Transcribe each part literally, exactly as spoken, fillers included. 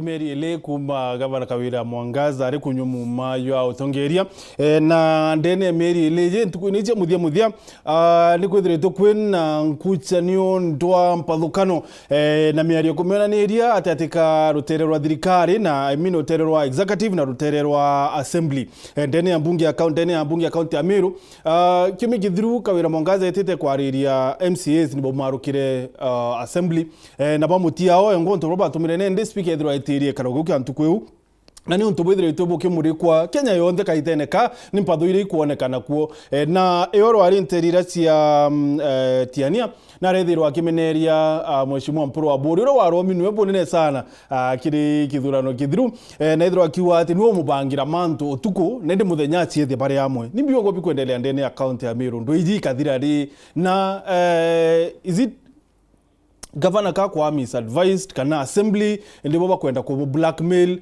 Mieri ili kuuma Gavana Kawira Mwangaza ari kunyua muuma jwa utongeria. Eh, na ndene ya mieri ili iji, ntuku-ini cia muthia muthia, ah, ni kwithiritwe kwina nkucanio ndwa mpathukano, eh, na miario kumionaniria ati ati ka rutere rwa thirikari na, I mean, rutere rwa executive na rutere rwa assembly. Eh, ndene ya mbunge ya kaunti, ndene ya mbunge ya kaunti ya Meru, ah, kiumia kithiru Kawira Mwangaza etite kwariria M C As ni baumarukire, ah, assembly. Eh, na bamutia o, engo ntu batumire nende speaker ethirwa etirie karogo kia ntuku iu. Na ni untu bwithiritwe bukimurikwa Kenya yonthe kaitene ka, ni mpatho iria ikwonekana kuo. Eh, na iyo rwari nteri iria cia, mm, eh, Tiania, na arethirwa akimeneria, ah, Mheshimiwa Mpuru wa Buri, uria warominwe bunene sana, ah, kiri kithurano kithiru. Eh, na ethirwa akiuga ati niwe umubangira mantu utuku, nende muthenya aciethia bari amwe. Ni mbiongo bikwendelea ndene ya kaunti ya Meru, ndu iji ikathira ri, na, eh, is it gavana ka kwa misadvised kana assembly ndibo bakwenda kubu blackmail?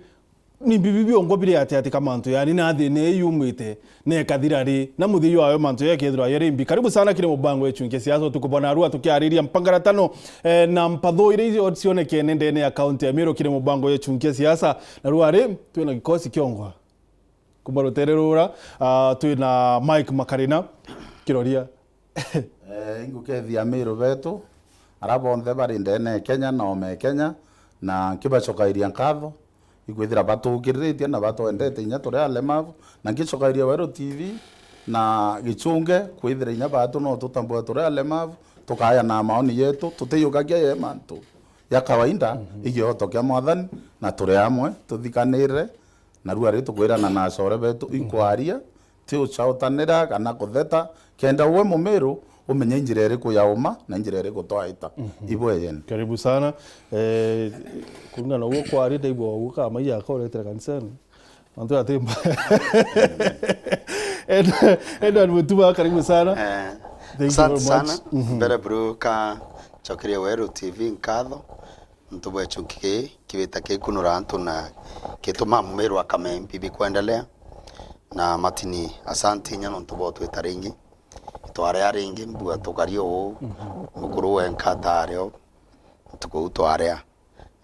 Ni bibi biongo biri ati ati ka mantu yani na thina ii yumite na ikathira ri, na muthia jwayo mantu yakethirwa yari mbi? Karibu sana kiri mubango ya Chunkia Siasa utuku bwana Arua, tukiariria mpangaratano, eh, na mpatho iria cionekene ndene ya kaunti ya Meru kiri mubango ya Chunkia Siasa. Na rua ri twina gikosi kiongwa kuma rutere rura, ah, twina Mike Makarina kiroria. Eh, ingukethia Meru betu, ara bonthe bari ndene ya Kenya na ome Kenya, na nkibacokairia nkatho ikwithira batukiriritie na batwendete inya turi alemavu, na nkicokairia Weru T V na Gichunge kwithira inya batu no tutambua turi alemavu, tukaya na maoni yetu, tutiyukagia ye mantu ya kawaida, mhm, igioto kia Mwathani, na turi amwe tuthikanire. Na rua ri tukwirana na acore betu, mhm, ikwaria, ti ucautanira kana kutheta, kenda we Mumiru umenye njira iriku ya uma na njira iriku twaita. Mhm. Ibwe yene. Karibu sana. Eh, kuringana na uguo kwari, ndaigua uguo kama iya akoretera kanisani. Mantu ya timba. Ed-, Edward Mutuma, karibu sana. Eh, thank you asante very much sana. Mhm. Mbere buru ka chokirie Weru T V nkatho. Ntu bwa Chunkia kibita kikunura antu na gituma Mumiru akame mbibi kwendelea. Na Martin, asante inya nontu bwa utwita ringi. Twarea ringi, mbua tukari uu, mhm, mukuru wenka atari o, ntuku uu twarea.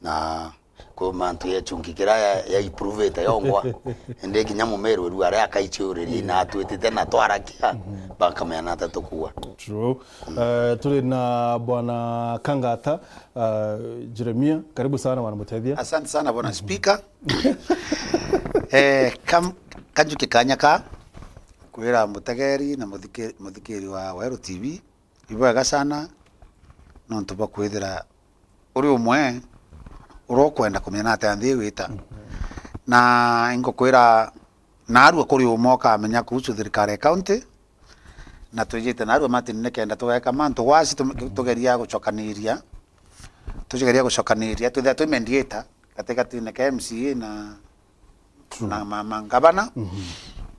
Na kwi mantu ya Chunkia kiria ya, ya improvete yongwa. Indi kinya Mumiru ru aria akaichiuriria, mhm, na atwitite na twarakia, mhm, bakamenya na ata tukua. True. Eh, turi na bwana Kangata, eh, Jeremia, karibu sana bwana Mutethia. Asante sana bwana, mhm, speaker. Eh, kam-, kanjuke kanya ka kwira mutegeri na muthiki-, muthikiri wa Weru T V, ibwega sana nontu bwa kwithira uri umwe uria ukwenda kumenya na atia nthi igwita. Mhm. Na ingukwira, narua kuri umwe ukamenya kuhusu thirikari ya county, na twijite narua Martin nikenda tugeka mantu gwasi tu-, tugeria gucokaniria, tugeria gucokaniria, twithira twi mediator gatigatine ka M C A na, true, na ma-, ma ngavana, mhm,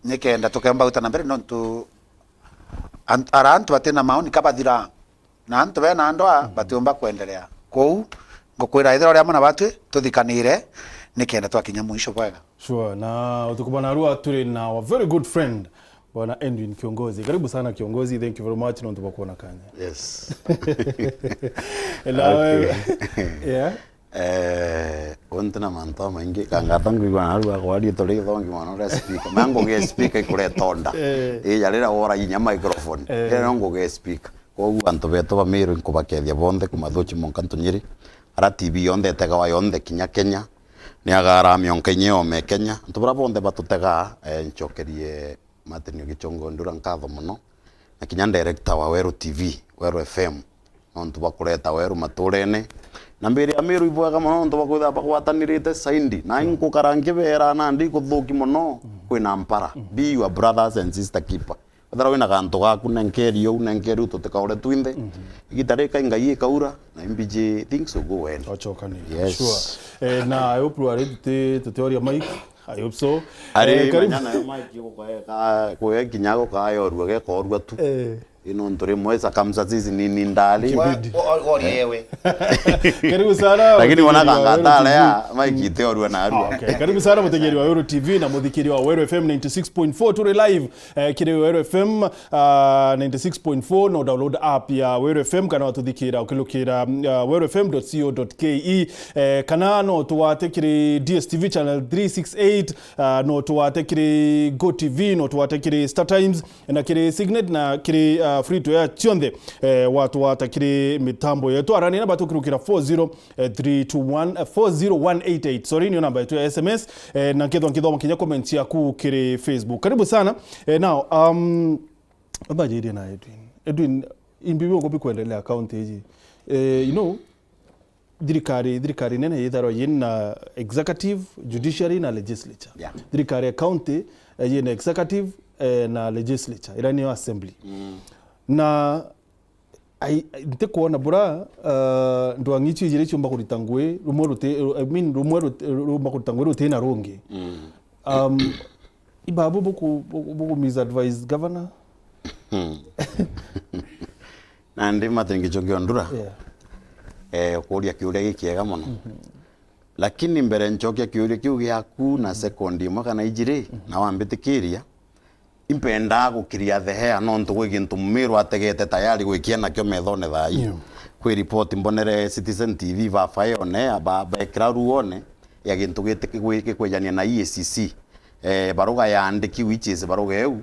nikenda tukemba guta na mbere nontu an-, ara antu batina maoni kabathira. Na antu bena ndoa, mhm, batiumba kwendelea. Kwou, ngukwira, ithira uri amwe na batwi, tuthikanire, nikenda twakinya mwisho bwega. Sure, na utuku bwana Arua turi na our very good friend, bwana Edwin Kiongozi. Karibu sana Kiongozi, thank you very much nontu bwa kuona kanya. Yes. Na okay. Wewe, yeah. Eh, untu na mantu amaingi, kangata ngwigua na arua kwaria turi githongi mwana uria speaker. Ma ngugi ya speaker ikuretonda. Eh. Ija riria wora inya microphone. Eh. Riria no ngugi ya speaker. Kwoguo antu betu ba Meru nkubakethia bonthe kuma Thuchi mwanka Ntunyiri. Ara T V yonthe itegawa yonthe kinya Kenya. Ni agara mionka inya yome Kenya. Antu bara bonthe batutegaa, eh, nchokerie Martin Ogichongo Ndura nkatho mono. Na kinya director wa Weru T V, Weru F M. Nontu bwa kureta weru maturene. Na mbiri ya Meru ibwega mono nontu bwa kwithira bagwatanirite saindi. Na inkukara nkibeera nandi ikuthuki mono, kwina mpara. Be your brothers and sister keeper. Wethira wina gantu gaku, nenkeri uu, nenkeri uu, tutikaure twinthe. Igita rika Ngai ikaura, na imbiji, things will go well. Ochokanire. Yes. Sure. Eh, na I hope rwari tuti-, tutioria Mike. I hope so. Ari, eh, karibu. Manyana ya Mike gukaeka, kuya kinya gukayorua, gekorua tu. Eh. Ino ntu rimwe circumstances ni, ni ndari. Wa-, Kibidi. wa-, wa-, oriewe. Karibu sana, lakini wona kanga tarea maikite orua na arua. Okay. Karibu sana, mutegeri wa Weru T V na muthikiri wa Weru F M ninety six point four. Turi live, eh, kiri Weru F M, ah, ninety six point four, no download app ya Weru F M, kana watuthikira ukilukira, ah, weru F M dot co dot K E, eh, kana no tuwate kiri D S T V channel three six eight, ah, no tuwate kiri Go T V, no tuwate kiri Star Times, na kiri Signet, na kiri, ah, free to air cionthe, eh, watwata kiri mitambo yetu. Arani na batukirukira four zero three two one, eh, four zero one eight eight. Sorry, niyo namba yetu ya S M S, eh, na nkethwa nkithoma kinya comments yaku kiri Facebook. Karibu sana. Eh, now, um, ambajirie na Edwin. Edwin, imbi biongo bikwendelea county iji. Eh, you know, thirikari, thirikari nene yitharwa yina executive, judiciary na legislature. Yeah. Thirikari ya county, eh, yina executive, eh, na legislature, ira niyo assembly. Mm. Na ai, ai, ntikwona bura, uh, ndwang'i icio ijiri ciumba kurita ngui, rumwe ruti, I mean, rumwe ruti, rumba kurita ngui ruti na rungi. Mm. Um, ibabu buku, buku, buku misadvise governor? Hmm. Nandi Martin Gichungi Ondura, yeah, eh, ukuria kiuria gikiega mono. Mhm. Lakini mbere nchokia kiuria kiu giaku na second imwe kana ijiri, mhm, na wambitikiria, impendaa gukiria the hair, nontu gwi gintu Mumiru ategete tayari gwikia nakio methone thaa ii. Yeah. Kwi report mbonere Citizen T V bafae one, ba-, bekira ruone ya gintu giti-, gikwijania na E A C C. Eh, baruga ya andiki, which is baruga eu,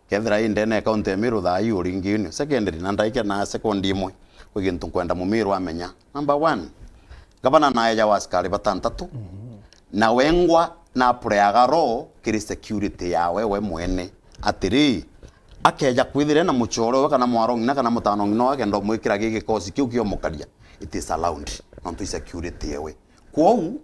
kethira i ndene ya county ya Meru thaa ii uringi unio. Secondly, na ndaikira na second imwe, kwi gintu nkwenda Mumiru amenya. Number one, gavana naeja wa askari batantatu, mhm, na wengwa na apureaga roho kiri security yawe we mwene. Atiri, akeja kwithira na muchore we kana mwarong'ina kana mutanong'ina we akenda umwikira gi gikosi kiu kiomukaria, it is allowed. Nontu i security ewe. Kwou,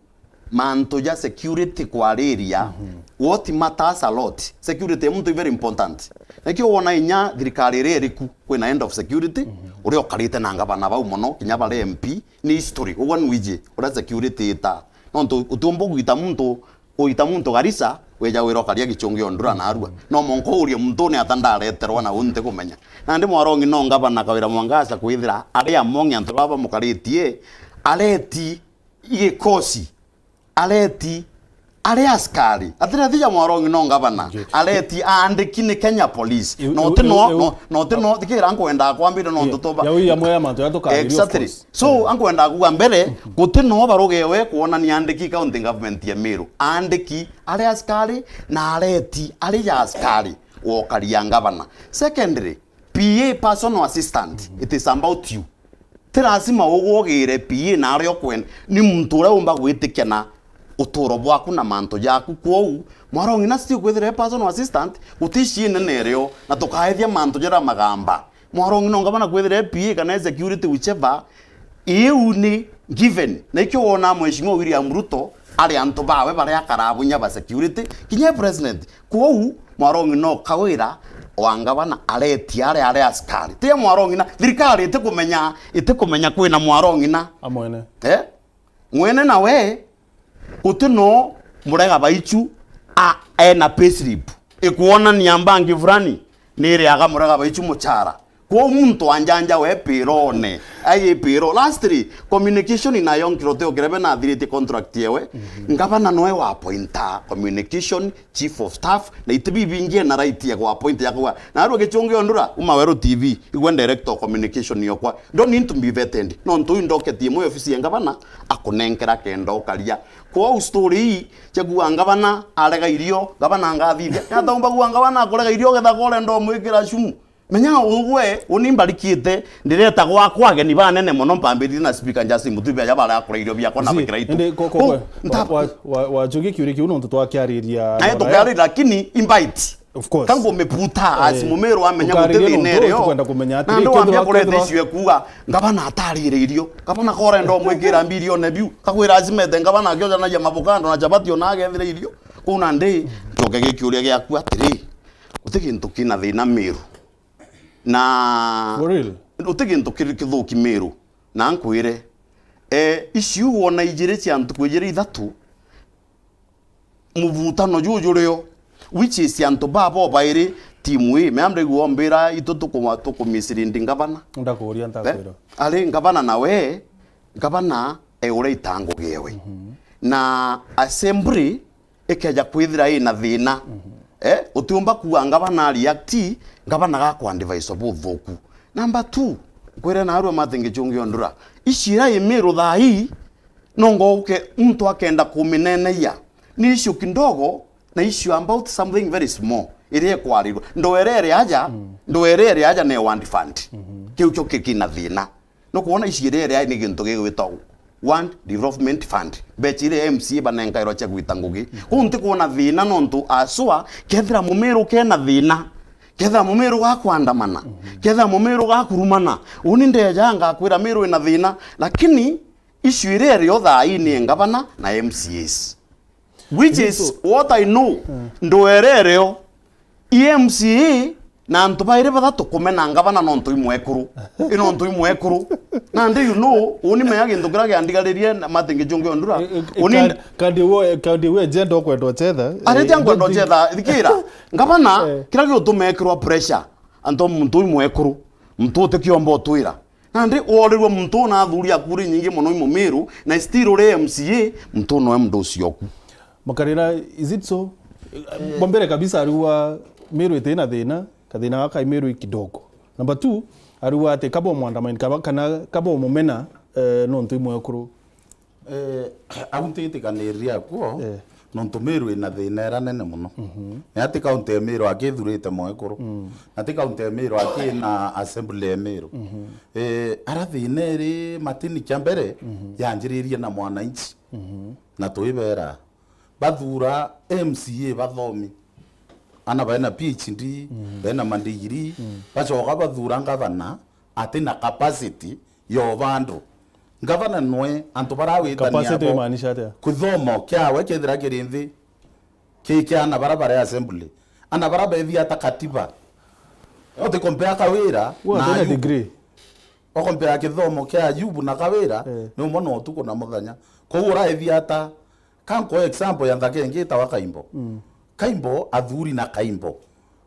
mantu ja security kwariria, mhm, what matters a lot. Security ya muntu i very important. Nikio wona inya thirikari iria iriku, kwina head of security, mhm, uria ukarite na ngavana bau mono, kinya bari M P, ni history. Ugwa nwiji uria security ita. Nontu utiumba kugita muntu, ugita muntu Garissa, weja wira ukaria Gichungi Ondura na arua. No monko urie muntu ni ata ndareterwa na unti kumenya. Nandi mwarong'i no ngavana Kawira Mwangaza kwithira ari among antu baba bamukaritie, areti igikosi, areti, ari askari. Atire thija mwarong'i no ngavana. Ngi- areti aandiki ni Kenya Police. Iu, no iu, ti no, iu, iu, no, no ti no, thikira nkwenda kwambira no, yeah, ntutuba. Ya, ya, amwe ya mantu ya tukariria, of, exactly, course. So, yeah, ankwenda kuga mbere, guti no barugewe kuonania andiki county government ya Meru. Andiki ari askari na areti ari ja askari wokaria ngavana. Secondly, P A, personal assistant, it is about you. Ti lazima ugugire P A na aria ukwenda. Ni muntu uria umba gwitikia na uturo bwaku na mantu jaku. Kwou, mwarong'ina still kwithira e personal assistant, guti issue inene irio, na tukaethia mantu jaria magamba. Mwarong'ina ungabana kwithira e P A kana e security, whichever, iu ni given. Na ikio wona Mheshimiwa William Ruto ari antu bawe baria akarabunya ba security, kinya e president. Kwou, mwarong'i no kawira wa ngavana areti aria ari askari. Ti mwarong'ina, thirikari itikumenya, itikumenya kwina mwarong'ina. Amwene. Eh? Mwene nawe, guti no murega baichu a, ena payslip. Ikuonania mbangi fulani, ni iriaga murega baichu muchara. Kwou muntu anjanja we pirone, ai piro. Lastly, communication inayo nkirote ukirebe na athiritie contract yewe. Mhm. Ngavana noe wa appointa communication, chief of staff, na iti bibingi ena right ya ku appoint ya kuga. Na arua Gichungi Ondura, uma Weru T V, igwe director of communication yokwa. Don't need to be vetted. Nontu uyu ndoketie mwe ofisi ya ngavana, akunenkera kenda ukaria. Kwou story ii, cia kuga ngavana arega irio, ngavana ngathithia. Nataumba kuga ngavana akurega irio, getha kore ndo mwikira chumu. Menya ugwe, uni mbarikite, ndireta gwakwa ageni banene mono, mpambiririe na Speaker Justin Muturi, aja baria akura irio biakwa na bakira itu. Indi ko, ko, ko, nta- wa, wa, wa, wajukia kiuria kiu nontu twakiariria. Naye tukiariria, lakini invite. Of course. Kangu umeputa, eh, as Mumiru amenya guti thina irio. Tukwenda kumenya atiri, na ndu wambia kethirwa, kureta kethirwa issue ekuga, ngavana atarire irio. Ngavana korenda umwikira mbirione biu. Kakwira azimete ngavana akiojanagia mavokando na chapati ona agethire irio. Kuu nandi, njoke gikiuria giaku atiri, guti gintu kina thina Miru. Na for real? Uti gintu kiri kithuki Miru. Na nkwire, eh, issue wona ijiri cia ntuku ijiri ithatu, muvutano juju rio, which is antu baba bairi, timu ii, mea mrigua mbira itu tukuma-, tukumisirindi ngavana. Ndakuria, eh? Ndakwira. Ari ngavana nawe, ngavana e uria itangugi ewe. Mhm. Na assembly ikeja kwithira ina thina, mhm, eh, utiumba kuuga ngavana a react, ngavana gakwa advice buthuku. Number two, nkwire naarua Martin Gichungi Ondura, ici ira i Meru thaa ii, no ngoke muntu akenda kumineneia, ni issue kidogo, na issue about something very small iria ikwarirwa. Ndwere iri aja, mm, ndwere iri aja ni ward fund. Mhm. Kiu kio kikina thina. Nukwona ici iria iri ni gintu gigwitwa Ward Development Fund. Mbecha iria M C A banenkairwa cia gwita ngugi. Kuu ntikwona thina nontu aswa, kethira Mumiru kena thina, kethira Mumiru gakwandamana, kethira Mumiru gakurumana, uni ndeja ngakwira Miru ina thina, lakini issue iria irio thaa ii ni ngavana na M C As. Which is what I know. Mm. Ndwerereo. I M C A na antu bairi bathatu kumena ngavana nontu i mwekuru. I nontu i mwekuru. Nandi, you know, uni menya gintu kiria giandigaririe na Martin Gichungi Ondura. Eh, eh, uni kandi, kandi we, kandi we agenda ukwenda uchetha. Arete, eh, angwenda uchetha, thikira. Ngavana, eh, kiria giutuma ekirwa pressure, antu muntu i mwekuru, muntu utikiomba utwira. Nandi worirwe muntu una athuri akuri nyingi mono i Mumiru, na still uri M C A, muntu noe mndu ucio oku. Makarira, is it so? Eh. Bwa mbere kabisa ariuga Miru iti na thina, kathina gaka i Miru i kidogo. Number two, ariuga ati kaba umwandamani, kaba, kana kaba umumena, eh, nontu i mwekuru. Eh, au ntitikaniria kuo, eh, nontu Miru ina thina ira nene mono. Mhm. Na ti kaunti ya Miru akithurite mwekuru. Mm. Na ti kaunti ya Miru akina assembly ya Miru. Mhm. Eh, ara thina iri Martin kia mbere, mhm, yanjiririe na mwananchi. Mhm. Na twibera, bathura M C A bathomi. Ana baina P H D, mhm, baina mandigiri, mm, bacoka bathura ngavana atina capacity ya uba andu. Ngavana nwe antu barawitania. Capacity abo imaanisha atia? Kithomo kiawe kethira kiri nthi ki kia ana bara bari assembly. Ana bara bethi ata katiba. Uti compare Kawira. Uu na atina Ayubu. Degree. Ukompea kithomo kia Ayubu na Kawira, eh, ni umwe na utuku na muthenya. Kou uraethi ata? Ka nkwe example ya nthaka ingi itawa Kaimbo. Mm. Kaimbo, athuri na Kaimbo.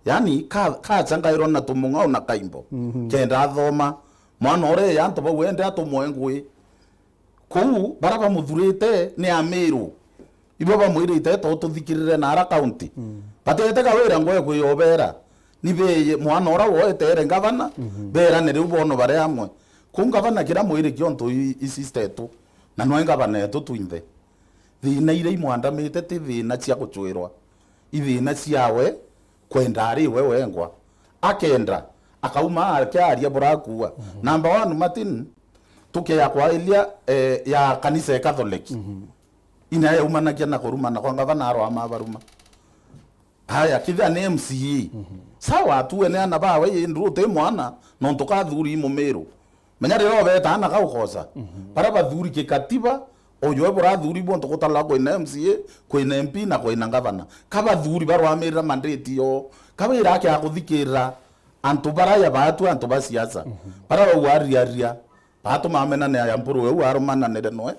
Yani, ka-, kachangairwa na tumung'ao na Kaimbo. Mhm. Kenda athoma. Mwana uria ya antu bau ende atumwe ngui. Kou, bara bamuthurite ni Amiru. Ibo bamwirite, "To tuthikirire na ara kaunti." Mm. Batete Kawira ngwe kwiyobera. Ni beye mwana ura woetere ngavana, mhm, berane riu bono bare amwe. Kou ngavana kira mwiri kiontu i-, ici stetu. Na nwe ngavana etu twinthe. Thina iria imwandamite ti thina cia gucwirwa. I thina ciawe kwenda ari we wengwa. Akenda, akauma akiaria burakua. Mhm. Number one, Martin, tukia kwailia, eh, ya kanisa ya Catholic. Mhm. Ina yaumanagia na kurumana kwa ngavana arwa mabaruma. Haya, kithia ni M C A. Mhm. Sawa, atue ni ana bawe, indi uti mwana, nontu kathuri i Mumiru. Menya riria ubeta ana kaukosa. Mhm. Bara bathuri kikatiba, uyu e burathuri bwontu gutarwa kwina M C A, kwina M P na kwina ngavana. Ka bathuri barwamirira mandate yo. Kawira akia kuthikirira antu bara ya batu antu ba siasa. Mhm. Bara bau ariaria. Batuma amenane aya mpuru eu arumananire noe.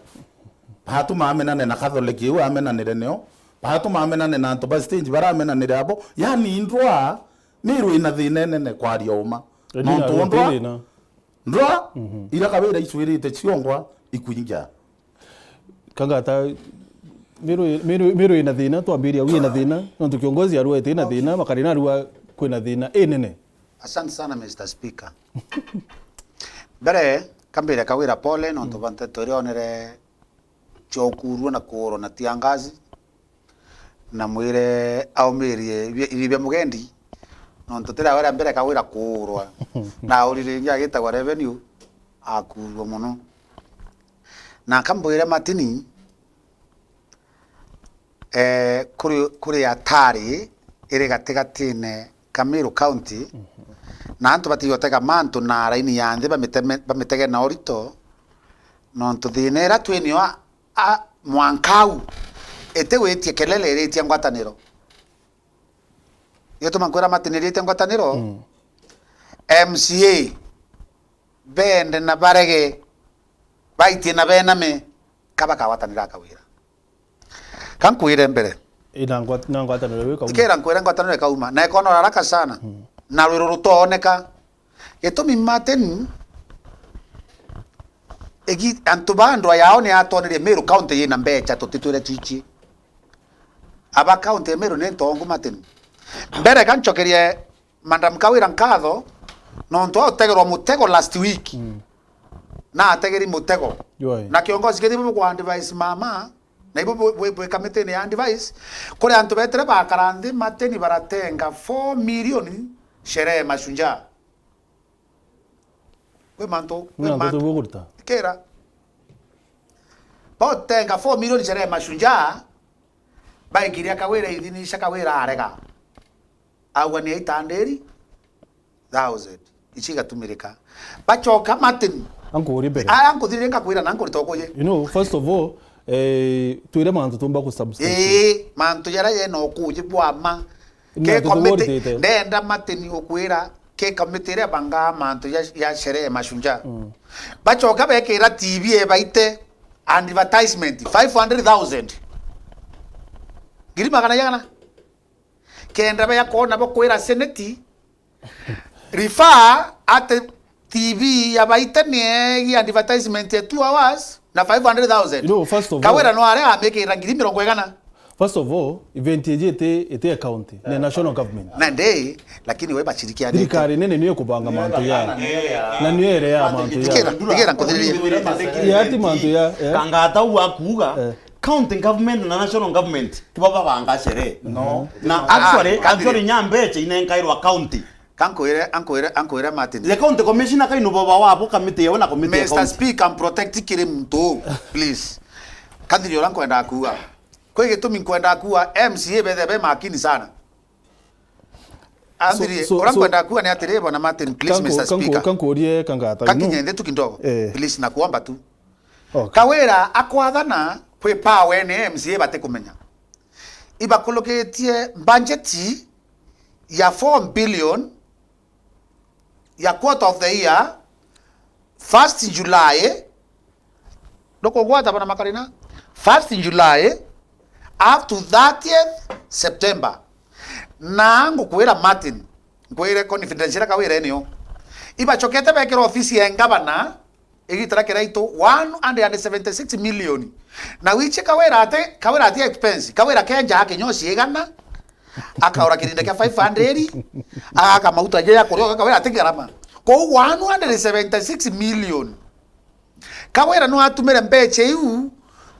Batuma amenane na Catholic eu amenanire nio. Batuma amenane na antu ba stage bara amenanire abo. Yani ndwa, Miru ina thina inene kwaria uma. Edi nontu na ndwa, thina. Ndwa, mhm, ira Kawira icwirite ciongwa ikwingia. Kangata, Miru, Miru, Miru ina thina, twambiria au ina thina, nontu kiongozi arua iti na thina, makarina arua kwina thina inene. Asante sana, Mister Speaker. Mbere, kambire Kawira pole, nontu, mm, ba nteto iria onere cia ukurua na kuurwa na tiangazi, na mwire aumirie ibi-, ibi bia mugendi, nontu tira wera mbere Kawira kuurwa, na aurire ingi agitagwa Revenue, akurua mono. Na kambwire Martin, eh, kuri, kuri atari iri gatigatine ka Meru County, mhm, na antu batigotega mantu na raini ya nthi bamiteme-, bamitege na urito, nontu thina ira twinio a, a, mwanka au itigwitia kelele, iritia ngwataniro. Gituma nkwira Martin iritia ngwataniro, mm, M C A bende na barege, baitie na bename, ka bakagwatanira Kawira. Ka nkwire mbere, Ina ngwat-, na ngwataniro iu ikauma. Tikira nkwira ngwataniro ikauma. Na ikona haraka sana. Na rwiro rutooneka. Gitumi Martin, igi, antu ba ndwa yao ni atwonerie Meru County yina mbecha tutitwire chichi. Aba County ya Meru ni ntongu Martin. Mbere ka nchokerie Madam Kawira nkatho, nontu autegerwa mutego last week. Na ategeri mutego. Yoi. Na kiongozi kithi bu kwa advice mama, na ibu bu, bu, bu kamitini ya advice, kuri antu betire bakara nthi Martin baratenga four million sherehe mashujaa. Kwi mantu, kwi Ng'antu mantu. Tubukurita. Kira. Botenga four million sherehe mashujaa, baikiria Kawira ithinisha Kawira arega. Augania itandiri thousand. Ichi igatumirika. Bachoka Martin. Ankuuri mbere. Aya nkuthirire ngakwira na nkurita ukuye. You know, first of all, eh, twire mantu tumba ku substantive. Ii, mantu jaria yena ukuji bwa ma. Ke Mantu committee, tuburitite. Ndenda Martin ukwira, ke committee iria bangaa mantu ya, ya sherehe mashujaa. Bachoka bekira T V ebaite advertisement, five hundred thousand. Ngiri magana jana. Kenda beya kwona bo kwira seneti, refer ati T V ya baita ni egi advertisement ya two hours na five hundred thousand. You know, first of all, Kawira no aria amikira ngiri mirongo igana. First of all, event iji iti, iti ya county, ni national government. Na ndi, lakini we bachirikia nete. Thirikari nene niyo ikubanga mantu ya. Na niyo ere ya mantu ya. Tikira, tikira nkuthiririe. Ya ti mantu ya, eh. Kangata u akuuga, eh, county government na national government tibo babanga sherehe. No. Na actually, actually nya mbecha inenkairwa county. Kankwire, ankwire, ankwire Martin. The county commissioner kaino baba wabo committee yewe na committee ya Mister county. Speaker, protect kiri muntu, please. Kathiri ura nkwenda kuuga. Kwi gitumi nkwenda kuuga M C A bethe be makini sana. Andiri, so, so, ura so, nkwenda kuuga ni atiri, bwana Martin, please, kanku-, Mister kanku-, Speaker. Kankurie kangata. Kakinye nthi tu kidogo. Eh. Please, nakuomba tu. Okay. Kawira akwathana kwi power ni M C A batikumenya. Ibakulukitie budget ya four billion ya quarter of the year, first July, ndukugwata bana makarina, first July up to thirtieth September. Na ngukwira Martin, nkwire confidence iria Kawira enio. Ibachokete bekira ofisi ya ngavana, igitara kiraitu one hundred and seventy-six million. Na wichi Kawira ati, Kawira ati expense, Kawira kenja akinyosi igana, akaura kirinde kia five hundred, agaka mauta je ya kurioka, Kawira ati garama. Kou one hundred seventy-six million. Kawira no atumire mbecha iu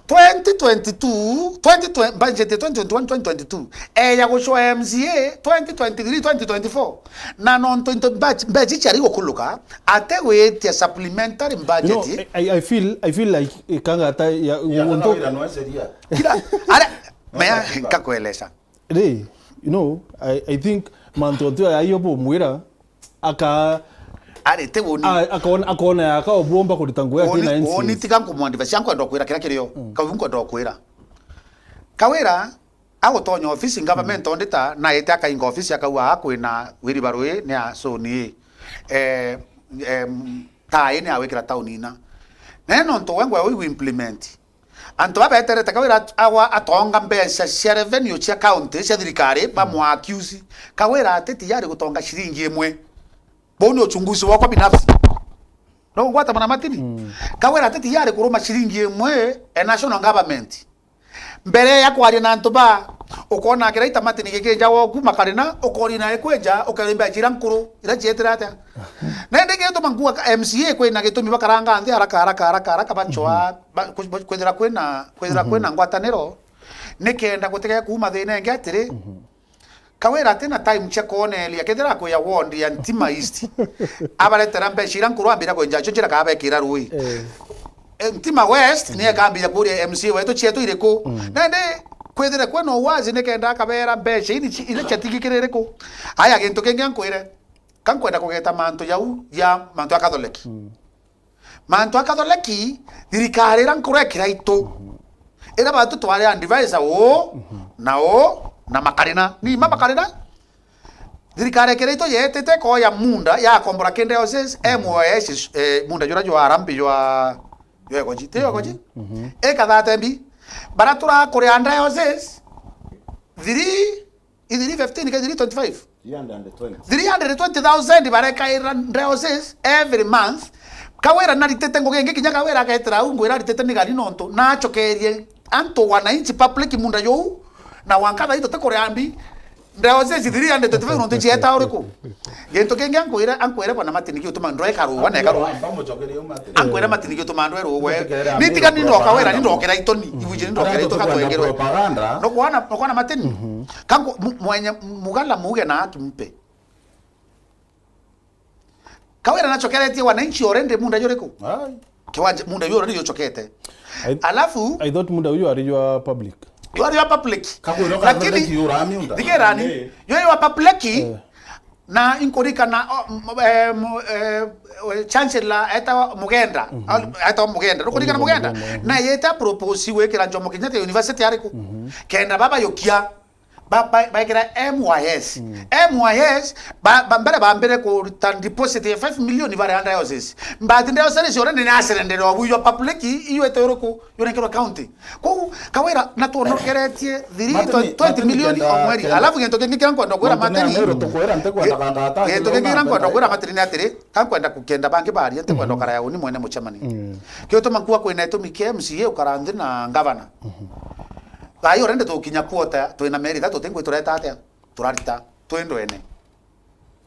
twenty twenty-two, twenty twenty, budget ya twenty twenty-one, twenty twenty-two, eya gucwa M C A twenty twenty-three, twenty twenty-four. Na nontu into budget, mbecha ici ari gukuluka, ate gwitia supplementary budget. You know, I, I feel, I feel like, eh, kangata ya, untu. Kira, are, maya, nkakueleza. Ri, you know, I, I think mantu ontu aya aio bumwira, aka-, arite woni. A-, akona, akona yaka obwomba kurita nguo yake na N C S. Woni tiga nkumwanditha cia nkwenda kwira kira kirio. Mm. Kau nkwenda kwira. Kawira agutonya ofisi government, mm, ondita, na ite akainga ofisi akauga, "Aa kwina wiri barui ni a soni, eh, em, tai ni awikira tauni ina." Na nontu wengwa wi implement. Antu babeterete Kawira at-, agwa atonga mbeca cia revenue cia county cia thirikari, mm, bamwa accuse. Kawira ati tiyari gutonga ciringi imwe. Bau ni uchunguzi wakwa binafsi. No ngwata mana Martin? Mm. Kawira ati tiyari kuruma ciringi imwe e national government. Mbere ya kwaria na antu ba, ukona kiraita Martin gikinja woku makarina, ukori na ikwenja, ukari mbeca ira nkuru, ira cietire atia? Na indi gituma nkuga ka M C A kwina gitumi bakaranga nthi haraka, haraka, haraka, haraka, bachoa, mhm, ba-, ku-, ku-, kwithira kwina, kwithira, mhm, kwina ngwataniro, nikenda gutige kuuma thina ingi atiri, mhm, Kawira atina time cia kwoneria, kethira akwia ward ya Ntima East, abaretera mbeca ira nkuru ambira kwenja cio njira kabekira rui. Eh. Eh, Ntima West, mhm, niye kambira kuria M C A wetu cietu iriku. Mm. Na indi kwithire kwina uwazi nikenda akabera mbeca ini ci-, ira ciatigikire iriku. Aya, gintu kingi nkwire, ka nkwenda kugeta mantu jau ya mantu ya Catholic. Mm. Mantu a Kathoreki, thirikari ira nkuru ekira itu. Ira batu twari advisor uu, na uu, na Makarina. Ni ma Makarina? Thirikari ekira itu yetite koya munda ya kombora ki diocese, M O S, eh, munda jura jwa Harambee jwa, jwa Egoji. Ti Egoji? Ikathate mbi. Bara turakuria diocese, Three, i three fifteen ka three twenty-five? Three hundred twenty thousand barekaira diocese every month. Kawira naritite ngugi ingi, kinya Kawira agetira au ngwira aritite ni gari nontu nachokerie antu wananchi public munda juu, na wanka thaa ii tutikuria mbi. Diocese three hundred twenty-five nontu cieta uriku? Gintu kingi ankwira, ankwira bwana Martin giutuma ndweka ruwa na eka ruwa. Ankwira Martin giutuma ndwe ruwa. Nitigani ndoka wira, ni ndokera itoni. Ibuje ni ndokera ito katwengerwe. Nokwana, nokwana Martin. Kangu, mu-, mwenye, mugala muge na atu mpe. Kawira nachokeretie wananchi already munda juriku? Ai. Kiwanja munda juu already juchokete. I, alafu I thought munda uyu ari jwa public. Juu ari jwa public. Kakwira lakini kathondeki urami unda. Thigirani, eh, juu ari jwa public, eh, na inkurikana, o, m-, eh, m-, eh, chancellor eta Mugenda. Mhm. Al-, eta Mugenda. Nukurikana Oliver Mugenda? Mugenda, mhm. Na yeta propose gwikira Jomo Kenyatta University ariku? Mhm. Kenda baba yokia. Ba-, ba-, baikira M Y S. Mm. M Y S, ba-, ba-, mbere bambire kuruta deposit ya five million baria diocese. But diocese cio ni naserendere obu yo public, iyo ete uruku, yo nekirwa county. Kou, Kawira, na twonokeretie three, Martin, twenty million Martin, o mweri. Kenda. Alafu gintu kingi kiria nkwenda kwira Martin, Meru, tukwira ntikwenda kangata, gintu kingi kiria nkwenda kwira Martin ni atiri, ka nkwenda kukenda bangi baria, ntikwenda ukara ya uni mwene mucemani. Mm. Kiutuma nkua kwina itumi kia M C A ukara nthi na ngavana. Mhm. Thaa ii already tukinya quarter, twina mieri ithatu, tingwi tureta atia? Turarita, twi ndwene.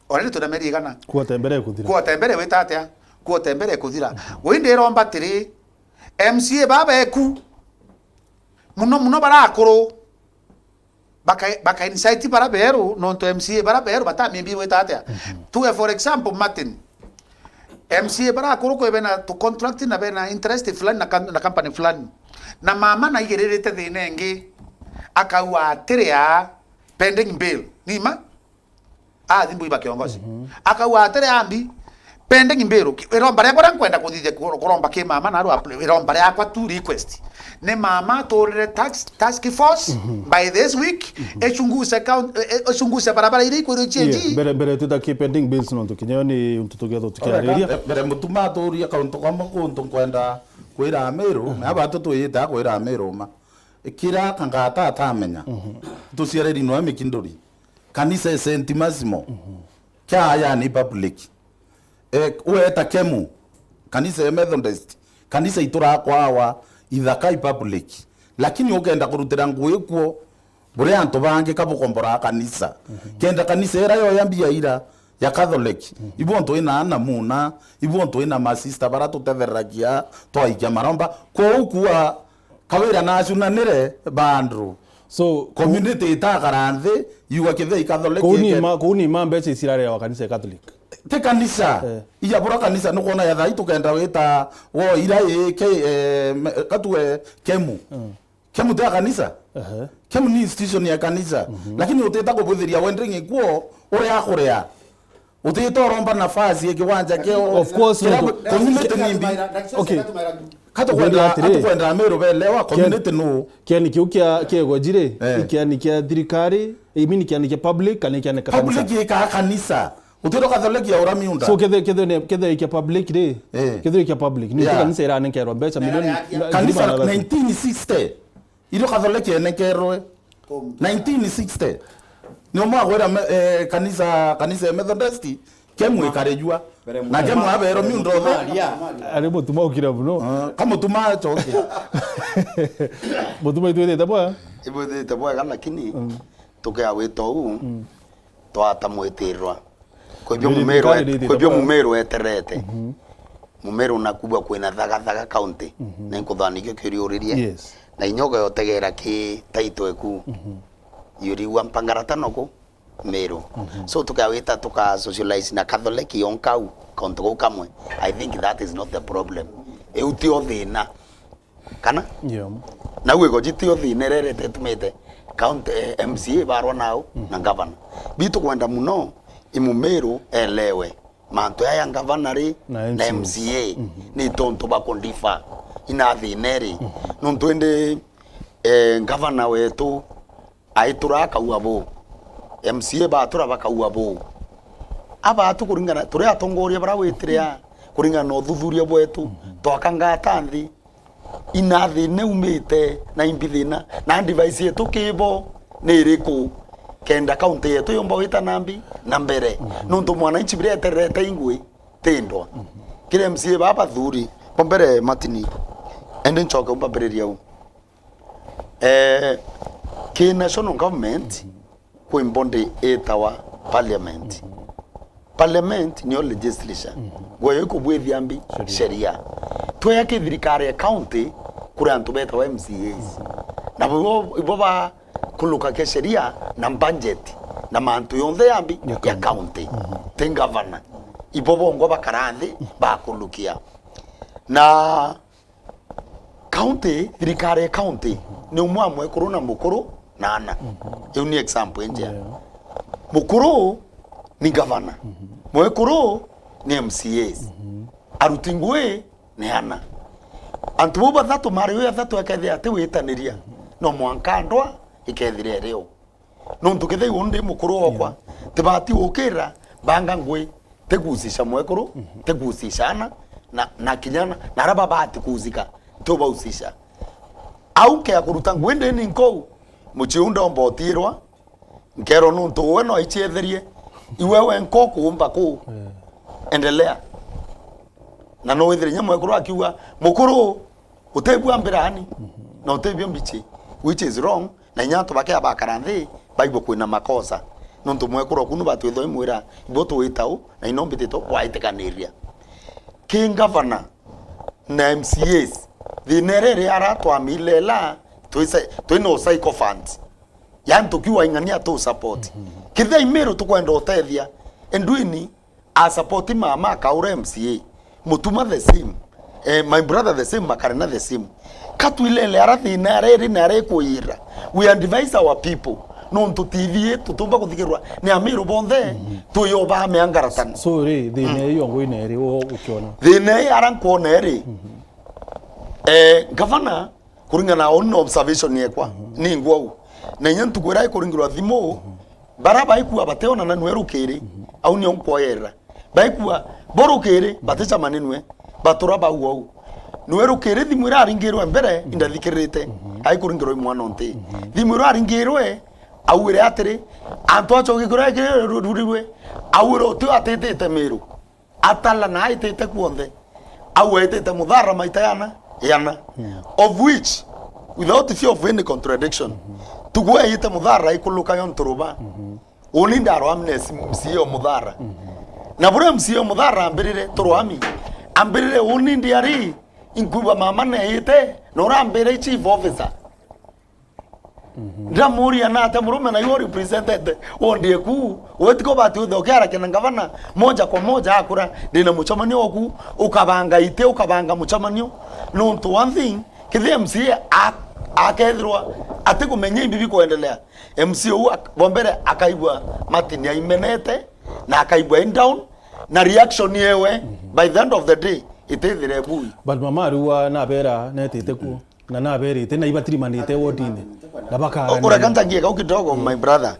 Already twina mieri igana? Quarter mbere ikuthira. Quarter mbere wita atia? Quarter mbere ikuthira. Mhm. Wi ndiromba atiri, M C A baba eku, muno muno bara akuru, baka, baka incite bara beru, nontu M C A bara beru batamimbi wita atia? Mhm. Tuge for example, Martin, M C A bara akuru kwi bena tu contract na bena interest fulani na kam-, na company fulani. Na mama naigiririte thina ingi, akauga atiri a pending bill. Ni ma? Athi mbui ba kiongozi. Mhm. Akauga atiri ambi pending bill. Ki-, iromba riakwa ria nkwenda kuthithia ku-, kuromba ki mama na aru apply, iromba riakwa tu request. Ni mama aturire tax, task force, mhm, by this week, mhm, ichunguze count-, i-, i-, ichunguze barabara iria ikwirwo G N G. Yeah, mbere, mbere twita ki pending bills nontu kinya yo ni untu tugetho tukiariria. Mbere, mbere mutuma aturia kauntu kamwe kuntu nkwenda kwira Amiru, mhm, na batu twiyite kwira Amiru ma. Kira kangata atamenya. Mhm. Tuciareri nwe Mikinduri. Kanisa e Saint Massimo. Mhm. Kia yani public. Eh, weta Kemu, kanisa ya Methodist, kanisa iturakwa awa, ithaka i public. Lakini ukenda kurutira ngugi kuo, buri antu bangi ka bukomboraa kanisa. Mhm. Kenda kanisa ira yoya mbia ira ya Catholic, mhm, ibu antu ina ana muna, ibu antu ina masista bara tutetheragia, twaikia maromba. Kwou kua Kawira nacunanire bandru. So, community itakara nthi, yuga kithei Catholic kou ni ike- ma, kou ni ma mbeca icirarewa kanisa ya Catholic. Ti kanisa. Eh. Iya bura kanisa nukwona ya thai tukenda wita wo ira i ke, eh, me-, katue Kemu. Mm. Kemu ti ya kanisa. Ehe. Kemu ni institution ya kanisa. Mhm. Lakini utita kubuthiria wendering ikuo uria akuria. Utita uromba nafasi ya kiwanja kio. Of course, kiria no, community ni mbi. Okay. Katukwenda, atiri, atukwenda Meru belewa, community no. Kiani kiu kia, kiegwa jiri, eh, ikiani kia thirikari, I mean, kiani kia public, kana kiani kia kanisa? Public ika kanisa. Utiro Catholic ya ura miunda. So, kethe, kethe ne, kethe kia public ri? Eh. Kethe kia public. Ni, yeah, kanisa iranenkerwa mbeca milioni, kanisa ngiri magana athatu. Nineteen sixty. Irio Catholic enekerwe. Nineteen sixty. Ni umwe agwira me-, eh, kanisa, kanisa ya Methodist, Kemu ikarejua. Na Kemu aberwo miundo othe. Ari mutuma ukire muno. Ah, ka mutuma achoke. Mutuma itwithite bwa? Ibwithite bwega, lakini, mm, tukea wito uu, mm, twata mwitirwa. Kwibio Mumiru, kwibio Mumiru eterete. Mhm. Mumiru nakubwa kwina Thaga, Thaga County. Mhm. Na inkuthwa nikio kiuriuririe. Yes. Na inya ugeotegera ki taito eku. Mhm. Yuriwa Mpangarata noku Miru. Mhm. So tukawita tuka socialize na Catholic yonkau, kauntu kau kamwe. I think that is not the problem. Iu tio thina. Kana? Yeah. Na ugo jitio thina irerete itumite county, eh, M C A barwa nao, mm, na governor. Bitu kwenda muno, i Mumiru elewe. Mantu aya ya governor ri, na M C A. Na M C A, mhm, ni tontu bakundifa. Ina thina ri. Mhm. Nontu indi, eh, governor wetu aitura akaua bu. M C A batura bakaua bu. Abatu kuringana, turi atongoria bara witire a, kuringana na uthuthuria bwetu, mhm, twaka ngata nthi. Ina thina umite, na imbi thina, na advice yetu kibo, ni iriku, kenda kaunti yetu yumba wita nambi na mbere? Mhm. Nontu mwananchi biria etererete ingui tindwa. Mhm. Kiri M C A baba bathuri, bo mbere Martin, ende nchoke umbambiriria u. Eh, ki national government, mhm, kwi body itawa parliament. Mhm. Parliament niyo legislature. Mhm. Gwe yo ikubwithia mbi sheria. Sheria. Tweya ki thirikari ya county, kuri antu betawa M C As. Mhm. Na bo, ibo ba kulukakia sheria na budget na mantu yonthe yambi ya county. Mhm. Ti ngavana. Ibo bongwa bakara nthi bakulukia. Na county, thirikari ya county, ni umwe wa mwekuru na mukuru na ana. Mhm. Iu ni example injega. Yeah. Mukuru ni ngavana. Mhm. Mwekuru ni M C As. Mhm. Aruti ngui ni ana. Antu bau bathatu, mari uyu athatu akethira ati witaniria, no mwanka ndwa ikethira iri u. Nontu kethira iu ndi mukuru okwa, yeah, tibati ukira banga ngui, tigucisha mwekuru, mhm, tigucisha ana, na, na kinya na, na ara babati kucika, ntubaucisha. Au nkea kuruta ngui ndini nkou, mucii u ndomba utirwa, nkerwa nontu we no aicietherie, iwe wenka ukuumba kuu. Yeah. Endelea. Na no withire inya mwekuru akiuga, mukuru, utebua mbirani, mhm, na utebio mbichi, which is wrong, na inya antu bakea bakara nthi, baigua kwina makosa. Nontu mwekuru oku nu batwithwa imwira, ibo twita u, na ino mbititwe kwaitikaniria. Ki ngavana na M C As, thina iria iri ara twamilela, twisa-, twina u sycophants. Yani tukiuga ing'ania tu support. Mhm. Kethira i Meru tukwenda utethia, endwini a support mama akaura M C A. Mutuma the same. Eh, my brother the same, Makarena the same. Katwilele ara thina ara iri na ara ikwira. We advise our people. Nontu T V yetu tutumba kuthikirwa ni Amiru bonthe, mhm, tuyoba meangaratana. So ri, thina, mm, iyo ngwina iri, u-, ukiona? Thina ii ara nkwona iri, mhm, eh, ngavana, kuringana na uni na observation yekwa, mhm, ningwa u. Na inya ntuku iria ikuringirwa thimu, mhm, bara baikua bationa na nwe rukiri, mhm, au nio nkwoyerera. Baikua bo rukiri, mhm, baticamani nwe, batura bau au. Nwe rukiri thimu iria aringirwe mbere, mhm, indathikiririte, mhm, aikuringirwa i mwana unti. Mhm. Thimu iria aringirwe, auire atiri, antu achoki kuria kirurirwe, auire uti atitite Miru. Atala na aitite kuonthe. Au aitite Muthara maita yana, yana. Mm. Of which, without fear of any contradiction, mm-hmm, tugu aite Muthara ikuluka yo nturuba. Mm-hmm. Uni ndarwa amnes M C A o Muthara. Mm-hmm. Na buria M C A o Muthara ambirire, turwami, ambirire uni ndiari, inkuba mama neite, na urambire chief officer. Mhm. Ndamuria na ate murume na iwe represented ward eku, we tiko bati uthe ukiarakia na ngavana moja kwa moja akura, ndina mucemanio oku, ukabanga ite, ukabanga mucemanio, nontu one thing, kithi M C A a-, akethirwa atikumenya imbi bikuendelea, M C A u ak-, wa mbere akaigua Martin aimenete, na akaigua in down, na reaction yewe, mhm, by the end of the day, itithire bui. But mama ariwa nabera netite kuo. Na naberite, na ibatirimanite wodine, na bakaraniria. Ureka ntangie kau kidogo, eh, my brother.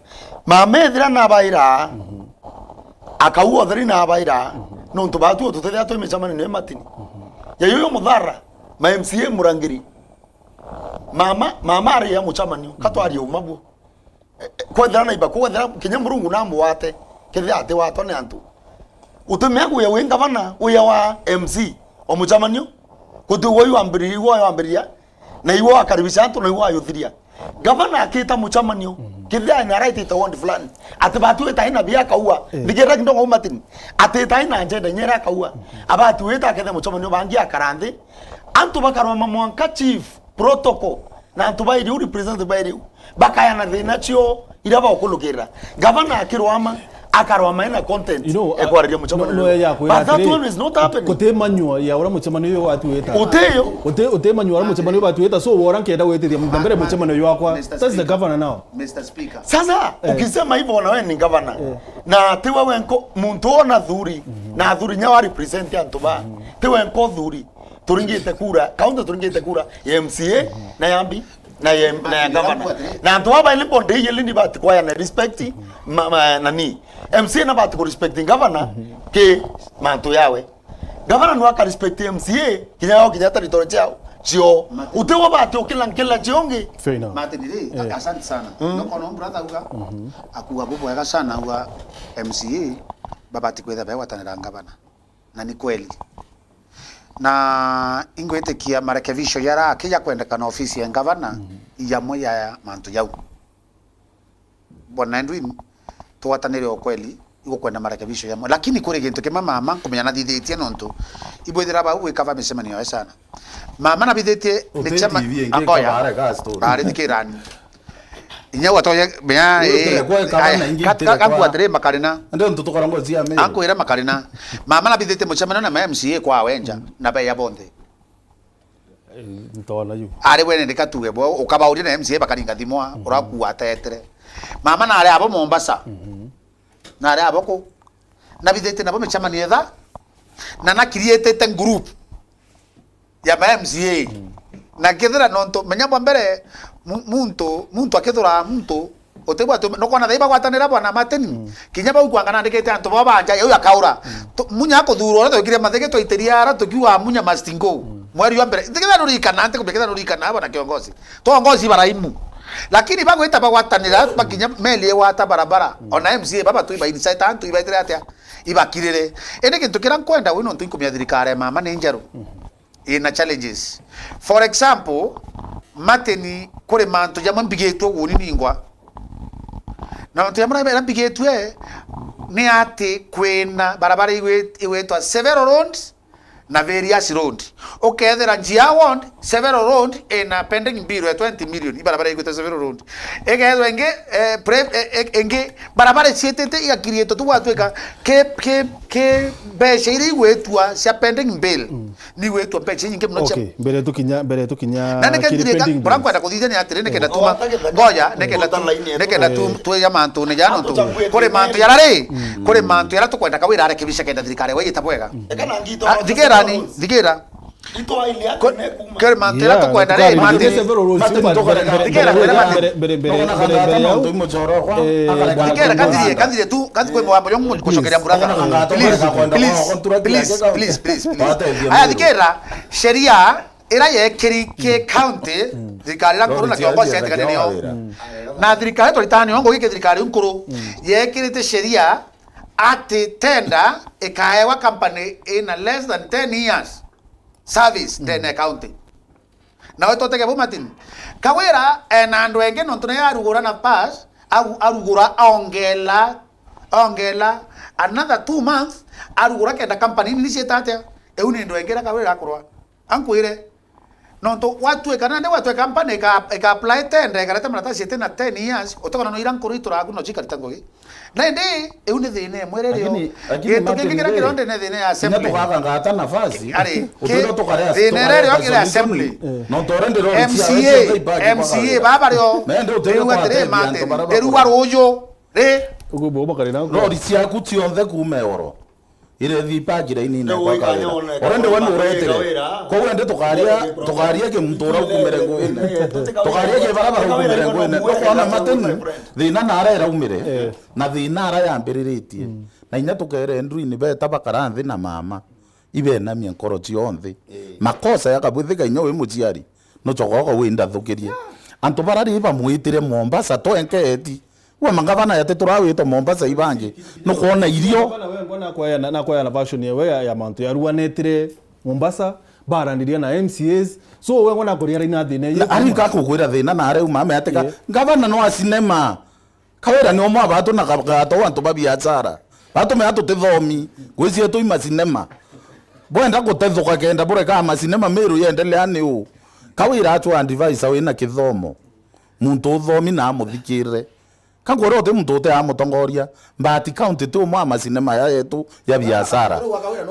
Mama ethira nabaira, mhm, akau otheri nabaira, mhm, nontu batu tutethia twi micemanio ni Martin. Mhm. Ya yuyu Muthara, ma M C A Murangiri. Mama, mama ari ya mucemanio, katwaria uma buo. Eh, eh, kwethira na ibaku, kwethira kinya Murungu namwate, kethira atiwatwa ni antu. Utimea kuya wi ngavana, uya wa M C, o mucemanio. Guti uwe wambiriria, iwe wambiriria, na iwe wakaribisha antu, na iwe wayuthiria. Ngavana akita mucemanio, mhm, kethira ni araitite ward fulani, ati batu ita ina bia akaua. Eh. Thikira kidogo Martin, ati ita ina agenda inya iria akaua. Mhm. Abatu ita akethe mucemanio bangi akara nthi. Antu bakaroma mwanka chief, protocol, na antu bairiu, representative bairiu, bakayana thina cio iria bakulukirira. Gavana akirwama, akarwama ena content, you know, ya kwariria mucemanio no, no, uyu. Ya kwira. But that atiri, one is not happening. Guti manual ya uria mucemanio uyu watuita. Utiyo. Guti, guti manual uria mucemanio uyu batuita, so wora nkenda gwitithia na mbere mucemanio uyu wakwa. Mister Speaker. That's the governor now. Mister Speaker. Sasa, eh, ukisema hivyo na wewe ni governor. Eh. Na tiwe wenko muntu ona thuri, mhm, na thuri nya wa represent antu ba. Mhm. Tiwe nko thuri. Turingite kura, county turingite kura ya M C A, mhm, na ya mbi, na ya, na ya governor. Na antu aba ni body yeli ni bati kwaya na respect, ma, ma, nani? M C A na bati ku respect governor, mhm, ki mantu yawe. Governor no aka respect M C A, kinya yao, kinya territory ciao, cio. Mate- Uti ubati ukila nkila ciongi. Fair enough. Martin ri, Eh. asante sana. Mm. Nokona brother auga, Mhm. akuga bubwega sana, auga M C A babati kwitha begwatanira ngavana. Na ni kweli. Na ingwitikia marekebisho yara akija kwendekana ofisi ya ngavana, Mhm. ijamwe ya mantu jau. Bwana Edwin, tugwatanire o kweli, igukwenda marekebisho jamwe. Lakini kuri gintu kimwe mama nkumenya nathithitie nontu ibwithira bau gwikava micemanio yawe sana. Mama nabithitie Uti micema-, T V ingi angoya. Kabare ka story. Ari thikirani. Inya gwatoya, menya, Utire eh, kwa ikaba aya, na ingi ka-, itire ka-, kwa. Ankwatire makarina. Ndio ntu tukora ngozi ya mimi. Ankwira makarina. Mama nabithitie mucemanio na ma M C A kwa wenja, Mm. na beya bonthe. Eh, ntona yu. Ari we nende katuge bo, ukabauria na M C A bakaringa thimo, Mhm. urakua atetere. Mama na ari abo Mombasa. Mhm. Na ari abo ku. Nabithitie nabo micemanio etha. Na nakirietete group ya ma M C A. Mm. Na kethira nontu, menya bwa mbere, mu-, muntu, muntu akethura muntu, utibwa tu, nukona thai bagwatanira bwana Martin. Mm. Kinya bau kwanga nandikite antu bao banja, yau akaura. Mm. Tu-, munya akuthurwa, uria twekire mathege twaitiria ara, tukiuga munya must go. Mm. Mweri wa mbere. Ntiketha nurikana, ntikubiketha nurikana, bwana kiongozi. Tongozi baraimu. Lakini bagwita bagwatanira, bakinya meli igwata barabara. Mm. Ona M C A baba tu iba insight antu ibaitire atia? Ibakirire. Indi gintu kiria nkwenda wi nontu inkumia thirikari ya mama ni njeru. Mm. Ina challenges. For example, Martin, kuri mantu jamwe mbigitwe uguni ningwa. Na mantu jamwe jaria mbigitwe ni ati kwina barabara igwi-, igwitwa Several Road na Various Road. Ukethira njia ya Ward, Several Road ina pending bill ya twenty million, ibarabara igwitwa Several Road. Ikethirwa ingi, eh, pre-, eh, eh, ingi barabara iciitite igakiriitwa tu gwatwika ki, ki, ki mbeca iria igwitwa cia pending bill. Mm. Ni gwitwa mbeca inyingi muno cia. Okay, mbere tukinya, mbere tukinya Na neke kiri ndirika, pending bura bills. Nkwenda kuthithia ni atiri, nikenda tuma. Ngoja, nikenda tu, nikenda tu, Eh. Twi ya mantu ni jano tu. Kuri mantu yara ri, Mm. kuri mantu yara tukwenda kawira arekebisha kenda thirikari wejita bwega. Ah, thikira ni, thikira. Kuri mantu yara tukwenda ri, mantu. Thikira, mbere, mbere, mbere, mbere, mbere, mbere, mbere, Eh, Thikira, kandirie, kandirie tu, kandi kwi mwambo yo gucokeria brother. Please, please, please, please, please. Aya, thikira, sheria ira yekiri ki county, thirikari ira nkuru na kiongozi ya thirikari niyo. Na thirikari twaritani yo ngugi ki thirikari nkuru. Yekirite sheria ati tender ikaewa company ina less than ten years service ndene ya county. Nawe twotege bu Martin. Kawira ena andu engi nontu naye arugura na pass, agu-, arugura aongela, aongela another two months, arugura kenda company nini ciita atia? Eu ni ndu engi ira Kawira akurwa. Ankwire. Nontu watwika, nandi watwika company ika, ika apply tender, ikareta maratasi iti na ten years, utikona no ira nkuru ituragu no cikarita ngugi. Na indi, iu ni thina imwe ririo. Lakini, lakini gintu Martin, kingi kiria ri, kironde ni thina ya kinya assembly. Tukagangata nafasi, ari, utwira ki-, tukarea, thina tukarea iria irio kiri resolution, assembly. Eh. No tore ndiro M C A, M C A baba rio. Na indi utwira riu atiri, kwateithia Martin, antu bara ndirua bakuru. Ruju, ri. Uguo bo bakari na. Rori ciaku cionthe kuuma oro. Irethi ipakire inine kwa Kawira. Already we nuretire. Koguo ende tukaria, tukaria kimuntu ura ukumire nguine. Tukaria kibara bara ukumire nguine. Tukwona Martin, thina nara iraumire. Eh. Na thina ara yambiriritie. Mm. Na inya tukere Edwin beta bakara nthi na mama. Ibenamie nkoro cionthe. Eh. Makosa yakabwithika inya wi muciari. Nucoka ukauga wi ndathukirie. Antu bara ri bamwitire Mombasa twenke eti. We mangavana yate turawitwa Mombasa ibangi. Nukwona irio. Gavana we ngwa nakwaya na, nakwaya na version yewe ya, ya mantu yaruanetire Mombasa, barandiria na M C As. So we ngwa nakuria raina thina iyo. Ari nkakukwira thina na areu mama atika. Yeah. Gavana no acinema. Kawira ni umwe abatu na ka-, gato antu ba biashara. Batume atu tithomi. Gwicietu imacinema. Bwenda gutethuka kenda bureka macinema Meru yendelea ni u. Kawira acu advisor wina kithomo. Muntu uthomi na amuthikirire. Ka kwira uti muntu uti amutongoria, but county ti umwe a macinema ya yetu ya biashara.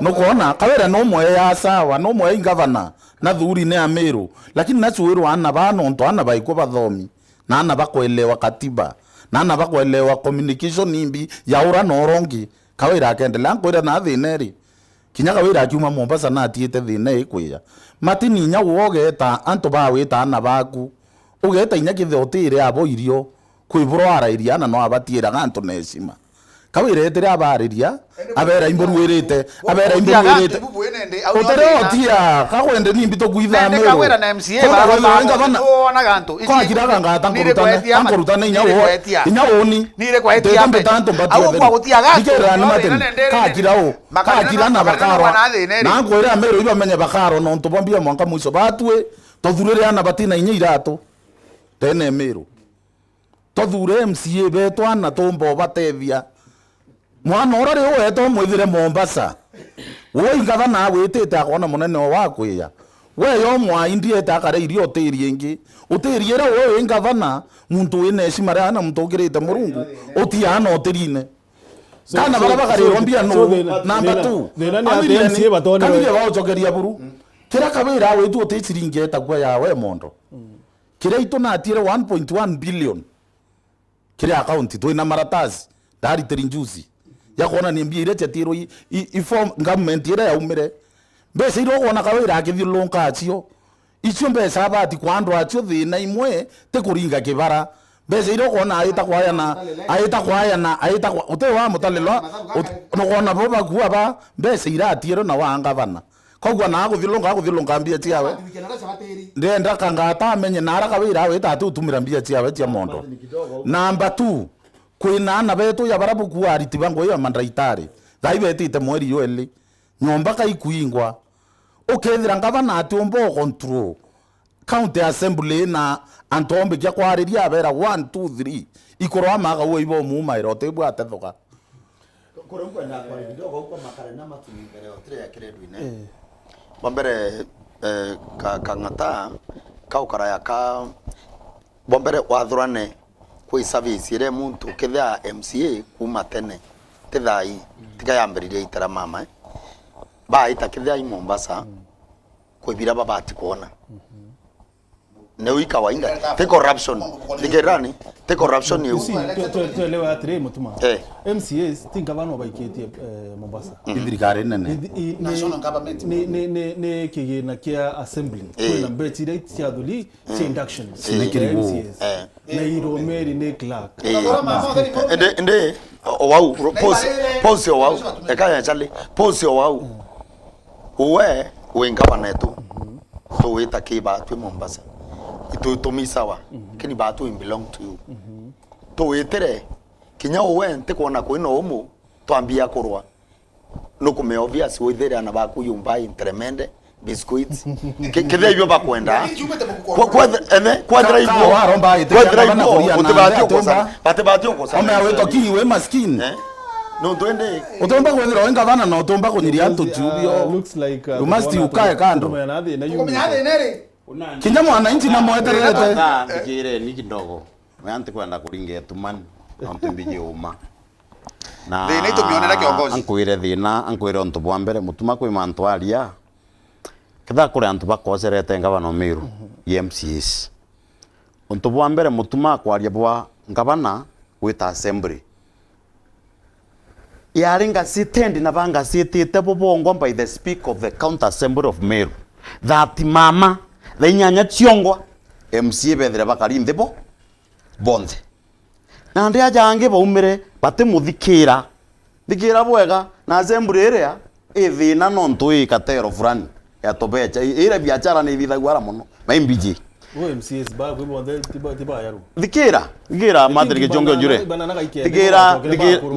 Nukwona, Kawira no mwe ya sawa, no mwe i gavana na thurine ya Meru, lakini nacuirwa ana ba nontu ana baikwa bathomi, na ana bakwelewa katiba, na ana bakwelewa communication imbi ya ura na ura ungi. Kawira akendelea nkwira na thina iri. Kinya Kawira akiuma Mombasa na atiite thina ikwija. Martin inya uwe ugeta antu bawita ana baku. Ugeta inya kithotire abo irio. Kwibura arairia ana no abatiiraga antu na heshima. Kawira etire abariria, abera imburuirite, abera imburuirite. Utere otia, kagwende ni mbi tukwitha Meru. Kagwira na M C A. Kagwira barotha, ngavana. Ntiwona gantu. Ici kwakira gangata nkurutane, nkurutane inya wo. Inya woni. Nire kwa etia. Mbeta antu mbatu. Au kwa gutia gantu. Thikira ni mate. Kakira u. Kakira na bakaro. Na nkwira Meru ibamenye bakaro nontu bwa mbia mwanka mwiso batue. Tuthurire ana batina inya iratu. Tene Meru. Tuthure M C A betu ana tumba ubatethia. Mwana ura ri uwete umwithire Mombasa. Woi ngavana agwitite akona munene o wa kwiya. We yo mwai ndiete akare irio utiri ingi. Utiri ira wi ngavana, muntu wina heshima ria na muntu ukirite Murungu, utiana utirine. So, kana so, bara bakarirwa so, mbia so nu, thina, number thina, two. Thina ni ati M C A batonere. Kamithia baucokeria buru. Kira Kawira awitu uti ciringi etagua ya we mondo. Kiria itu natiire one point one billion kiri account, twina maratasi, ndaritiri njuzi, ya kwonania mbia iria ciatirwe i, i, i form government iria yaumire. Mbeca iria ukwona Kawira akithiururunka acio, icio mbeca abati kwandwa acio thina imwe, ti kuringa kibara. Mbeca iria ukwona aita kwayana, aita kwayana, aita kwa, uti wa mutalilwa, ut-, nukwona bo bakua ba, mbeca iratiirwe na wa ngavana. Koguo na aguthiurunka, aguthiurunka mbia ciawe. Ndenda Kangata amenye na ara Kawira awita ati utumira mbia ciawe cia mondo. Namba two, kwina ana betu ya bara bukua ariti ba ngugi ya mandaitari. Thai betite mweri yo eli. Nyomba kaikuingwa. Ukethira ngavana ati umba u control County Assembly na antu ombikia kwariria abera one, two, three. Ikurwa maka uwe ibo mumaira utibwa atethoka. Kore nkwenda kwari kidogo huko makare na matu mbere o tire ya kirendu ine. Eh. Bwa mbere, eh, ka, Kang'ata, ka ukaraya ka, bwa mbere wathurane kwi service iria muntu kethia M C A kuma tene, ti thai, tiga yambiririe itara mama, eh. Baita kethia i Mombasa, kwi bira babati kwona. Neu i kawaida. Ti corruption. Thikirani, ti corruption iu. You see, tu-, tu-, tuelewe atiri, Mutuma. Eh. M C As, ti ngavana ubaikitie, eh, Mombasa. Ni thirikari nene. Ni thi-, i-, ni, National government. Ni, ni, ni, ni kigina kia assembly. Eh. Kwina mbechi iria cia athuri, cia induction. Eh. Ni kirigo. M C As. Eh. Na iromeri ni clerk. Eh. Indi, indi, o, o wau, ro-, pause, pause o wau. Eka ya chale, pause o wau. Uwe wi ngavana etu, tuwita ki batwi Mombasa. Itu, itu mi sawa. Kini batwi belong to you. Tuwitire, kinya uwe ntikwona kwina umu, twambia kurwa. Nukume obvious withire ana baku you buy tremende, biscuits. Ki-, kithia ibio bakwenda. Kwa, kwa, ene, kwa drive. Ka, ka, waromba ite, kwethira ngavana ibio, kuria na utibati ande ukosana. Atumba. Batibati ukosana. Ome awitwa ki we maskin. Eh? Nontu indi utumba kwithirwa wi ngavana na utumba kunyiria antu ciubio. Uh, looks like, uh, you must ukae kando. Kumenya na thina yu. Kumenya na thina ri? Kinya mwananchi na mwetererete. Thaa, thikireni kidogo. Mea ntikwenda kuringa etumani, nontu mbiji uma. Na thina itumionera kiongozi. Ankwire thina, ankwire untu bwa mbere, Mutuma kwi mantu aria. Ketha kuri antu bakocerete ngavana o Meru, i M C As. Untu bwa mbere, Mutuma akwaria bwa ngavana gwita assembly. Yari ngacitendi na bangasitite bo bongwa by the Speaker of the County Assembly of Meru, that mama, thaa inyanya ciongwa, M C A bethire bakari nthi bo bonthe. Na andi aja angi baumire batimuthikira. Thikira bwega, na assembly iria i thina nontu i katero fulani ya tubecha. I-, iria biachara ni ithithagua ara mono. Maimbiji. Bo M C As ba, kwi bonthe, ti ba, ti ba yaru. Thikira, thikira, Martin Kichonge Njure. Thikira,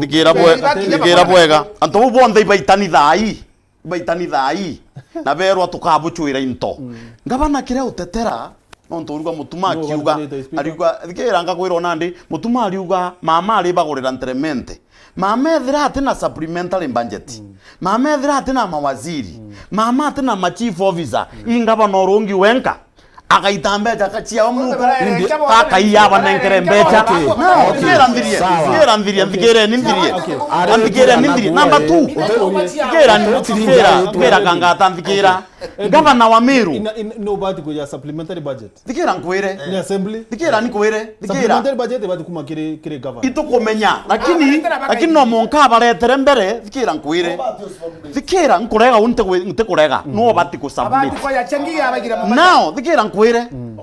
thikira bwe-, thikira bwega. Antu bau bonthe ibaitani thai. Ibaitani thai. Na berwa tukabuchwira into. Ngavana kiria utetera, nontu uruga Mutuma akiuga, ariuga, thikira ngakwira nandi, Mutuma ariuga, mama aribagurira nteremente. Mama ethira atina supplementary budget. Mama ethira atina mawaziri. Mama atina ma chief officer. Ingavana urungi wenka. Agaita mbecha ka-, ciao muko. Akaiya abanenkere mbecha. Okay. No, okay. Thikira nthirie. Sawa. Thikira nthirie, okay. Nthikire ni nthirie. Okay. Nthikire ni nthirie. Number two. Thikira, thikira, thikira Kangata nthikira. Okay. Gavana wa Meru. Ina, ina, no bati kuja supplementary budget. Thikira nkwire. Ni assembly. Thikira nkwire. Thikira. Supplementary budget ibati kuma kiri, kiri governor. Itukumenya. Lakini, lakini no monka abaretere mbere. Thikira nkwire. Thikira nkurega, u ntikurega. No bati ku submit. Now, thikira nkwire.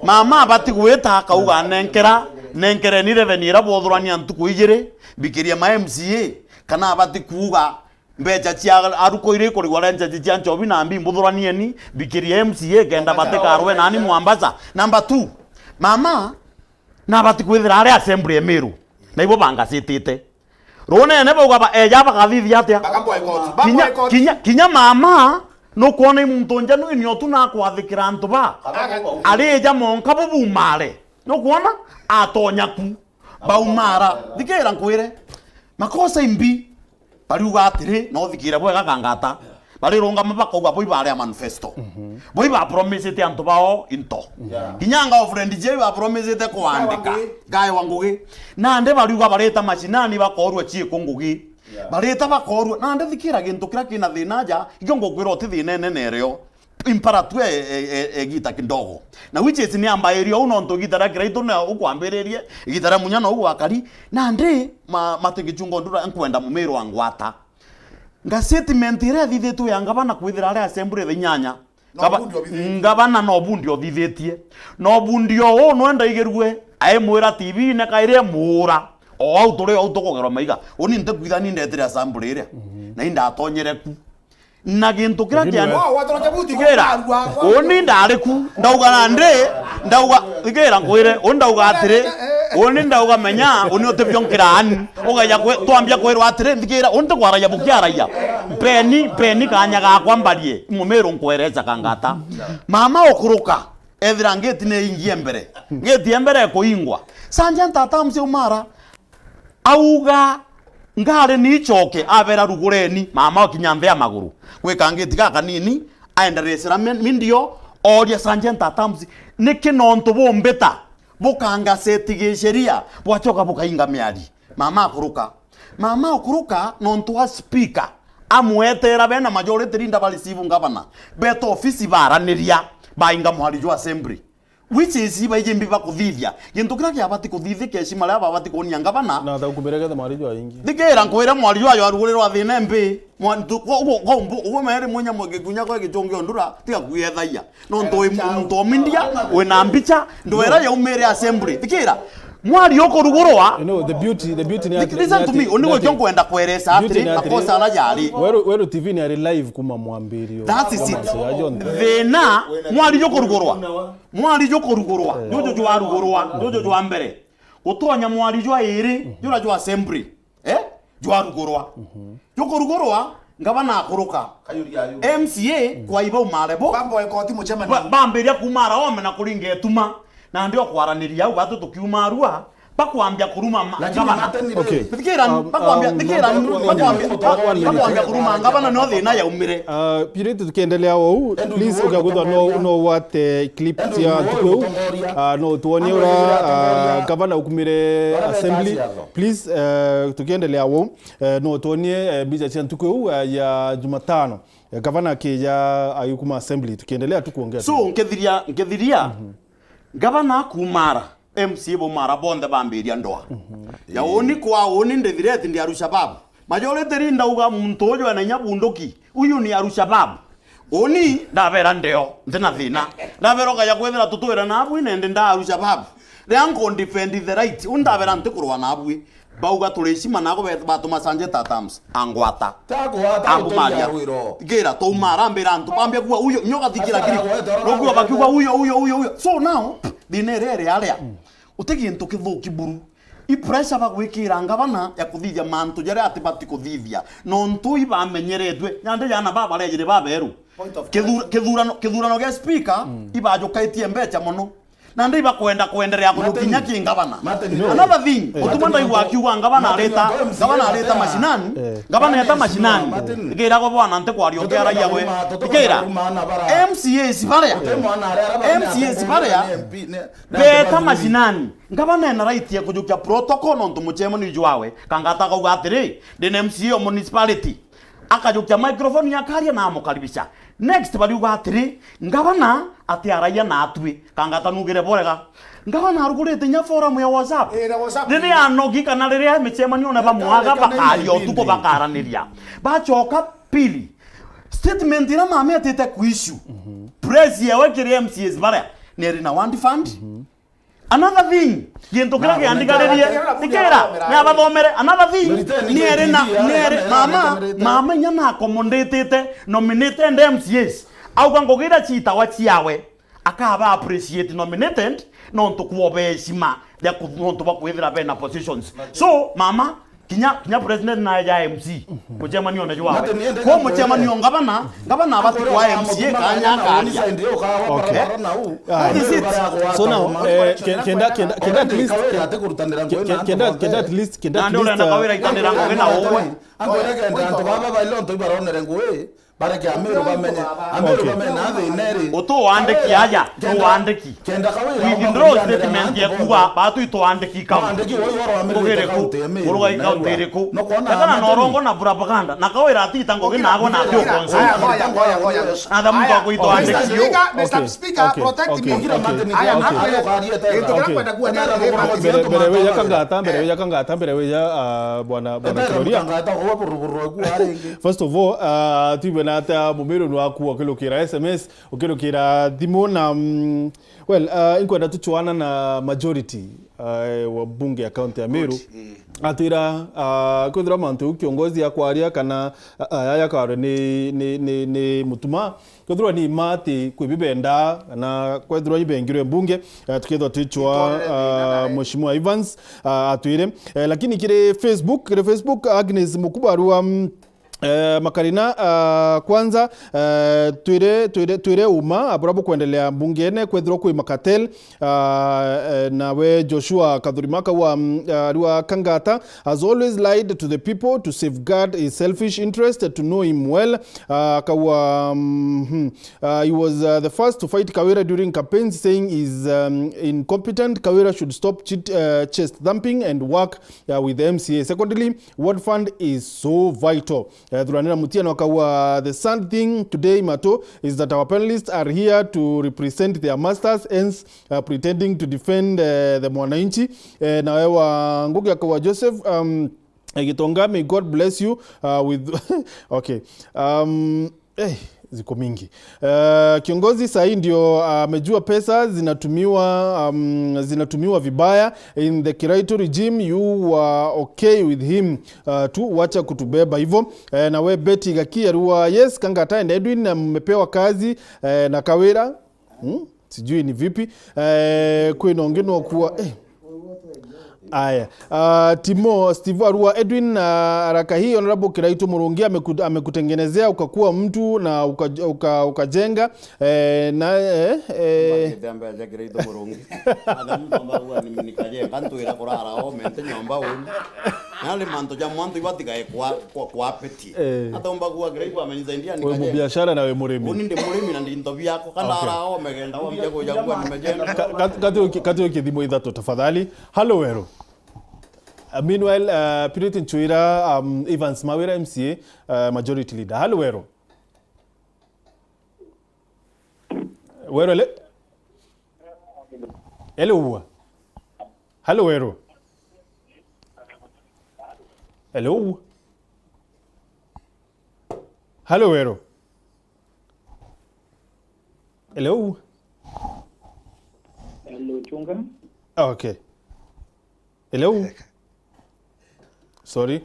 Mama abati gwita akauga, nenkera, nenkereni revenue ira bothurania ntuku ijiri, mbikiria ma M C A. Kana abati kuuga mbeca cia aruko iri kurigwa rent cia nchobi na mbi, mbuthuranieni, mbikirie M C A kenda batikarwe nani Mwambasa. Number two, mama nabati kwithira ari assembly ya Meru, na ibo bangasitite. Runene bauga ba, eja bakathithia atia? Baka boycott. Ba Kinya, boycott. Kinya, kinya mama, nukwona i muntu njanu inio tu nakwathikira antu ba. Baka arija monka bubumare. Nukwona? Atonya ku. Baumara. Thikira nkwire. Makosa imbi. Bariuga atiri, no thikire bwega kangata. Barirungama bakauga bo ibaria manifesto. Bo ibapromisite antu bao into. Yeah. Kinya anga friend je ibapromisite kwandika. Gae wa ngugi. Gae wa ngugi. Nandi bariuga barita mashinani bakorua chiiko ngugi. Yeah. Barita bakorua. Nandi thikira gintu kiria kina thina aja, ikio ngukwira uti thina inene irio. Impara tu e, e, e, igita kidogo. Na which is ni ambairie uu nontu igita ria kiraitu na ukwambiririe, igita ria munya na ugwakari, nandi ma, matigichunga ndura nkwenda mumiro wa ngwata. Nga statement iria ithithitwe ya ngavana kwithira ari assembly thaa inyanya. No Ngava-, bundi othithitie. Ngavana no bundi othithitie. No bundi o uu nwenda igirue, aimwira T V-ine kairi amuura. O au turi au tukugerwa maiga. Uni ntikwitha ni ndetire assembly iria. Mhm. Na indatonyere ku. Na gintu kiria Lakini kiana we- Wa-, watorokia buti Thikira, kwa- kwa- uni ndari ku, ndauga nandi, ndauga, thikira nkwire, uni ndauga atiri, uni ndauga menya, uni utibio nkiraani, ugeja kwi-, twambia kwirwa atiri, thikira, uni tikwaragia bukiaragia. Peni, peni kanya gakwa mbarie, mumiru nkwereca kangata. Mama ukuruka, ethira ngiti ni ingie mbere. Ngiti ya mbere ikuingwa. Sanja ntata mse umara, Auga, "Ngari ni icoke," abera, "Rugureni, mama okinya nthi ya maguru." Gwika ngiti gakanini, aenderesera mi-, mindio, oria Sergeant Atamsi, "Niki nontu bumbita, bukangaseti gisheria, bwacoka bukainga miari?" Mama akuruka. Mama ukuruka nontu wa speaker, amwetera bena majority leader ba receive ngavana. Beta ofisi baraniria, bainga mwari jwa assembly. Which is ibaiji mbi bakuthithia. Gintu kiria kiabati kuthithika, heshima ria babati kuonia ngavana. Na tha ukumire getha mwari jwa ingi. Thikira nkwire mwari jwa jwa ruguri rwa thina mbi. Mwa-, ntu-, ko-, ko-, ko-, mbu-, uguo mere mwinya mwe gikunya kwa gichungi ondura, tiga kuyethaia. Nontu wi muntu omindia, wina mbicha, ndwera yaumire assembly. Thikira, mwari ukurugurwa. You know, the beauty, the beauty ni Thi-, atiri, listen ni to me, atiri, uni ni gwe atiri. Nkwenda kweresa Beauty atiri, ni atiri. Makosa ala jari. Weru, Weru T V ni ari live kuma mwambirio. That is it. Mantu ya jonthe. Thina, mwari ukurugurwa. Mwari jukurugurwa, juju jwarugurwa, juju jwa mbere. Gutonya mwari jwa iri, jura jwa assembly. Eh? Jwarugurwa. Jukurugurwa, ngavana akuruka. M C A kwa iba umare bo. Bambo ekoti muchemani. Ba-, bambiria kumara ome na kuringa etuma. Na ndio kwaraniria au batu tukiuma arua, bakwambia kuruma ma-, Lakini ngavana. Matenire. Okay. Thikira, Um, bakwambia, um, thikira, one, one, bakwambia, one, one, bakwambia kuruma ngavana no thina yaumire. Uh, Purity, tukiendelea ou, Andrew please, Iwobi ukagutha no, utongoria. No wate clip Andrew cia Iwobi ntuku iu. Utongoria. Uh, no tuonie ura, Andrew Iwobi utongoria. Uh, gavana ukumire Bara assembly. Betasia tho. Please, uh, tukiendelea ou, uh, no tuonie, uh, mbica cia ntuku iu, uh, ya Jumatano. Uh, gavana akija agikuma assembly. Tukiendelea tu kuongea. So, nkethiria, nkethiria, gavana akumara. M C A baumara bonthe bambiria ndoa. Ya uni kwa uni ndithireti ndi Al-Shabab. Majority leader ndauga muntu uju ena inya bunduki. Uyu ni Al-Shabab. Uni ndabera ndeo, ntina thina. Ndabera ukaja kwithira tutwira nabu ine ndi nda Al-Shabab. Ria nku defend the right. Uni ndabera ntikurwa nabu. Bauga turi heshima nago be-, batuma Sanjay Tatams. Angwata. Takwata Angumaria. Gira, tauma arambira antu, bambia kuuga, "Uyo, nyoka thikira kiri." Nokuo bakiuga, "Uyo, uyo, uyo, uyo." So now, thina iria iri aria, uti gintu kithuki buru. I pressure bagwikira ngavana ya kuthithia mantu jaria atibati kuthithia. Nontu ibamenyeretwe, nyande jana babarejire baberu. Point of Kithura-, kithurano, kithurano gia speaker, ibajukaitie mbecha mono. Nandi ibakwenda kwenderea kujukinya ki ngavana. Martin, no. Another thing, eh, utuma ndaigua akiuga ngavana areta, ngavana areta mashinani, eh, ngavana eta mashinani. Martin. Ikira kwa bwana nte kwaria ukiaragia we. Ikira. M C As baria. M C As baria. Beta mashinani. Ngavana ena right ya kujukia protocol nontu muchemani jwawe. Kangata kauga atiri, ndina M C A o municipality. Akajukia microphone akaria na amukaribisha. Next bariuga atiri, ngavana ati araia na atwi, kangata nugire borega. Ngavana arugurite inya forum ya WhatsApp. Eh, na WhatsApp. Riria anogi kana riria michemanio na bamwaga bakaria utuku bakaraniria. Bachoka pili. Statement ira mama etite ku issue. Press yewe kiri M C As baria. Neri na one fund. Another thing, gintu kiria kiandigaririe, ikira, ni abathomere. Another thing, ni eri na, ni eri, mama, mama inya na accommodatete nominated M C As. Auga ngugi iria ciitawa ciawe, akaba appreciate nominated, nontu kwobe heshima ya ku-, nontu bwa kwithira bena positions. So, mama, kinya, kinya president nae ya M C, mucemanione jwawe. Ko mucemanio ngavana, ngavana abati kwa M C A kanya akaria. Okay. That is it. So now, eh, ke-, kenda, kenda, kenda at least, ke-, kenda, kenda at least, kenda at least, urenda uh, Kawira itanira ngugi na uwe. Antu baba baile onto ibaronere ngui. Bareke Amiru bamenye. Amiru bamenye na thina iri. Utu wandiki aja, tu wandiki. Kenda Kawira withdraw statement ya kuuga batu itu wandiki kaunti. Wandiki woi waro Amiru. Ngugire ku, uruga i kaunti iriku. Kana na urongo na propaganda. Na Kawira atita ngugi na ago na atio konso. Aya, ngoya, ngoya, ngoya. Atha muntu akwitwa andiki. Mister Speaker, Mister Speaker, protect me. Aya, mbere, mbere wija kangata, mbere wija kangata, mbere wija, ah, bwana, bwana Kiroria. First of all, uh, twibwe na ata mumiru ni waku ukirukira S M S, ukirukira thimu na, mm, well, uh, inkwenda tuchwana na majority, uh, wa bunge ya county ya Meru. Atwira, uh, kwithirwa mantu u kiongozi akwaria kana, uh, aya yakarwe ni, ni, ni, ni mutuma, kwithirwa ni ma ati kwi bibenda na kwithirwa ibengirwe mbunge, uh, tukethwa twichwa, uh, Mheshimiwa Evans, uh, atwire. Uh, lakini kiri Facebook, kiri Facebook, Agnes Mukubarua, mm, Eh, Makarina, ah, kwanza, eh, twire, twire, twire uma, abura bukwendelea mbungene, kwethirwa kwi makatel, ah, eh, nawe Joshua Kathurima kaua, mm, ah, riwa Kangata has always lied to the people to safeguard his selfish interest, to know him well, ah, kaua, mm, hmm. Ah, he was, uh, the first to fight Kawira during campaigns, saying he's, um, incompetent. Kawira should stop cheat, uh, chest thumping and work, uh, with the M C A. Secondly, Ward fund is so vital. Eh, Thuranira Mutieno akaua, the sad thing today, Mato, is that our panelists are here to represent their masters, hence, uh, pretending to defend, uh, the mwananchi. Eh, nawe wa Ngugi akaua Joseph, um, eh, Gitonga, may God bless you, uh, with, okay. Um, Eh, ziko mingi. Eh, kiongozi sahi ndio, ah, amejua pesa zinatumiwa, um, zinatumiwa vibaya. In the Kiraitu regime, you were okay with him, uh, tu, wacha kutubeba hivyo. Eh, na we Betty Gaki arua, yes, Kangata and Edwin, na mmepewa kazi, eh, na Kawira. Hmm? Sijui ni vipi. Eh, kwina ungi no kuwa, eh. Aya. Ah, Timo, Steve Arua, Edwin, ah, haraka hii, Honorable Kiraitu Murungi ameku-, amekutengenezea ukakuwa mtu na uka-, uka-, ukajenga, eh, na, eh, eh. Mbeca Kiraitu Murungi. Atha mtu ambaye huwa ni, nikajenga, ntwira kurara o, mente nyomba uni. Na ni mantu ja mwantu ibatigae kwa, kwa, kwa peti. Eh. Ataumba kuwa Kiraitu amenisaidia nikajenga. We mubiashara na we murimi. Uni ndi murimi na ndi into biako. Kana ara o megenda wambia kuja kuwa nimejenga. Ka-, ka-, kati uki-, kati uki thimu ithatu tafadhali. Hello, Weru. Uh, meanwhile, uh, Purity Nchuira, um, Evans Mawira, M C A, uh, majority leader. Hello, Weru. Weru, ele-, hello. Hello, Weru. Hello. Hello, Weru. Hello. Hello, Chunga. Okay. Hello. Sorry.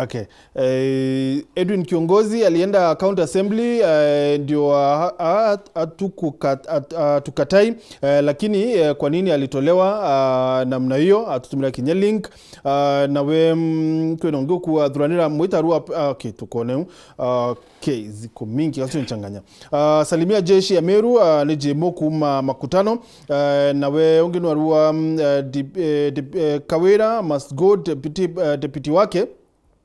Okay. Eh, Edwin Kiongozi alienda County Assembly, eh, ndio, ah, ah, hatukukat-, at-, hatukatai, eh, lakini, eh, kwa nini alitolewa, ah, namna hiyo? Atutumira kinya link. Ah, nawe, mm, kwina ungi ukuwa Thuranira Mwita Arua, ah, okay, tukone u. Ah, okay, ziko mingi, acio nchanganya. Ah, salimia jeshi ya Meru, ah, ni Jemo kuma Makutano. Ah, nawe ungi nwarua, mm, eh, di-, eh, di-, eh, Kawira must go, deputy, eh, deputy wake.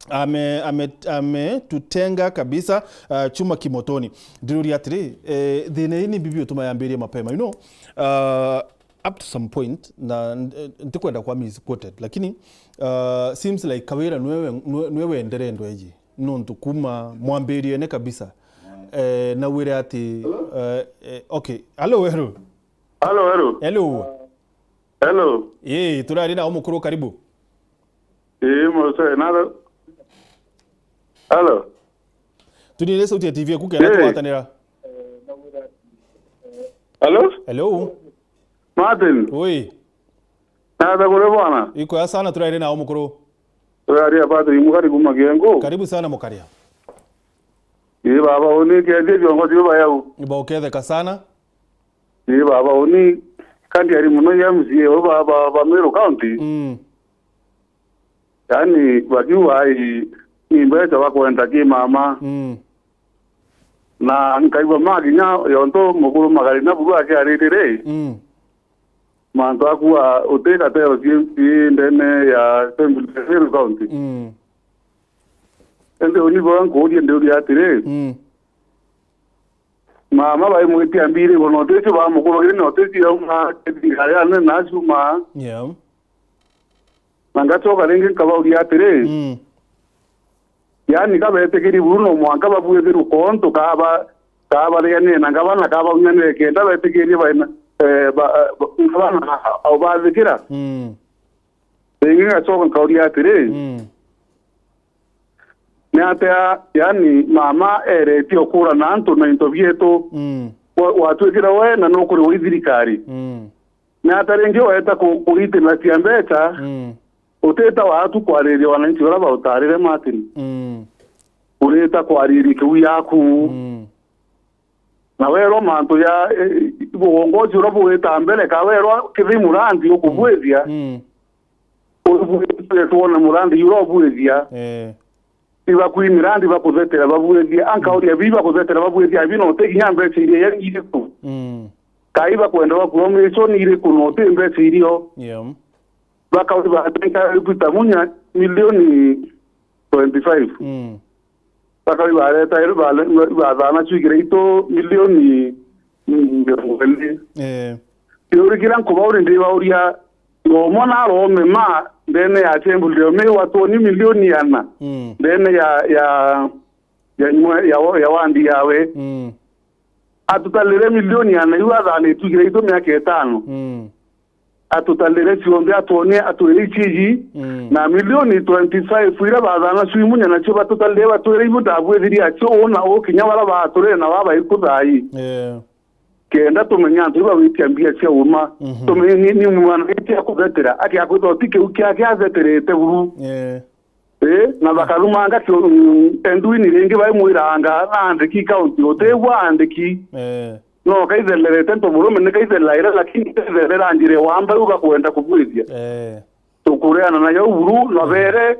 Ame-, ame-, ametutenga kabisa, ah, chuma kimotoni. Ndiruria atiri, eh, thina ii ni bibi utuma yambirie mapema. You know, ah, up to some point, na, eh, ntikwenda kwa misquoted, lakini, ah, seems like Kawira nwe we-, nwe, nwe wendere ndweji. Nontu kuma mwambiriene kabisa. Eh, nawire ati, eh, eh, okay. Hello, Weru. Hello, hello. Hello. Hello. Eh, turari na umukuru, karibu. Ii, mose, nalo. Hello. Tunire sauti ya T V yaku kenda twatanira. Hello? Hello? Martin. Ui. Nata kuri bwana? Iko ya sana, turaire nao mukuru. Turaria Patrick Mukari kuma Kiengu. Karibu sana Mukaria. Ii baba, uni kethie viongozi biu bayau. Ibauketheka sana. Ii baba, uni kandi ari muno ya M C A u ba, ba, ba Meru County. Mm. Yaani, bakiuga ai, ni mbeca bakwenda ki mama. Mm. Na nkaigua ma kinya yontu mukuru Magari na buru akiarite ri, Mm. mantu akuga uti katero ci, ci ndene ya Assembly ya Meru County. Mm. Indi uni bwa nkuuria ndiuria atiri, Mm. mama baimwitia mbiri, na uticio ba mukuru giri na uticio yauma, thirikari ya nene na ciuma. Yeah. Na ngacoka ringi nkabauria atiri, Mm. yaani, ka betikiri buru no mwanka babuithirwe kontu kaba, kabarianire na ngabana kabaunyanire kenda betikirie baina, eh, ba, eh, ba, ngabana au bathikira? Mm. Ringi ngacoka nkauria atiri, Mm. ni atia, yaani, mama eretie ukura na antu na into bietu? Mm. Wa, watwikire we na nukuri wi thirikari? Mm. Ni ata ringi weeta ku-, kugiitira cia mbeca, Mm. utita watu kwariria wananchi baria bautaarire Martin? Mm. Urita kwariria kiu yaku. Mm. Na werwa mantu ya, eh, uongozi uria bugita mbere, ka werwa kithi murandi ukubwithia, Mm. ubwithia, twone murandi uria ubwithia. Eh. Ibakwimira ndi bakuthetera babuethia, ankauria bi bakuthetera babuethia, abi no te kinya mbeca iria yari iriku? Mm. Kai bakwenda bakuromiswa ni iriku no te mbeca irio? Yeah. Bakauria batenga Peter Munya milioni twenty-five. Mm. Bakauria bareta iri bathana cwikire itu milioni mirongo iri. Eh. Kiuria kiria nkubauria ndibauria, ngomwa na arome ma ndene ya Assembly Meru watoni milioni ana Mm. ndene ya, ya, ya, nyua-, ya, wa-, ya wandi yawe. Mm. Atutalire milioni ana iu athanitwe igire itu miaka itano. Mm. Atutalire cionthe atwonie atwire iciji Mm. na milioni twenty-five iria bathana cwi Munya nacio batutalire batwire ibu ndabwithirie acio uu na uu kinya bara baturire na babaikuthai. Eh. Kenda tumenye antu iba witia mbia cia uma. Mhm. Tumenye ni, ni mwana witia kuthetera, akia kwithwa ti kiu kiake atheterete buru. Eh. Eh, na bakarumanga kio, mm, endwini ringi baimwiranga na andiki kaunti, utigwa andiki. Eh. No kaithererete nto murume ni kaithereraire, lakini kaitherera njira wamba u bakwenda kubwithia. Eh. Tukureana nayo buru, na bere,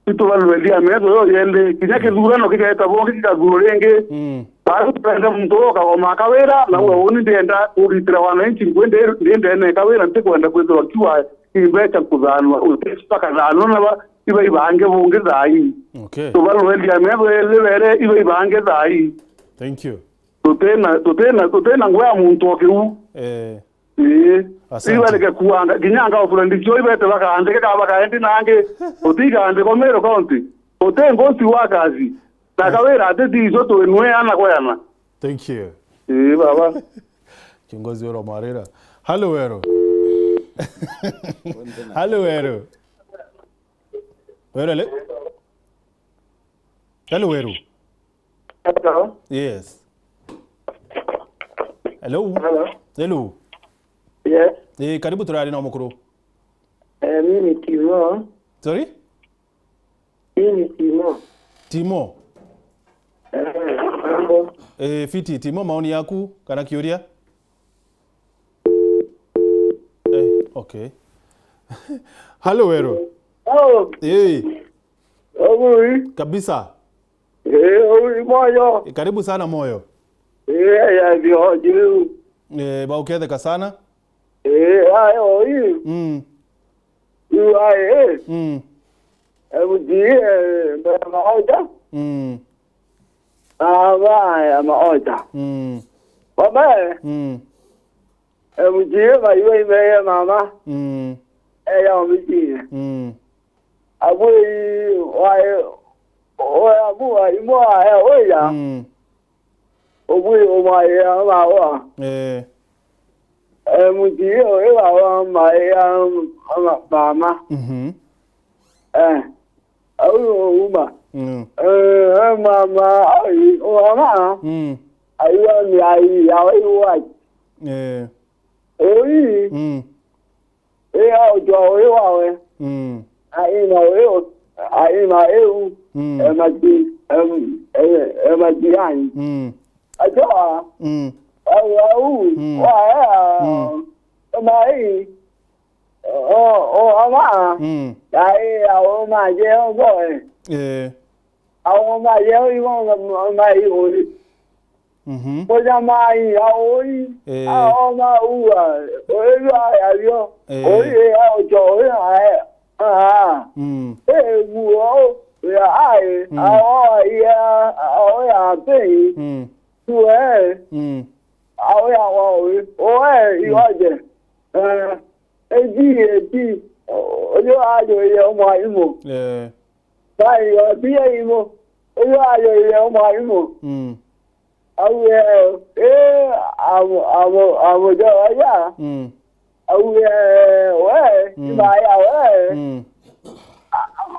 itubalwelia metho yo yende, kinya kithurano kigeta bongi kikathurwo ringi. Mm. Bari turenda muntu ukagoma akawira, na Mm. we uni ndienda kuritira wananchi ngwi ndi, ndi ndene kawira, ntikwenda kwithirwa kiwa imbeca nkuthanwa, uti bakathanwa na ba, iba ibange bungi thai. Okay. Tubalwelia metho yeli bere, iba ibange thai. Thank you. Tutina, tutina, tutina ngwa ya muntu o kiu. Eh. Ii. Asante. Ibareke kuanga, kinya anga ofula ndicio ibete bakandike ka bakaendi nangi, utikandikwa Meru County. Uti ngosi wa kazi. Na kawira ati tiicio twinwe ana kweyana. Thank you. Ii, baba. Kiongozi Wero Marira. Hello, Wero. Hello, Wero. Wero, le? Hello, Wero. Hello. Yes. Hello. Hello. Hello. Yes. Eh, karibu turari na mukuru. Eh, mimi Timo. Sorry? Mimi Timo. Timo. Eh, mambo. Eh, fiti, Timo, maoni yaku kana kiuria? Eh, okay. Hello, Wero. Oh. Eh. Obui. Kabisa. Eh, obui moyo. Eh, karibu sana moyo. Eh, ya dio jiu. Eh, bauketheka sana. Eh, ayo hii. Mm. Yu aye. Mm. Ebu ji, eh, mbere maoja. Mm. Aba ya maoja. Mm. Baba. Mm. Ebu ji, ba iwe ime ya mama. Mm. Eya omiji. Mm. Abu i, wa, o, abu wa, imo wa, e, oya. Mm. Obwi omwaye ama wa. Eh. Eh, muti o e wa wa ma e ama mama. Mhm. Eh. Au uma. Mm. Eh, eh, mama, ai, o ama. Mm. Ai wa mi ai, ya wa i wa. Eh. Ui, mm, ii aujwa ui wawe. Mm. Aina ui, aina iu. Mm. Emati, em, em, emati yani. Mm. Ajoa. Mm. Au, au. Mm. Wae. Mm. Mai. O, o, ama. Mm. Ai, au, maje, o, boe. Eh. Au, maje, o, ibo, mai, ui. Mhm. Kuja mai, au, ui. Eh. Au, ma, ua. Ui, ua, ya, yo. Eh. Ui, au, jo, ui, ai. Ah. Mm. Eh, ua, o, ya, ai. Mm. Au, ya, au, ya, pe. Mm. Tu, eh. Mm. Au, ya, wa, ui. O, eh, mm, iwaje. Eh, eti, eti, uyu ajwire o mwarimu. Eh. Bai, watia imu, uyu ajwire o mwarimu. Mm. Au, eh, eh, amu, amu, amujoya. Mm. Au, eh, we, mm, imaya we. Mm.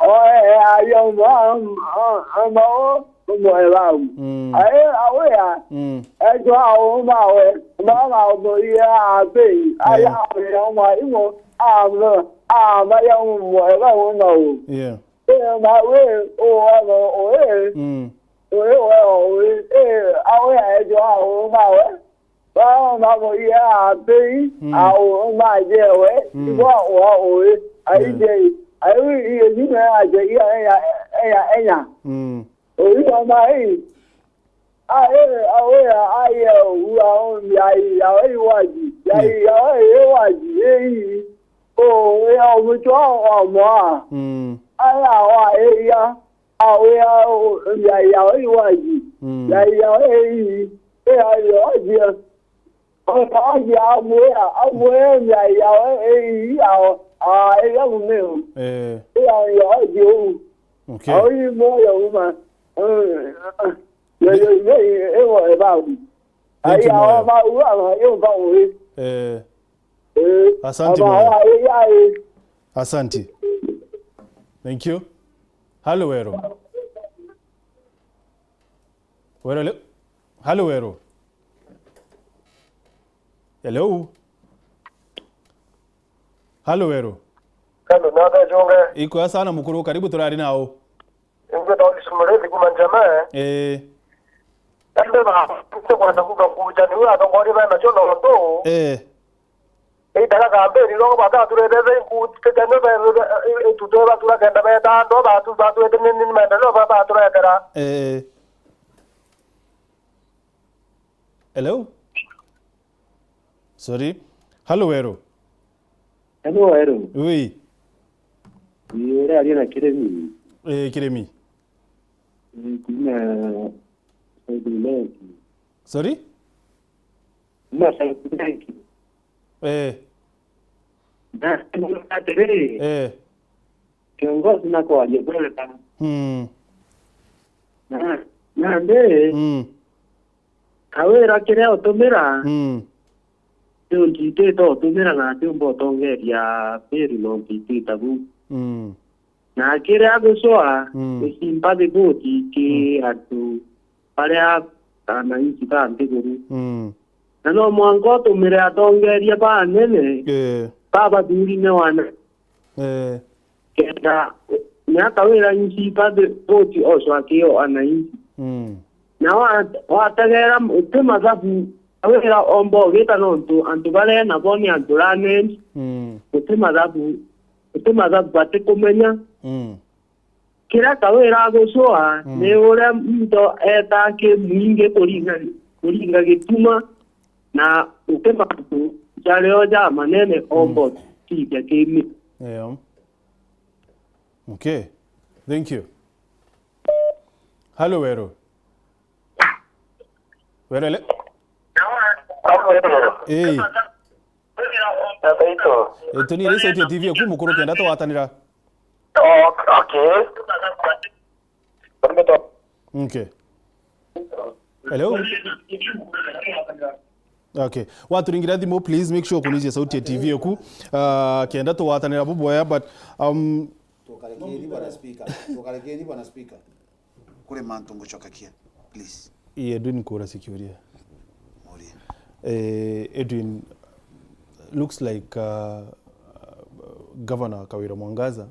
Oe, ayo, ma, ma, ma, o, mwe bau. Mm. Ae, awea. Mm. Ejo ao mawe, mama omoria abe. Aya, eh, awea o mwarimu, ama, ama ya mwe bau na o. Yeah. Eh, ma we, o, ano, o, eh. Mm. O, eh, o, o, eh, awea ejo ao mawe. Baba, mama, iya, abe, mm, ao, majewe, mm, ibo, wa, oe, ai, yeah, je, ai, wi, iye, nyuma ya, je, iya, eya, eya, enya. Mm. Oyu, ama, ei. A, e, a, oya, ai, e, u, a, o, ya, i, ya, ei, waji. Ya, i, yeah, ya, ei, e, waji, ei. O, ya, o, mucho, wa, mwa. Mm. Aya, wa, e, ya. Awe ya, ya, ya, ya, waji. Mm. Ya, ya, ei, ya, ya, waji. Waji, amwe, amwe, ya, ya, ei, ya, a, ya, mumeo. Eh. Ya, ya, waji, u. Okay. Au, i, mo, ya, uma. Eh, ya, ya, ya, e, wa, e, ba. Thank you, ai, moyo. Ama, u, ama, yo, ba, u, e. Eh. Eh, asante, ama, moyo. Ai, ai. Asante. Thank you. Halo, Wero. Wero, le-, halo, Wero. Hello? Halo, Wero. Halo, nata chonge. Iko ya sana, mukuru, karibu, turari nao. Inge Daudi Sumurethi kuma Njama, eh? Eh. Ende ba, nse kwenda kuga kuja ni ura tongori bana chono ndo. Eh. Itaga kambeni, no bata turethete inkuti, tete no be, be, be, ituto batura kenda beta, ndo batu, batu ete ni, ni maendeleo ba, baturekera. Eh. Hello? Sorry. Halo, Wero. Halo, Wero. Ui. Ni uraria na Kiremi. Eh, Kiremi. Eh, kuma South Lake. Sorry? Kuma South Lake. Eh. Na, atiri. Eh. Kiongozi na kwaria bwega. Mm. Na, nandi, mm, Kawira kiria utumira, mm, tiu ntitite utumira na atiumba utongeria biru no ntitite bu. Mm. Na kiria gucwa, mm, ni simba thiboti ki, mm, antu baria ananchi ba nthiguru. Mm. Na no mwanka utumire atongeria banene, eh, babathurine wana. Eh. Kenda, ni ata wira nchi ba the vote oswa kio ananchi. Mm. Na wa-, wategera uti mathabu, wira omba ugita nontu antu baria nabo ni antu ramen. Mm. Uti mathabu, uti mathabu batikumenya. Mm. Kiria Kawira agucua, mm, ni uria muntu etaa ki mwingi kuringa, kuringa gituma, na uti mantu jario ja manene, mm, omba utikia kimi. Yeah. Okay. Thank you. Halo, Wero. Wero le-, eh. Ito. Eh, tunire sauti ya T V yaku, mukuru, kenda tugwatanira. Oh, okay. Okay. Hello? Okay. Waturingira thimu, please make sure kunizia sauti ya T V yaku. Ah, kenda tugwatanira bubwega, but, um, tukarekeni, bwana speaker. Tukarekeni, bwana speaker. Kuri mantu ngucokakia, please. Ii, Edwin, kuracia kiuria. Muria. Eh, Edwin, looks like, uh, Governor Kawira Mwangaza,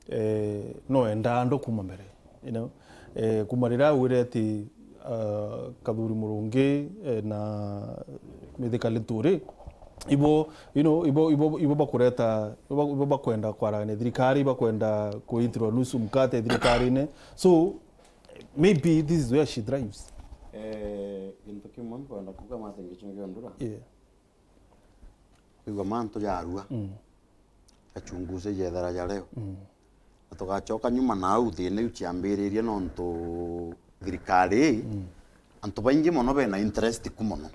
eh, no endaa andu kuma mbere, you know. Eh, kuma riria augire ati, uh, Kathuri Murungi, eh, na Mithika Linturi, ibo, you know, ibo, ibo, ibo bakureta, ibo, ibo bakwenda kwaragania thirikari, ibo bakwenda kuitirwa nusu mkate thirikarine. So, maybe this is where she thrives. Eh, gintu kimwe nkwenda kuuga, Martin Gichungi Ondura. Yeah. Kwigua mantu jarua. Mm. Gachunguze jethera ja leo. Mm. Na tugachoka nyuma nau, thina iu ciambiririe nontu thirikari ii, mm, antu baingi mono bena interest ku mono.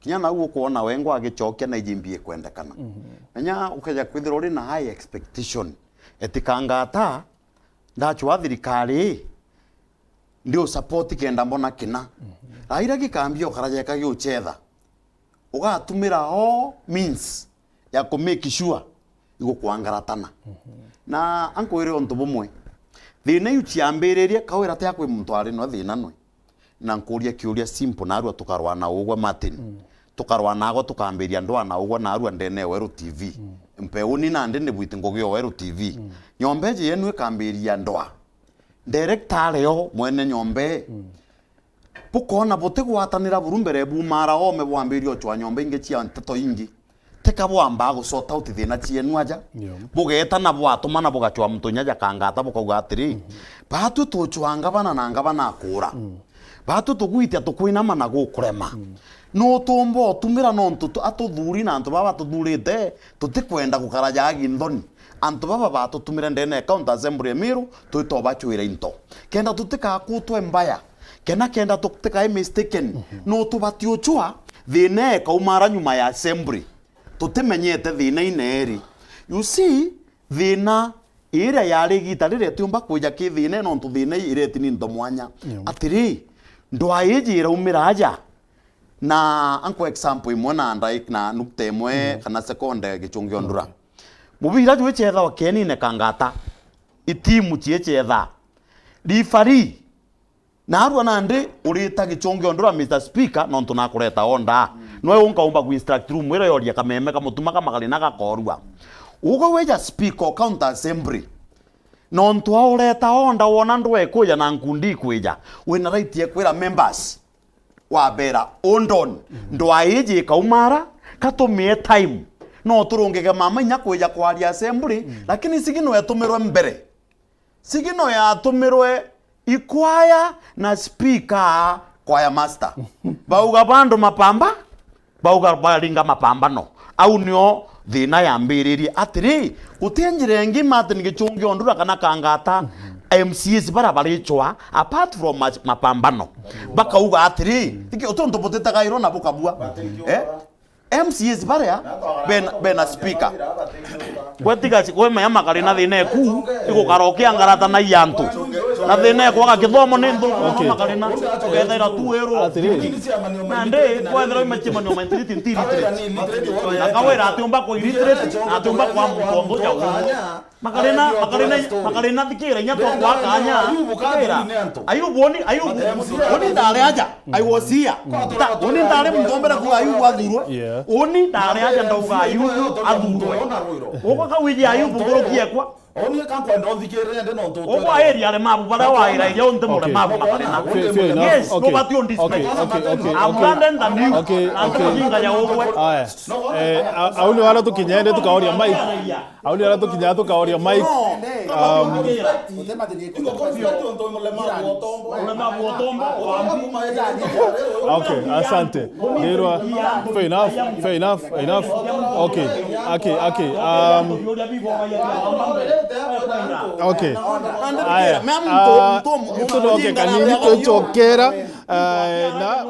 Kinya nau ukwona wengwa agichokia na iji mbi ikwendekana. Mhm. Menya ukeja kwithirwa uri na high expectation. Eti Kangata, ndachwa thirikari ii, ndi u support kenda mbona kina. Mhm. Raira gikambia ukara jeka giuchetha. Ugatumira all means ya ku make sure igukwangaratana. Mhm. Na ankwire untu bumwe. Thina iu ciambiririe, Kawira tia kwi muntu ari no thina nwe. Na nkuria kiuria simple, narua tukarwa na ugwe Martin. Mm. Tukarwa nagwe tukambiria ndwa na ugwe narua ndene ya Weru T V. Mm. Mpe uni nandi ni bwiti ngugi ya Weru T V. Mm. Nyomba iji yenu ikambiria ndwa. Director ario mwene nyomba ii. Mm. Bukona butigwatanira buru mbere bumara ome bwambiria uchwa nyomba ingi cia nteto ingi. Teka bwambaa gu sort out thina cienu aja. Yeah. Bugeetana bwatumana bugachwa muntu inya ja Kangata bukauga atiri, mhm, batwi tuchwa ngabana na ngabana akura. Mm. Batwi tugwitia tukwinama na gukurema. Mm. Nutumba utumira nontu tu-, atuthuri na antu baba batuthurite, tutikwenda gukara jagi nthoni. Antu baba batutumire ndene ya County Assembly ya Meru, twitobachwira into. Kenda tutikakutwe mbaya. Kena kenda tutikae mistaken, mhm, no tubati uchwa, thina ikaumara nyuma ya assembly. Tutimenyete thina ineeri. You see, thina iria yari igita riria tiumba kwija ki thina, nontu thina ii ireti ni nto mwanya. Yeah. Atiri, ndwa iji iraumira aja, na anko example imwe na ndai-, na nukta imwe, mhm, kana sekonde Gichungi Ondura. Okay. Mubira jwi chethawa kienine Kangata, itimu cie chetha. Referee, narua nandi urita Gichungi Ondura, Mister Speaker, nontu nakureta order. Mm. Nwe unkaumba ku instruct room iria yoria kameme kamutuma ka magari na gakorua. Ugwe wija Speaker o County Assembly. Nontu aureta order wona ndwa ikwija na nkundi ikwija. Wina right ya kwira members, wabera, "Hold on, mm, ndwa iji ikaumara, katumie time. No turungige mama inya kwija kwaria assembly, mm, lakini signal etumirwe mbere." Signal yatumirwe ikwaya na speaker, choir master. Bauga bandu mapamba, bauga baringa mapambano. Au nio thina yambiririe. Atiri, guti njira ingi Martin Gichungi Ondura kana Kangata, M C As bara barichwa, apart from ma-, mapambano. Bakauga atiri, iki utuntu butitagairwo na bukabua. Eh? M C As baria bena, bena speaker. Gwe tiga ci-, gwe menya makari na thina eku, igukara ukiangarata na iantu. Na thina eku aga kithomo ni nthu, okay, makari na, ukethira tu wirwo. Atiri. Nandi, kwethira ime cimanio ma ntiriti, ntiriti. Na kawira atiumba ku illiterate, na atiumba kwa muntu o nthu ja uu. Makarina, makarina, makarina thikira inya twakwa kanya. Thikira. Ayubu, oni, Ayubu, oni ndari aja. I was here. Ta, oni ndari muntu mbere kuga Ayubu athurwe. Yeah. Oni ndari aja ndauga Ayubu athurwe. Uko kawiji Ayubu nguruki ekwa. Oni ka nkwenda uthikirire ndi nontu. Uko eri ale mabu bara waira ijo nte mure mabu makarina. Fair, fair enough. Yes, okay, nobati on display. Okay, okay, okay, okay. Abundant and you. Okay, okay. Antu jinga ya ugwe. Aya. Eh, a-, au ni wala tukinyende tukaoria Mike. Au ni aria tukinyaga tukaoria Mike. Um, okay, asante. Ndirwa, fair enough, fair enough, fair enough. Okay, okay, okay. Um, okay. Aya. Ah, tucoke kanini, tucokera, ah, na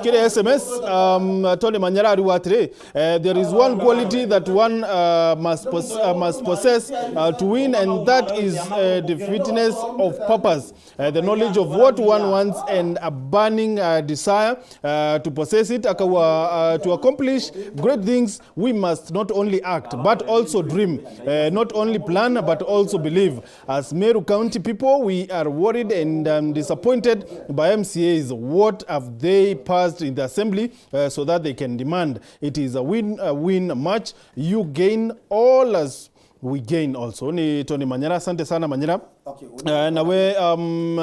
kiri S M S, um, Tony Manyara ariuga atiri, Eh, there is one quality that one, uh, must pos-, uh, must possess, uh, to win, and that is, uh, the fitness of purpose, uh, the knowledge of what one wants, and a burning, uh, desire, uh, to possess it. Akawa, uh, to accomplish great things, we must not only act, but also dream. Uh, not only plan, but also believe. As Meru County people, we are worried and, um, disappointed by M C A is what have they passed in the assembly, uh, so that they can demand? It is a win, a win match. You gain all as we gain also. Ni Tony Manyera, asante sana Manyera. Okay, uh, nawe, um, uh,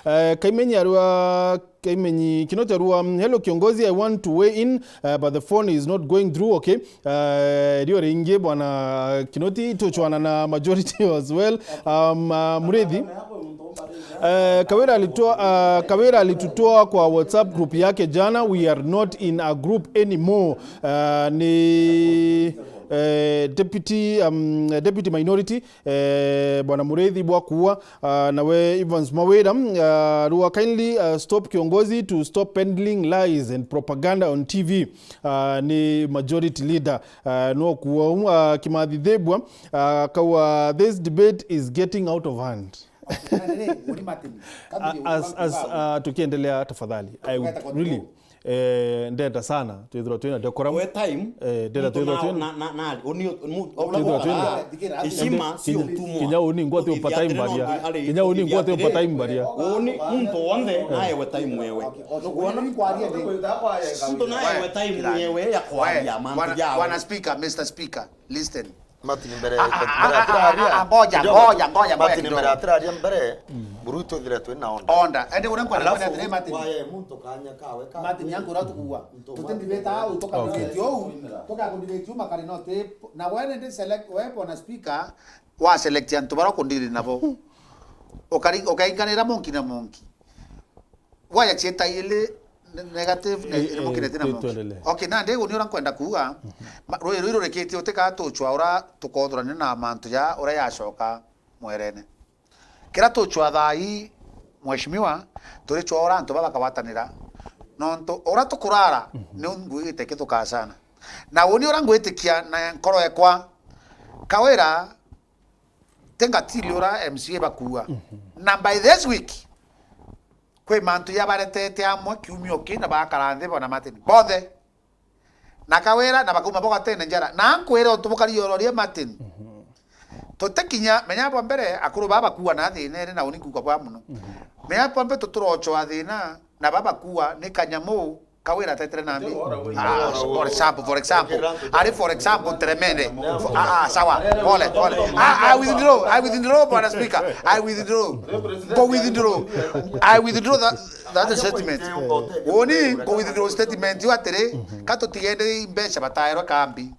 uh, Kaimenyi arua, Kaimenyi Kinoti arua, um, "Hello kiongozi, I want to weigh in, uh, but the phone is not going through." Okay. Uh, rio ringi bwana Kinoti, tuchwana na majority as well. Um, uh, Murithi. Uh, Kawira alitoa, uh, Kawira alitutoa kwa WhatsApp group yake jana. We are not in a group anymore. Uh, ni, uh, deputy, um, deputy minority, uh, bwana Murithi bwa kuwa, uh, nawe Evans Mawira, uh, rua, kindly, uh, stop kiongozi to stop peddling lies and propaganda on T V. Uh, ni majority leader, uh, no kuwa, uh, Kimathi Thebwa, uh, kawa, "This debate is getting out of hand." As, as, uh, tukiendelea, tafadhali, I would really, eh, ndenda sana twithirwa twina decorum. We time, eh, ndenda twithirwa twina, na, na, na, uni, mu-, twithirwa twina heshima, sio utumwa. Kinya uni ngwa ti upa time baria. Kinya uni ngwa ti upa time baria. Uni muntu wonthe naewe time wewe. Muntu naewe time yewe ya kwaria mantu jawe. Bwana Speaker, Mister Speaker, listen. Martin mbere, ah, ah, mbere ah, atiraria. Ah, ah, ngoja, ngoja, ngoja, ngoja Martin kidogo. Mbere atiraria mbere, buru twithire twina order. Order. Ende uria nkwenda kwenda atiri, Martin. Waye muntu kanya kawe ka Martin, yangu ura tukua. Tutindibeta au, tuka debate au, tuka debate au makari no te, na wene ndi select, we bwana speaker, wa select antu bara kundiri nabo. Ukari, ukainganira monki na monki. Waya cieta ili ne-, negative, ne-, eh, eh, mukirete na mukire. Okay, na ndegu ni ura nkwenda kuuga, ma-, rui rui rurikitie utika tuchwa ura tukothurania na mantu ja ura yacoka mwerene. Kira tuchwa thaa ii, mheshimiwa, turi chwa ura antu baba bakagwatanira. Nontu ura tukurara, ni ngwigite kithukaa sana. Na uni ura ngwitikia na nkoro ekwa, Kawira, tingatili ura M C A bakuua. Na by this week, kwi mantu jabaretete amwe kiumio ki na bakara nthi bona Martin. Bonthe. Na Kawira, na bakauma bogatene njara. Na nkwire untu bukari ororia Martin. Tutikinya, menya bwa mbere, akuru baba bakuua na thina iri na uni nkuuga bwa muno. Menya bwa mbere tuturochoa thina, na baba bakuua ni kanyamu, Kawira atetire na mbi. Ah, for example, for example. Ari for example, tremende. For, ah, ah, sawa. Pole, pole. Ah, I withdraw, I withdraw, bwana speaker. I withdraw. Go withdraw. I withdraw that, that statement. Uni, go withdraw statement. Yo atiri, ka tutigende mbeca bataerwe kambi.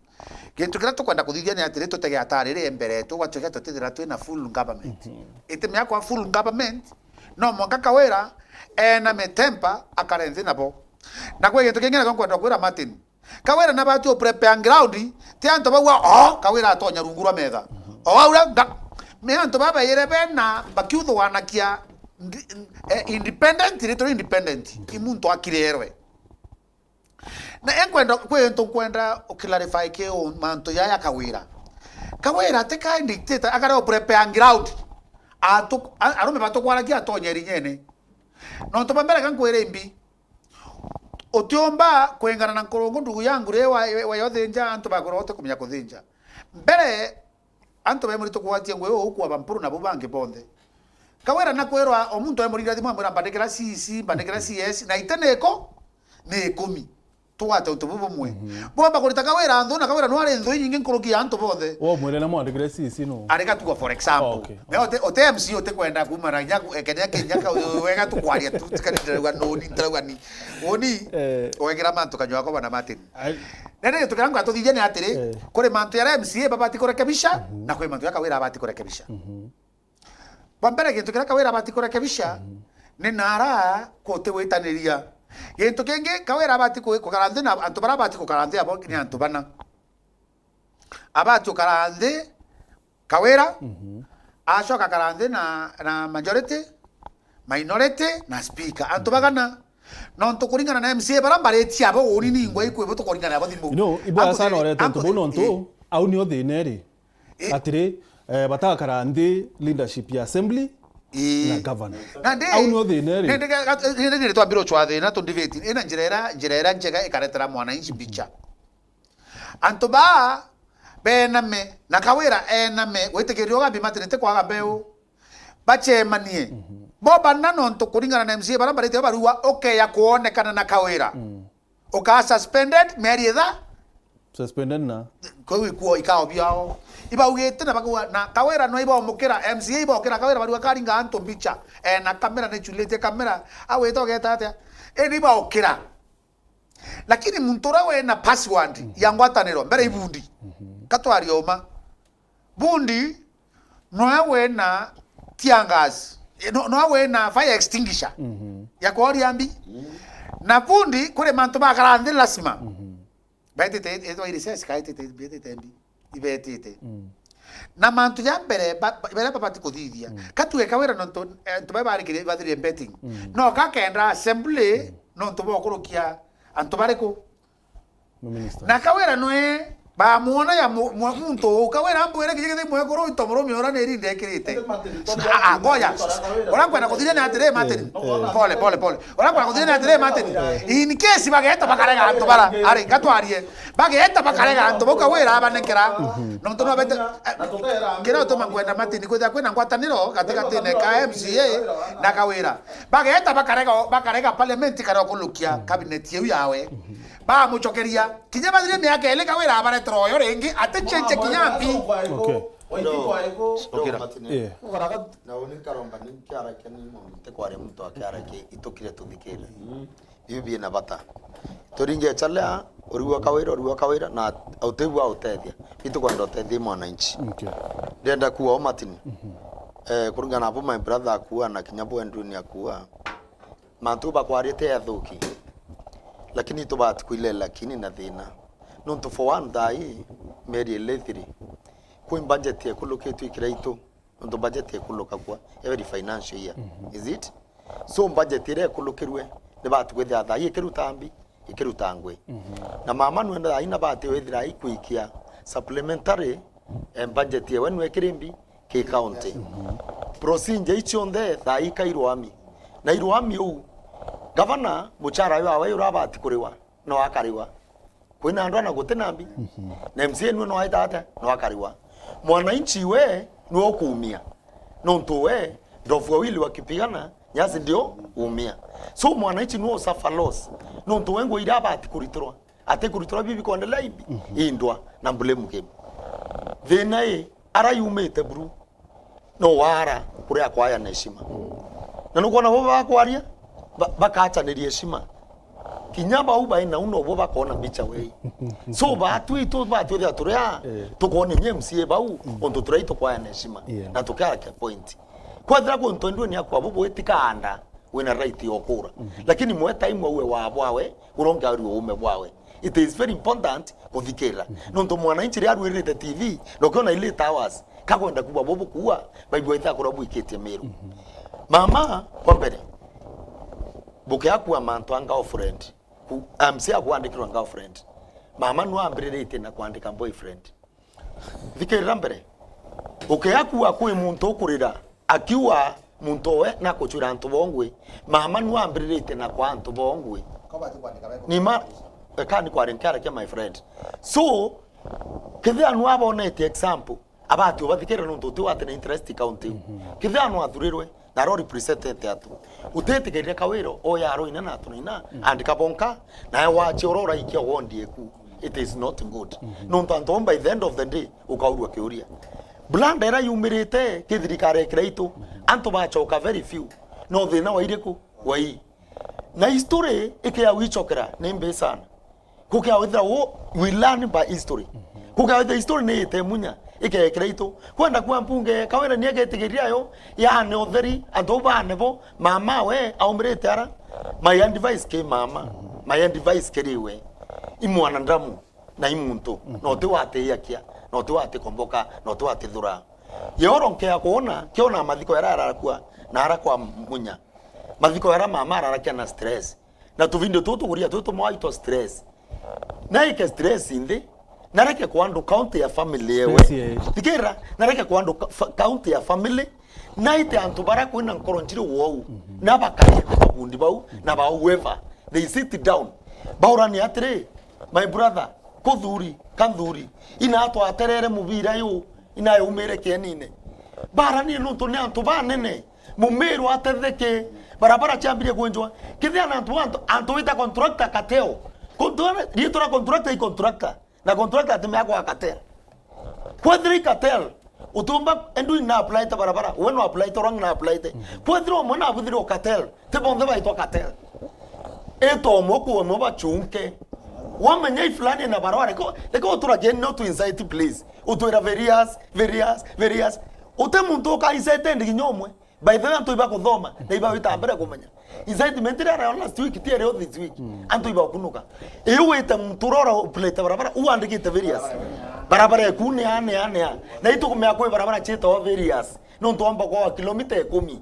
Gintu kiria tukwenda kuthithia ni atiri, tutege atariri mbere, tugatuika tutithira twina full government. Iti mea kwa full government, no mwanka Kawira ena mitempa akare nthi nabo. Na kwi gintu kingi nakio nkwenda kwira Martin. Kawira nabati u prepare ground, ti antu bau, oh, Kawira atonya rungu rwa metha. O au ra, nga-, me antu babaire bena, bakiuthwanakia ndi-, eh, independent, little independent. I muntu akirerwe. Na enkwenda, kwi gintu nkwenda u clarify ki u mantu jaya Kawira. Kawira ti ka dictator, akare u prepare ground. Atu-, a-, arume batukwaragia atonye rinyene. Nontu ba mbere ka nkwire imbi. Utiumba kwingana na nkurungu ndugu yangu ri wa, wa yothinja antu bakwira utikumenya kuthinja. Mbere, antu bemuri tukugwatia ngui uu ukua bampuru na bau bangi bonthe. Kawira na kwirwa o muntu emuri irathimo amwira, "Mbandikira C C, mbandikira C S," na ite ni iko-, ni ikumi. Tugwate untu buu bumwe. Bwamba kurita Kawira nthu, na Kawira nwari nthu inyingi nkuruki ya antu bonthe. Womwire na mwandikire C C no? Ari gatua, for example. Oh, okay. Me ote, ote M C ote kwenda kumara nya ku-, ekenia kinya ka, wega tukwaria tu, tikani ndirauga noni, ndirauga ni. Uni, eh, wekira mantu kanywa ko bana Martin. Ai. Nene tukira ngwa tuthithia ni atiri, eh, kuri mantu ya M C A babati kurekebisha, na kuri mantu ya Kawira abati kurekebisha. Bwa mbere, gintu kiria Kawira abati kurekebisha ni nara kuti gwitaniria. Gintu kingi, Kawira abati ku-, kukara nthi na antu bara abati kukara nthi abo ni antu bana. Abati gukara nthi Kawira, acoka akara nthi na, na majority, minority na speaker. Antu bagana. Nontu kuringana na M C A bara mbaritie abo, uni ni ingwa ikwibo tukuringana nabo thimu. You know, ibwega sana urete antu bau nontu, eh, au nio thina iri. Eh. Atiri, eh, batakara nthi leadership ya assembly, eh, na governor. Na ndi, au nio thina iri. Ndi, ndi, ndi, ndi twambire uchwa thina tundiviti. Ina njira ira, njira ira njega ikaretera mwananchi mbicha. Antu ba bename, na Kawira ename, gwitikiria ugambi Martin ti kwaga mbeu. Bacemanie. Bo bana nontu kuringana na M C A baria mbarite barua ukeya kwonekana na Kawira. Mm. Ukaa suspended mieri itha. Suspended na? Kwou ikuo ikao biao. Ibaugite na bakauga na Kawira no ibaumukira, M C A ibaukira Kawira barua karinga antu mbicha. E, na kamera ni chulite kamera. Awita ugeta atia? Indi ibaukira. Lakini muntu uria wina password ya ngwataniro mbere ibundi. Mhm. Katwaria uma. Bundi noe wina tear gas. Eh, no, noe wina fire extinguisher. Mhm. Ya kworia mbi. Na bundi kuri mantu bakara nthi lazima. Mhm. Betite, etwa recess ka etite, betite mbi. Ibetite. Mm. Na mantu ja mbere, ba-, ba-, baria babati kuthithia. Mm. Katue Kawira nontu, eh, antu baria barikire bathirire betting. Mm. No kakenda assembly, mm, nontu bokurukia antu bariku? Minister. Na Kawira nwe bamwona ya mu-, mu-, muntu uu. Kawira ambwire kinya kithi mwekuru into murumi ura ni rinda ekirite. Ah, ah, ngoja. Ura kwenda kuthiria ni atiri, Martin. Eh, eh. Pole, pole, pole. Ura kwenda kuthiria ni atiri, Martin. Eh. In case bageta bakarega antu bara, ari, gatwarie. Bageta bakarega antu bau Kawira abanekera. Mhm. Nontu no bete, eh, kira utuma nkwenda Martin kwithira kwina ngwataniro gatigatine ka M C A na Kawira. Bageta bakarega, bakarega parliament kana kurukia cabinet yeu yawe. Mhm. Bamucokeria. Kinya bathire miaka ili Kawira abaretera uyo ringi, ati change kinya mbi. Okay. Ukira. Yeah. Na uni nkaromba ni nkiarakia ni muntu ntikwaria muntu akiarakia itukire tuthikire. Biu biina bata. Turinge chalia, urigwa Kawira, urigwa Kawira, na utigua utethia. Bitu kwenda utethia mwananchi. Okay. Ndenda kuwa o Martin. Mhm. Eh, kuringana na bo my brother akua na kinya bo Edwin akua. Mantu bakwarite athuki. Lakini tubati kwile lakini na thina. Nontu for one thaa ii, mieri ili ithiri. Kwi budget ekulukitwe ikira itu. Nontu budget ikulukagua every financial year. Mhm. Is it? So budget iria ikulukirue, ni batu kwithira thaa ii ikiruta mbi, ikiruta ngui. Mhm. Na mama nwenda thaa ii na bati withira ikwikia supplementary, eh, budget yewe nwe kiri mbi ki county. Mhm. Procedure icio nthe thaa ii kairwami. Na irwami uu, gavana, muchara wawe urabati kuriwa, no akariwa. Kwina andu ana guti na mbi. Mhm. Na M C A nwe no aita atia? No akariwa. Mwananchi we nwe ukuumia. Nontu we, ndovu wawili wakipigana, nyasi ndio umia. So mwananchi nwe usuffer loss. Nontu we ngui iria abati kuritirwa. Ati kuritirwa bibi kuendelea imbi. Mhm. Indwa na blame game. Thina i, ara yumite buru. No wara kuria kwaya na heshima. Na nukwona bo bakwaria, ba-, bakachaniria heshima. Kinya bau bai nau nobo bakona mbicha wei. So batu itu batu ethira turia, eh, tukwona nye M C A bau, mm, ontu turia itukwaya na heshima. Yeah. Na tukarakia point. Kwethira kuntu ndwe ni akwa bubu itikaanda. Wina right ya ukura. Mhm. Lakini mwe time uwe wa bwawe, uronge ari uume bwawe. It is very important kuthikirira. Mhm. Nontu mwananchi ria arwirite T V, na ukiona ile towers, kakwenda kuwa bobo kuwa, Bible ita kurwa bwikitie miru. Mhm. Mama, kwa mbere, bukia kuwa mantu a girlfriend, ku-, M C A akwandikirwa girlfriend. Mama nu ambiriritie na kwandika boyfriend. Thikirira mbere. Ukia kuwa kwi muntu ukurira, akiuga muntu owe na kuchwira antu bongwi, mama nu ambiriritie na kwa antu bongwi. Ni ma, eka ni kwari nkiarakia, my friend. So, kethira nu abonete example, abati ubathikirira nontu uti wate na interest county. Mhm. Kethira nu athurirwe, na aro representete atu. Utitikirire Kawira, oya aro ina na atu na ina, mm, andika bonka, nae wache oro uraikia wondi eku. It is not good. Mhm. Nontu antu by the end of the day, ukaurua kiuria. Blanda ira yumirite, ki thirikari ikira itu, mhm, antu bachoka very few. No thina wa iriku? Wa ii. Na history ikia wichokera, ni mbi sana. Kukia withira wo, we learn by history. Kukia withira history ni ite munya, ikekira itu. Kwenda kuwa mbunge, Kawira ni agetigiria yo, yaane utheri, antu bane bo, mama we, aumirite ara. My advice ki mama, my advice kiri we. I mwanadamu, na i muntu, na uti watiakia, na uti watikomboka, na uti watithura. Yoro nkea kuona, kiona mathiko yara arakua, na arakwa munya. Mathiko yara mama ararakia na stress. Na tuvindo tutu tukuria tutu mwaitwa stress. Na ike stress nthi, na reke kwandu county ya family ewe. Stress ye. Thikira, na reke kwandu ka-, fa-, county ya family, na ite antu bara kwina nkoro njiri wou, mhm, na bakaria na mabundi bau, na ba whoever, they sit down. Baurani atiri, my brother, kuthuri, kanthuri, ina atwaterere mubira yu, ina yumire kienine. Barani nuntu ni antu banene. Mumiru atetheke, barabara ciambirie kwenjwa. Kethira na antu, antu, antu wita contractor cartel. Contractor, riitwa ria contractor i contractor. Na contractor atimea kwa cartel. Kwethira i cartel, utiumba, endu na apply te barabara, we no apply te, orang na apply te. Kwethira umwe na abuthire o cartel, ti bonthe baitwa cartel. Ita umwe ku umwe bachunke. Wamenya i fulani na barabara, reka, reka utura kieni no tu incite, please. Utwira various, various, various. Uti muntu uka incite ndi kinya umwe. By the way, antu iba kuthoma, na iba wita mbere kumenya. Incitement iria arayo last week, ti erio this week. Antu iba kunuka. Iu wite muntu uria ura plate barabara, uandikite various. Barabara eku ni a, ni a, ni a. Na itu kumea kwi barabara cietawa various. Nontu wamba kwa kilomita ikumi.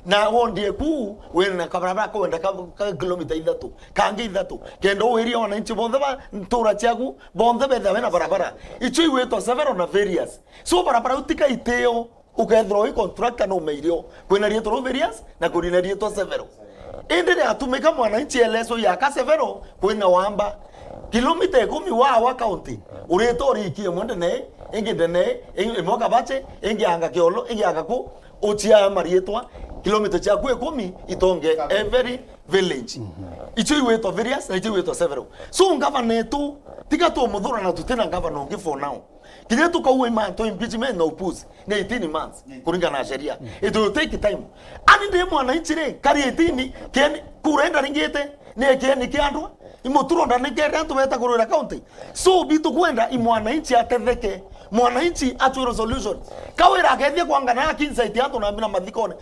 Na wondi eku, wina kabarabara kwenda ka, ka kilomita ithatu, kangi ithatu. Kenda uwiria wananchi bonthe ba ntura ciaku, bonthe betha wena barabara. Icio igwitwa several na various. So barabara utika iteo. Ukethirwa wi contractor no umeire o. Kwina riitwa ruu various na kwina riitwa several. Indi riatumika mwananchi eleso yaka several, kwina wamba. Kilomita ikumi wa our county. Urita urikie imwe ndene, ingi ndene, ing-, imwe Kabache, ingi anga Kiolo, ingi anga ku, uciaa mariitwa, kilomita ciaku ikumi itonge every village. Icio igwitwa various na icio igwitwa several. So ngavana etu, tiga tumuthura na tutina ngavana ungi for now. Kinya tukaua mantu impeachment na upuzi ni eighteen months, kuringana na sheria. It will take time. Ani ndi mwananchi ri, kari eighteen, kieni, kura indaringite, ni kieni kia andwa, imuturo ndaringite antu beta kurwira county. So bitu kwenda i mwananchi atetheke, mwananchi atwirwe solution. Kawira akethia kwangana aki inside antu na mbina mathikone.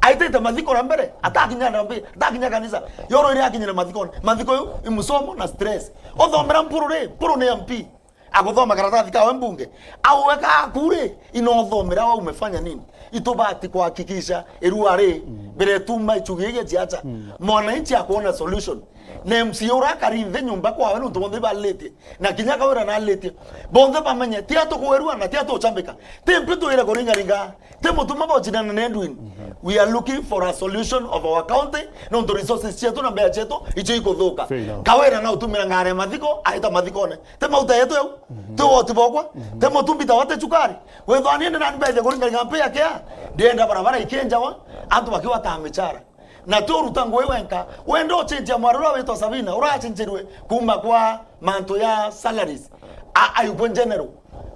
Aitite mathiko na mbere, atakinya na mbi-, atakinya kanisa. Yoro iria akinyire mathikone. Mathiko yu imusomo na stress. Uthomera Mpuru ri, Mpuru ni M P. Aguthoma karatathi kawe mbunge. Au weka aku ri, inothomera wa umefanya nini? Itubati kuhakikisha irua ri, mbere tuma ichugi igia ciacha. Mwananchi akuona solution. Na M C A urakari nthi nyumba kwawe nuntu bonthe balilitie. Na kinya kawira nalilitie. Bonthe bamenye, ti atukwirua na ti atuchambika. Ti mpi twire kuringaringa. Ti mutuma bocindana na Edwin. We are looking for a solution of our county, nontu resources cietu na mbea cietu icio ikuthuka. Fair enough. Kawira na utumira ngari ya mathiko, aita mathikone. Ti mauta yetu yau, ti woti bokwa, ti mutumbi ta wate chukari. Wethwa ni ndi nani mbethia kuringaringa mpi ya kia, ndienda barabara ikienjawa, antu bakiwa ta michara. Na ti uruta ngui wenka, wenda ucenjia mwari uria witwa Sabina, urachenjerwe kuma kwa mantu ya salaries, a, ayupo general.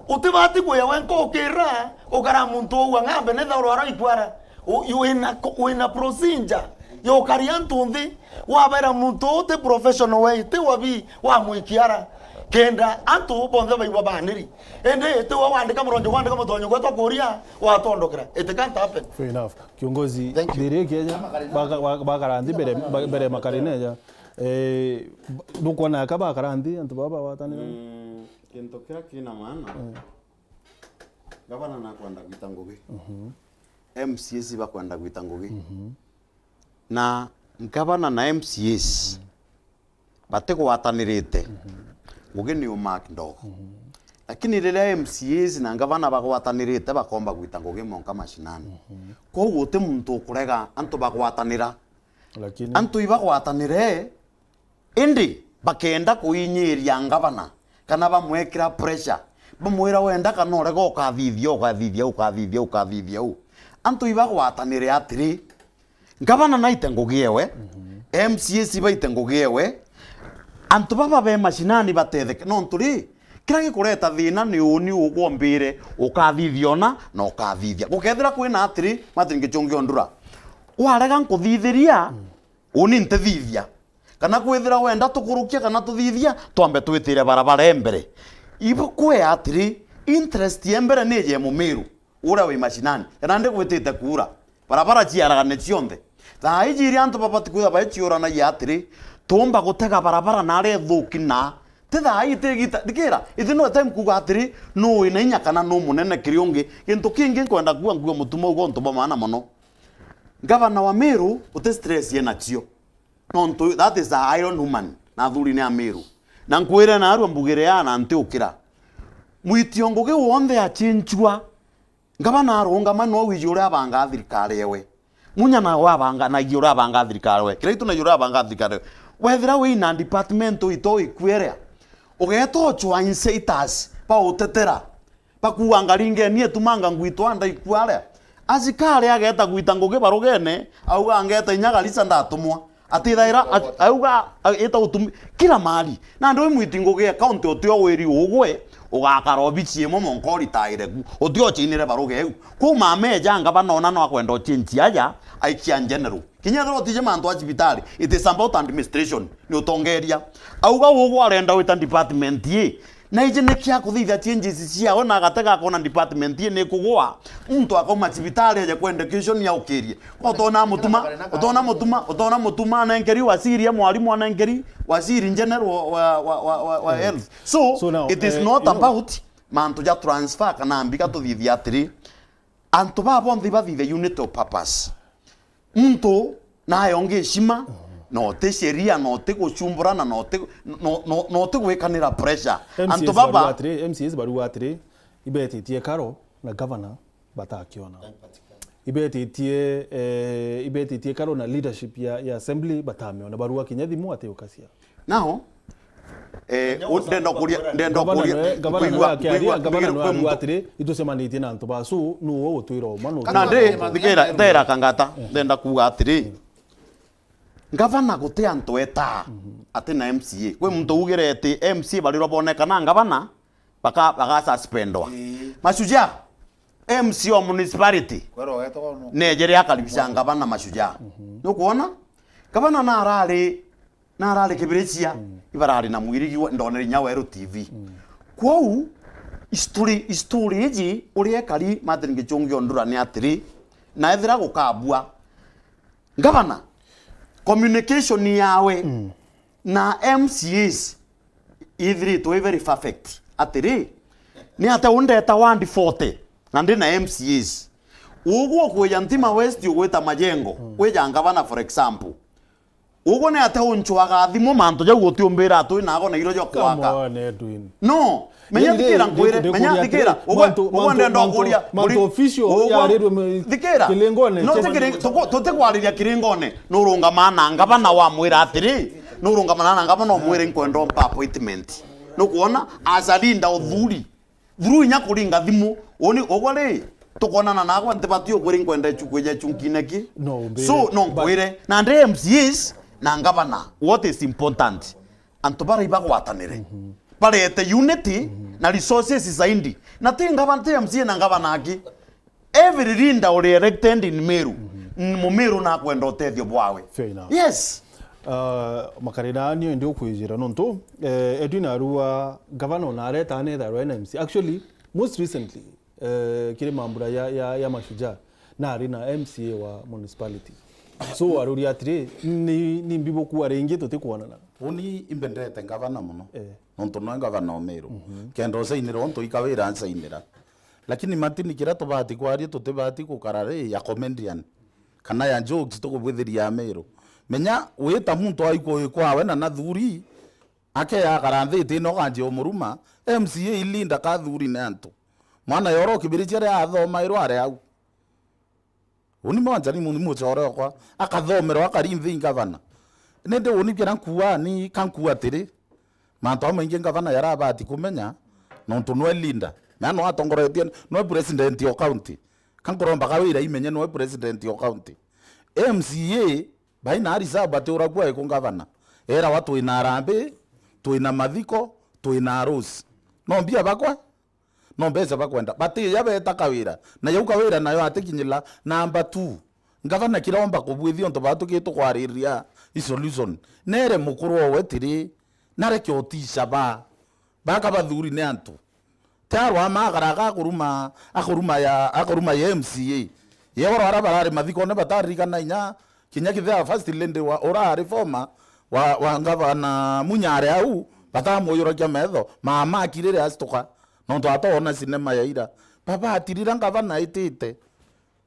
Utibati kuya wenka ukira, ukara muntu ugwa ng'ambe, netha urwara ikwara. U-, wina ko-, wina procedure ya ukaria antu nthi, wabera muntu uti professional way, ti wabi, wamwikiara. Kenda antu bonthe baigua baniri. Indi ti we wandika muronjo, wandika mutonyo gwetwa kuria, watondokera. It can't happen. Fair enough. Kiongozi, thank you. Ndiri Kenya, baka-, baka-, bakara nthi mbere, ba-, mbere makari neja. Eh, nukwona aka bakara nthi, antu baba batanire? Mm, kintu kiria kina maana. Eh. Gavana nakwenda gwita ngugi. Mhm. M C As bakwenda gwita ngugi. Mhm. Na gavana na M C As, batigwatanirite, ngugi ni umaa kidogo. Lakini riria M C As na ngavana bagwatanirite, bakomba gwita ngugi monka mashinani. Kwou guti muntu ukurega antu bagwatanira. Lakini antu ibagwatanire, indi bakenda kuinyiria ngavana, kana bamwekira pressure, bamwira, "Wenda kana urega, ukathithia, ukathithia, ukathithia, ukathithia uu." Antu ibagwatanire atiri, ngavana naite ngugi ewe, M C As baite ngugi ewe, antu baba be mashinani batetheke. Nontu ri, kiria gikureta thina ni uni ugwombire ukathithia ona na ukathithia. Gukethira kwina atiri, Martin Gichungi Ondura, warega nkuthithiria, uni ntithithia. Kana kwithira wenda tukurukia kana tuthithia, twambe twitire barabara e mbere. Ibo kwea atiri, interest ye mbere ni ye Mumiru uria wi mashinani, kana ndigwitite kuura. Barabara ciaragane cionthe. Thaa iji iria antu babati kwithirwa baiciuranagia atiri, tuumba gutega barabara na aria ithuki na ti thaa ii, ti igita, thikira, ithi no time kuuga atiri, nuu wina inya kana nuu munene kiri ungi. Gintu kingi nkwenda kuuga, nkuuga mutuma uga untu bwa maana mono. Gavana wa Miru, uti stress enacio. Nontu that is a iron woman, na athuri ni a Miru. Na nkwire naarua mbugire aa na ntiukira. Mwitio ngugi wonthe achinchua, ngavana arungama no wiji uria abangaa thirikari ewe. Munya nawe abanganagia uria abangaa thirikari ewe. Kiraitu nagia uria abangaa thirikari ewe. Wethira wina department uito ikuerea, ugeeta uchwa inseitasi bautetera. Bakuuga ngaringeni etumanga ngwitwa ndaiku aria. Acikari ageta gwita ngugi barugene, auga, "Ngeta inya Garissa ndatumwa." Atithaira, at-, auga, a-, ita utumi-, kila mahali. Na ndio mwiti ngugi ya county utio wiri ugwe, ugakara obici imwe monka uritaire ku. Utio ucinire baruge eu. Kuu mama eja ngavana ona no akwenda uchinchi aja, aikia general. Kinya ethirwa utije mantu a cibitari, it is about administration, ni utongeria. Auga ugwe arenda wita department ii, na iji niki akuthithia changes ciawe na agatega akona department ii ni kugwa. Muntu akauma cibitari aje kwa education yaukirie. Utona mutuma, utona mutuma, utona mutuma anenkeri waziri ya mwalimu anenkeri waziri general wa, wa, wa, wa, wa, wa health. So, So now, it is eh, not you know about mantu ja transfer kana mbika tuthithia atiri. Antu baa bonthe ibathithe unity of purpose. Muntu nayo ngishima, no ti sheria, no ti gucumburana, no ti, no, no, no ti gwikanira pressure. Antu M C As baba barua atiri, M C As barua atiri, ibetitie karo na governor batakiona. Ibetitie, eh, ibetitie karo na leadership ya, ya assembly batamiona. Barua kinya thimu ati ukacia. Now, eh, u-, ndenda kuria, ndenda kuria, ngavana nwe, ngavana nwe kwigua, akiaria, kwigua, ngavana nwe kwigua arua muntu atiri, itucemanitie na antu ba, so, nu ugutwira uma, nu na ndi, thikira, thera kangata, ndenda kuuga atiri, ngavana guti antu eta, ati na M C A. Kwi muntu ugire ati M C A barirwa bonekana ngavana, baka-, bagasuspendwa. Ii. Mashujaa, M C A wa municipality, kwero wetwa no nejere akaribisha ngavana Mashujaa. Nukwona? Ngavana narari, narari Kibirichia, ibarari na mwirigi wa, ndonere inya Weru T V. Kwou, history, history iji, uria ekari Martin Gichungi Ondura ni atiri, na ethira gukabua, Ngavana, communication yawe na M C As ithiritwe i very perfect. Atiri, ni atia undeta ward forty na ndi na M C As? Ugwe ukwija Ntima West, ugwita Majengo, wija ngavana, for example. Ugwe ni atia unchwaga thimu mantu jau utiumbira atwi nago na iro jwa kwaka? Come on, Edwin. No, menya thikira nkwire, menya thikira, ugwe, ugwe ndenda ukuria, mantu official yarirwe thikira. Kiringone, no, tikiri-, tuku-, tutikwariria kiringone, nurungama na ngavana wamwira atiri, nurungama na ngavana umwire nkwenda umpa appointment. Nukwona, as a leader uthuri, through inya kuringa thimu, uni, ugwe ri, tukonana nagwe ntibati ukwire nkwenda ichu-, kwija ichunkine ki? No, umbire. So, no nkwire, na ndi M C As na ngavana, what is important? Antu bara ibagwatanire. Barete unity na resources zaidi. Na ti ngavana, ti M C A na ngavana aki. Every leader uri elected in Meru, Mumiru nakwenda utethio bwawe. Fair enough. Yes. Uh, makarira nio ndi ukwijira nontu, eh, Edwin Arua, governor na areta anetharwa ena M C A. Actually, most recently, eh, kiri mambura ya, ya, ya Mashujaa, nari na M C A wa municipality. So, aruria atiri, ni, ni mbibu kuwa ringi tutikwonana. Uni imbendete ngavana muno. Eh. Nontu noe ngavana o Meru. Mhm. Kenda ucainira untu ikawira ancainira. Lakini Martin, kiria tubati kwaria, tutibati gukara ri ya comedian kana ya jokes tukubwithiria Meru. Menya wita muntu aiku kwawe na nathuri, ake akara nthi itine ukanjia umuruma, M C A ilinda kathuri ni antu. Mwana yoro kibirichia ria athomairwa ari au. Uni mwanja ni mu-, ni mucore okwa, akathomerwa akari nthi ngavana. Nindi uni kira nkua ni kankua atiri, mantu amaingi ngavana yarabati kumenya, nontu nwe leader. Na no atongoretie, nwe president o county. Kankuromba kawira imenye nwe president o county. M C A, bai na reserve batiura kwa iku ngavana. Era wa twina arambi, twina mathiko, twina arusi. No mbia bakwa? No mbeca bakwenda. Batiya beta kawira. Na yau kawira nayo atikinyila. Number two, ngavana kiromba kubwithia untu batu kitu kwariria i solution. Nere mukuru owe tiri, nareke utisha ba. Baka bathuri ni antu. Tiarwa ma akaraga akuruma, akuruma ya, akuruma ya M C A. Yegoro ara barari mathikone bataririkana inya kinya kithea first lady wa, ura ari former wa, wa ngavana Munya ari au, batamuyurakia metho, mama akirire astuka. Nontu atoona sinema ya ira. Baba atirira ngavana aitite.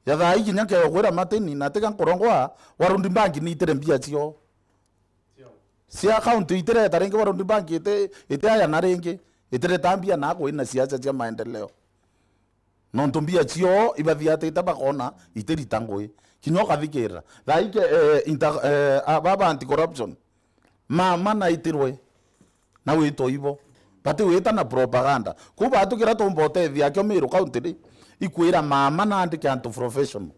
Ya thaa ii kinya nkeyo kwira Martin, na tiga nkurongwa, World Bank niitire mbia cio. Cia county itireta ringi, World Bank iti, iti aya na ringi, itireta mbia na kwina siasa cia maendeleo. Nontu mbia cio ibathiatite bakona itirita ngui. Kinya ukathikirira. Thaa ii ke, eh, inter-, eh, a, baba anti corruption. Mama naitirwe na witwa ibo. Bati wita na propaganda. Kuu batu kira tumba utethia akio Meru County ri, Ikwira mama na andike antu professional.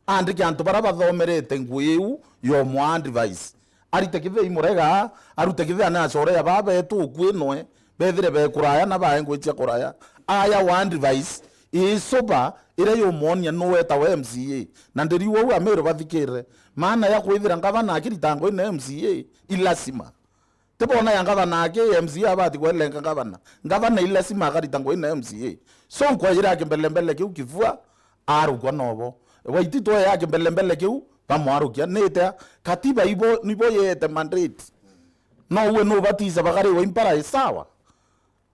Andike antu bara bathomerete ngui iu ya umwa advice. Arite kithia imurega, arute kithia na acore ya baba etu ukui noe, bethire be kuraya na bae ngui cia kuraya. Aya wa advice, icuba iria yumwonia nu wetawa M C A. Na ndiriu au Ameru bathikirire. Maana ya kwithira ngavana akirita ngui na M C A, i lazima. Ti bona ya ngavana aki M C A abati kwelenga ngavana. Ngavana i lazima akarita ngui na M C A. So, kwajira ya kimbelembele kiu kifua, arukwa nobo. Waititu ya kimbelembele kiu, bamwarukia. Nite katiba ibo, nibo yete mandate. No uwe nubatisa bakariwa impara i sawa.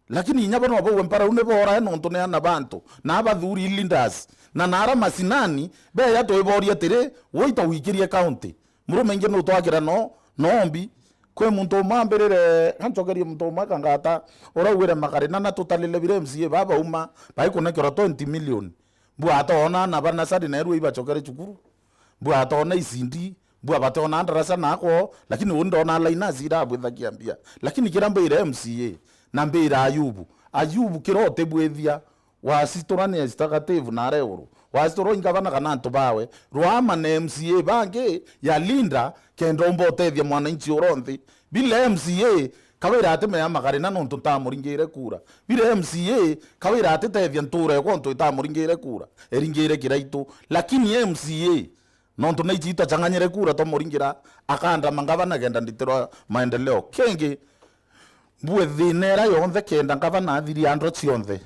Lakini inya bo nobo uwe mpara u niborae nontu ni ana bantu. Na abathuri leaders. Na nara masinani, beya twiboria atiri, wita wikirie county. Murume ingi nutwakira no, nombi. Kwi muntu umwe ambirire, gancokerie muntu umwe kangata, uraugire Makarina na tutalile bire M C A babauma, baikunekerwa twenty million. Mbua atona na banasari na erua ibacokere cukuru. Mbua atona icindi, mbua batona ndarasa nako, lakini uni ndona lainasi irabwithagia mbia. Lakini kira mbire M C A, na mbire Ayubu, Ayubu kira utibwithia, wacitura ni executive na aria iguru. Wacitura i ngavana kana antu bawe. Rwama na M C A bangi ya Linda kenda umba utethia mwananchi uria unthi. Bila M C A, kawira ati mea Makarina nontu ntamuringire kura. Bila M C A, kawira ati tethia ntura ekwa ontu itamuringire kura. Eringire Kiraitu. Lakini M C A, nontu na ici itachang'anyire kura twamuringira, akandama ngavana kenda nditirwa maendeleo. Kengi, mbue thina ira yonthe kenda ngavana athiria andro cionthe.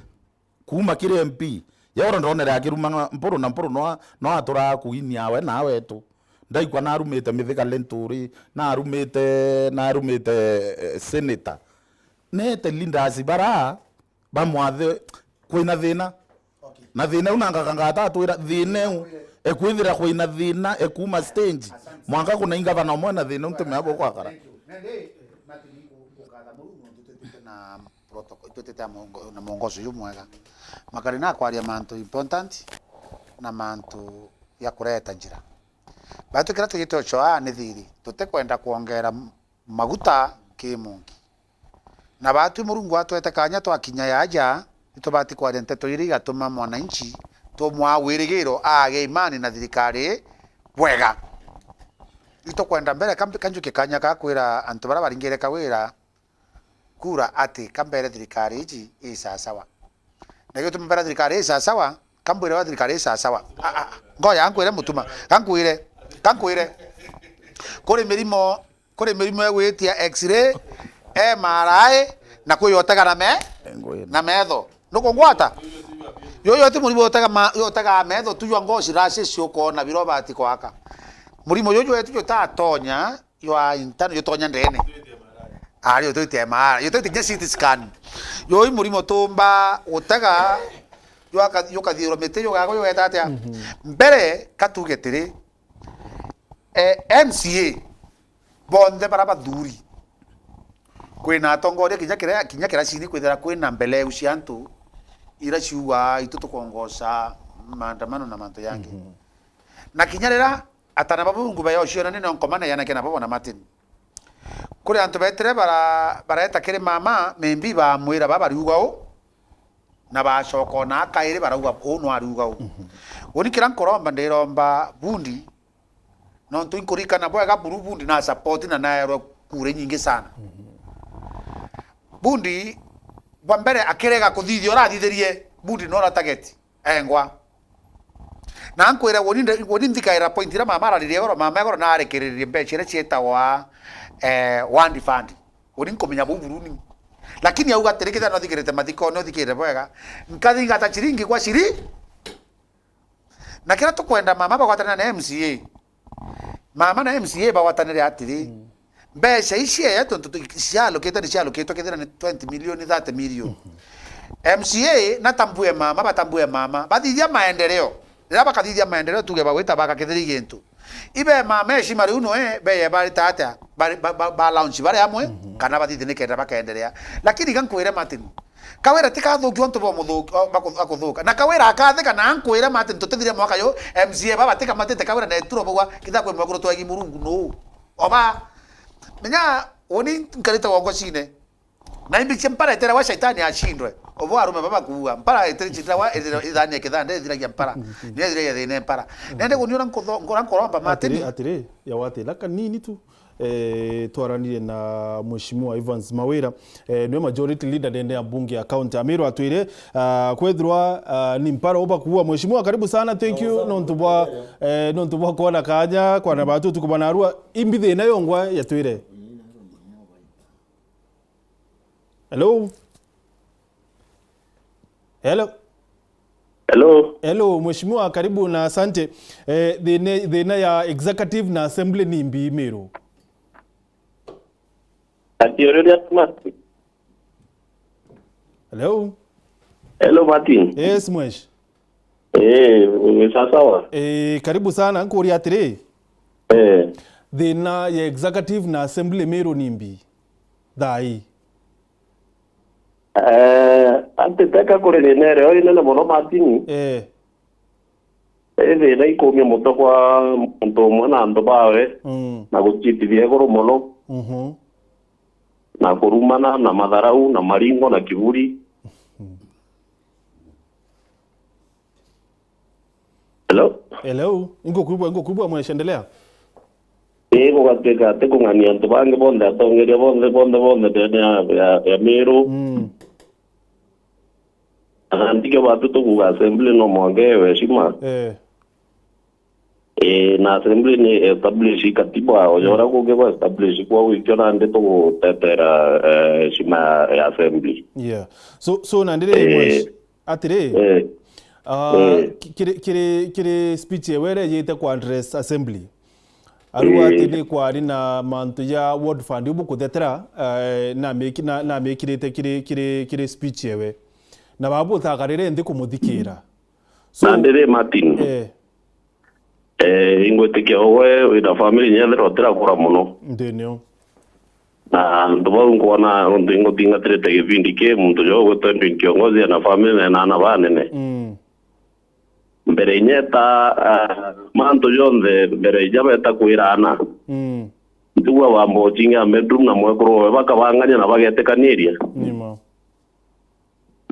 Kuuma kiri M P, yaura ndonere akiruma Mpuru na Mpuru no, no aturaga kuinia we na wetu. Ndaikwa narumite Mithika Linturi, narumite, narumite, eh, senator. Nete leaders bara bamwathe kwina thina. Okay. Na thina u nanga kangata atwira thina u ekwithira kwina thina ekuma stage. Asante. Mwanka kuna ingavana umwe na thina u ntimea bukwakara. Thank you. Nende, eh, Martin, nku-, nkukatha Murungu nontu twitite na protocol, itwitite na mwongo-, na mwongozo jumwega. Makarina akwaria mantu important na mantu ya kureta njira. Batu kira tugite ucoa ni thiri, tutikwenda kwongera m-, maguta ki mungi. Na batwi Murungu atwete kanya twakinya yaja, nitubati kwaria nteto iria igatuma mwananchi tumwaa wirigiro aage imani na thirikari bwega. Itukwenda mbere kambi-, kanjukie kanya ka kwira antu baria baringire Kawira, kura ati kambere thirikari iji i sasawa. Na gituma mbere thirikari i sasawa, kambwire wa thirikari i sasawa. A, a, ngoya, ankwire mutuma, kankwire, kankwire. Kuri mirimo, kuri mirimo egwitia X-ray, M R I, na kwi yotega na me, na metho. Nukungwata? Yuyu ti murimo yotega ma-, yotega metho tu, jwa ngoci rashes ukona biro bati kwaka. Murimo juju wetu jutatonya, jwa internal, jutonya ndene. Ari, jutwite M R I, jutwite kinya C T scan. Juyu murimo tumba gutega, jwaka-, jukathirwa miti, jugagwa, jugeta atia? Mhm. Mbere, katuge tiri, eh, M C A, bonthe bara bathuri, kwina atongoria kinya kira, kinya kiracini kwithira kwina mbeleu cia antu ira ciuga itu tukongoca maandamano na mantu yangi. Mhm. Na kinya rira atana ba Murungu bayocionania, no nkomana yanakia nabo bona Martin. Kuri antu betire bara-, bareta kiri mama, maybe bamwira baba riuga u, na bacoka ona akairi barauga u no ariuga u. Mhm. Uni kira nkuromba, ndiromba bundi, nontu inkurikana bwega buru bundi na support na naerwe kura inyingi sana. Mhm. Bundi, bwa mbere akirega kuthithia urathithirie, bundi no ra target. Engwa. Na nkwira, woni nde-, woni nthikaira point iria mama araririe igoro, mama igoro narekererie mbeca iria cietagwa, eh, ward fund. Woni nkumenya buu buruni. Lakini auga atiri, kethira nothikirite mathikone, uthikirire bwega, nkathingata ciringi gwa ciri. Na kiria tukwenda mama bagwatane na M C A. Mama na M C A bagwatanire atiri, mm, mbeca ici eya tontu tu-, cialokete ni cialoketwe kethira ni twenty million, thirty million. Mhm. M C A natambue mama, batambue mama, bathithia maendeleo. Riria bakathithia maendeleo, tuge bagwita baka kethira i gintu. Ibe mama eshima riu noe, beye barita atia? Bari-, ba, ba, ba launch bari amwe, mhm, kana bathithie nikenda bakaendelea. Lakini iga nkwire Martin, Kawira ti kathuki ontu bo muthuki, o, baku-, akuthuka. Na Kawira akathika na ankwira ma ati ntutithire mwaka yu, M C A baba tika matite Kawira na ituro bauga, kitha kwi mwekuru twegi Murungu nuu. Oba, menya, uni nkarite wongocine. Na imbi cia mparetera wa shaitani ashindwe. Obo arume baba kuua. Mpara itiri chitawa, ithira-, ithani ya kithande, ithiragia mpara. Niyo ithiragia thina mpara. Nende kuniona nkutho-, nkora nkoromba Martin. Atiri, atiri, ya wati, na kanini tu. Eh, twaranirie na Mheshimiwa Evans Mawira, eh, niwe majority leader ndene ya mbunge ya county ya Meru, atwire, ah, kwethirwa, ah, ni mpara uba kuua. Mheshimiwa, karibu sana, thank you, nontu bwa, eh, nontu bwa kuona kanya, kwana batu tuku bana arua, imbi thina yongwa yatwire. Hello? Hello? Hello? Hello, Mheshimiwa, karibu na asante. Eh, thina, thina ya executive na assembly ni mbi Meru? Ati ore ria Martin. Hello? Hello, Martin. Yes, Mwesh. Eh, ni sawasawa. Eh, karibu sana, nkuria atiri. Eh. Thina ya executive na assembly Meru ni mbi? Thaa ii. Eh, ati teka kuri thina iria inene mono Martin. Eh. Ii thina ikumia mutwe kwa muntu umwe na antu bawe, mm, na guchitithia iguru mono, mhm, na kurumana, na matharau, na maringo, na kiburi. Hello? Hello? Ingukwigua, ingukwigua, Mwesh, endelea. Ii, gugatuika ati kung'ania antu bangi bonthe, atongeria bonthe, bonthe, bonthe ndene ya, ya, ya Meru. Mm. Na ntikio batu tukuga assembly no mwanka iwe heshima. Eh. Ii, na assembly ni establish katiba, o jora kungi gwa establish kwa wikio nandi tugutetera, eh, heshima ya assembly. Yeah. So, so nandi ri, eh, Mwesh-, atiri, eh, ah, eh, ki-, kiri, kiri, kiri speech ewe ere yite kwa address assembly. Arua ati, eh, ni kwari na mantu ja ward fund ibu kuthetera, eh, namiki-, na, namikirite kiri, kiri, kiri speech ewe. Na babu utakarire nthi kumuthikira. So, nandi ri Martin, eh, eh, ingwitikia ugwe wina family nyethira utirakura mono. Ndi nio. Na antu bau nkwona untu inguthingatirite gibindi ki, muntu jo ugwitwa Edwin Kiongozi ena family na ena ana banene. Mm. Mbere inyeta, ah, mantu jonthe, mbere ija beta kwira ana. Mm. Ntigua bamba uchingia bedroom na mwekuru wawe bakabangania na bagetikaniria. Nima.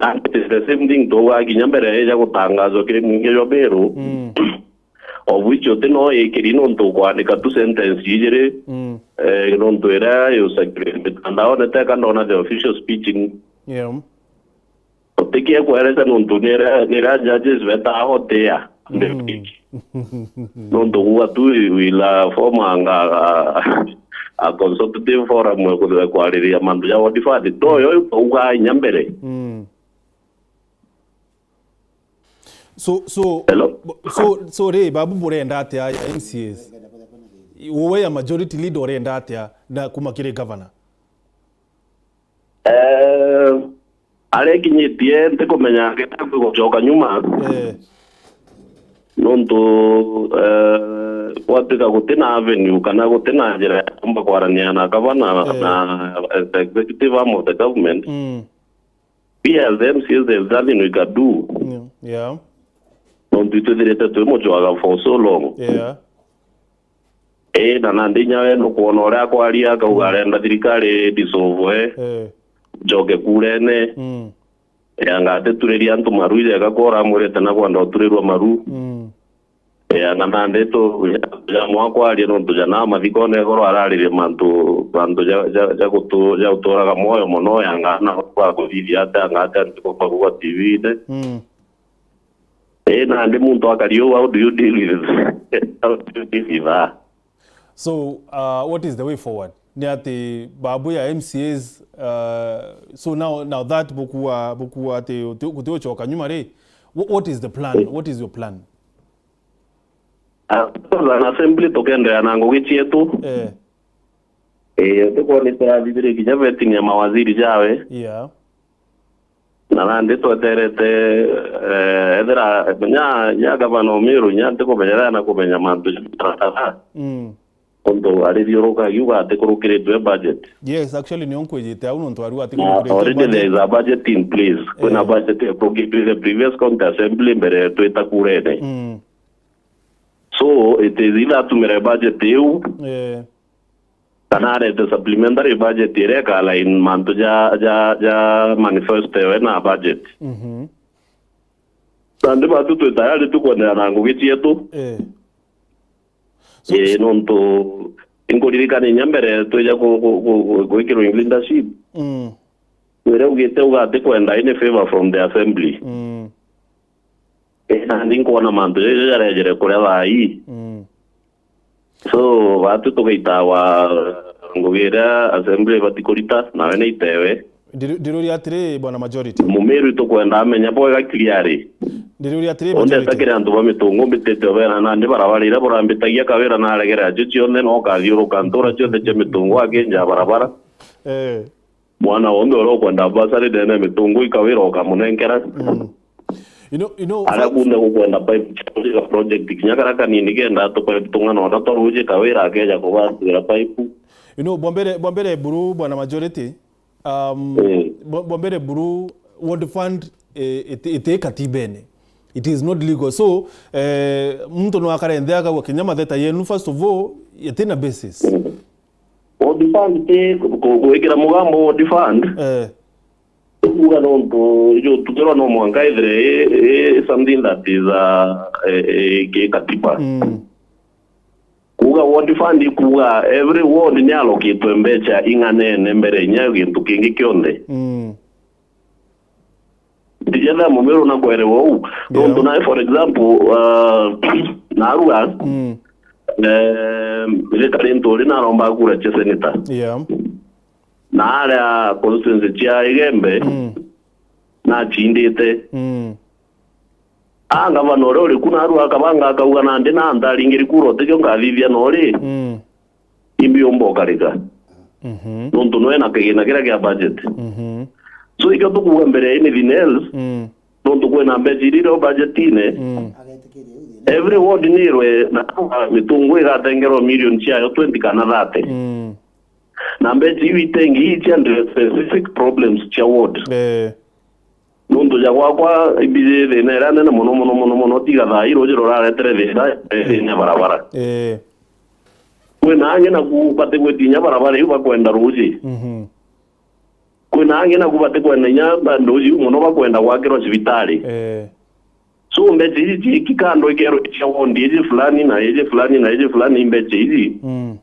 And it is the same thing, twaugaa kinya mbere ya ija gutangazwa kiri mwingi jwa Meru, mm, of which uti no ikiri nontu ukwandika tu sentence ijiri, mm, eh, nontu iria yu circulate mitandaone teka ndona the official speech in. Yeah. Utikie kwereta nontu niria, niria judges betaa gutia. Mm. Nontu kuuga tu we will, uh, form a, a, a consultative forum ya kuthira kwariria mantu ja ward fund. Ndoyo iu twaugaa inya mbere. Mm. So, so, hello? So, so ri, babu burenda atia ya M C As? Uwe ya majority leader urenda atia na kuma kiri governor? Eh, aria ikinyitie ntikumenya ngeta kwi gucoka nyuma. Eh. Nontu, eh, gwatuika guti na avenue kana guti na njira ya kumba kwarania na gavana, eh, na, eh, the executive arm of the government. Mm. We as the M C As, there's nothing we can do. Yeah. Yeah. Nontu itwithirite twi mucwaga for so long. Yeah. Ii, na nandi inya we nukwona uria akwaria, akauga, mm, arenda thirikari dissolve, eh, njoke kurene. Mm. Ii, anga atituririe antu maru ijega kwa uramwirite na kwenda uturirwa maru. Mm. Ii, anga nandi tu, ja, ja mwakwaria nontu ja na mathikone igoro araririe mantu, mantu ja, ja, ja gutu-, ja uturaga mwoyo mono, ii, anga na bakuthithia ati, anga ati antu bakugwa T V-ini. Mm. Ii, nandi muntu akari uu, how do you deal with, how do you deal with that? So, uh, what is the way forward? Ni ati babu ya M C As, uh, so now, now that bukua, bukua ati uti-, guti ucoka nyuma ri, wha-, what is the plan? Eh. What is your plan? Ah, an assembly tukenderea na ngugi cietu. Eh. Eh, tukwona turathithire kinya vetting ya mawaziri jawe. Yeah. Na nandi tweterete, eh, ethira nya, nya gavana Omiru, nya ntikumenya na kumenya mantu ja mitaratara. Mm. Untu arithiuruka akiuga atikurukiritwe budget. Yes, actually, nio nkwijite au nontu ariuga na atikurukiritwe already budget. There is a budget in place. Kwina, eh, budget ikurukiritwe the previous county assembly mbere twita kurene. Mm. So, it is either atumire budget iu, eh, kana arete supplementary budget iria ikalign mantu ja, ja, ja manifesto ewe na budget. Mhm. Nandi batu twi tayari tu kwenderea na ngugi cietu. Eh. So, ii, nontu inkuririkana inya mbere twija ku-, ku-, ku-, ku-, gwikirwa in leadership. Mm. Twire ugite uga ati kwenda any favor from the assembly. Mm. Ii, nandi nkwona mantu jaja jarejere kuria thaa ii. Mm. So, batu tugaitawa ngugi iria assembly ibati kurita, nawe ni itewe. Ndiru-, ndiruria atiri, Bwana Majority. Mumiru tukwenda amenya bwega clearly. Ndiruria atiri, onde Majority. Atakire antu ba mitungu mbitite obera nandi barabara iria burambitagia Kawira naregere acio cionthe, no ukathiuruka ntura cionthe cia mitungu akinja barabara. Eh. Mwana wonthe uria ukwenda bursary ndene mitungu i Kawira ukamunenkera. Mm. You know, you know, aria kunthe gukwenda pipe cia project kinya karia kanini kenda tu pipe tung'ana ona twa ruji Kawira akeja kubatwira pipe. You know, bwa mbere, bwa mbere buru, Bwana Majority, um, mm, bwa, bwa mbere buru, ward fund, eh, iti, iti katibene. It is not legal. So, eh, muntu no akare nthi akauga kinya matheta yenu, first of all, yatina basis. Mm. Ward fund ti ku-, ku-, gwikira mugambo ward fund. Eh. Kuuga nontu ijo tukirwa no mwanka ithire i, i something that is, uh, i, i, ki katiba. Mm. Kuuga ward fund ikuuga every ward ni alokitwe mbecha ing'anene mbere inya gintu kingi kionthe. Mm. Ndijetha mumiru na kwerewa uu. Yeah. Nontu nae, for example, uh, narua, mm, eh, rikari nturi naromba kura cia senator. Yeah. Na aria constituency cia Igembe, mm, nachindite. Mm. A ngavana uria uri ku narua akabanga akauga nandi na ntaringiri kura utikio ngathithia nori. Mm. Imbiumba ukarika. Mhm. Nontu nwe na kigina kiria kia budget. Mhm. So, ikio tukuuga mbere ya anything else, mm, nontu kwina mbecha iria irio budgetine, mm, every ward nirwe na mitungu igatengerwa million ciayo twenty kana thirty. Mm. Na mbecha iu itengi ii cia specific problems cia ward. Eh. Nontu ja gwakwa, imbiji thina iria nene mono, mono, mono, mono, tiga thaa ii ruuji ruraretere thina, eh, thina ya barabara. Eh. Kwina angi naku bati gwitinya barabara iu bakwenda ruuji. Mhm. Kwina angi naku bati kwenda inya ruuji iu mono bakwenda gwakirwa cibitari. Eh. So, mbecha iji ciiki kando ikerwa cia wondi iji fulani na iji fulani na iji fulani, mbecha iji. Mm.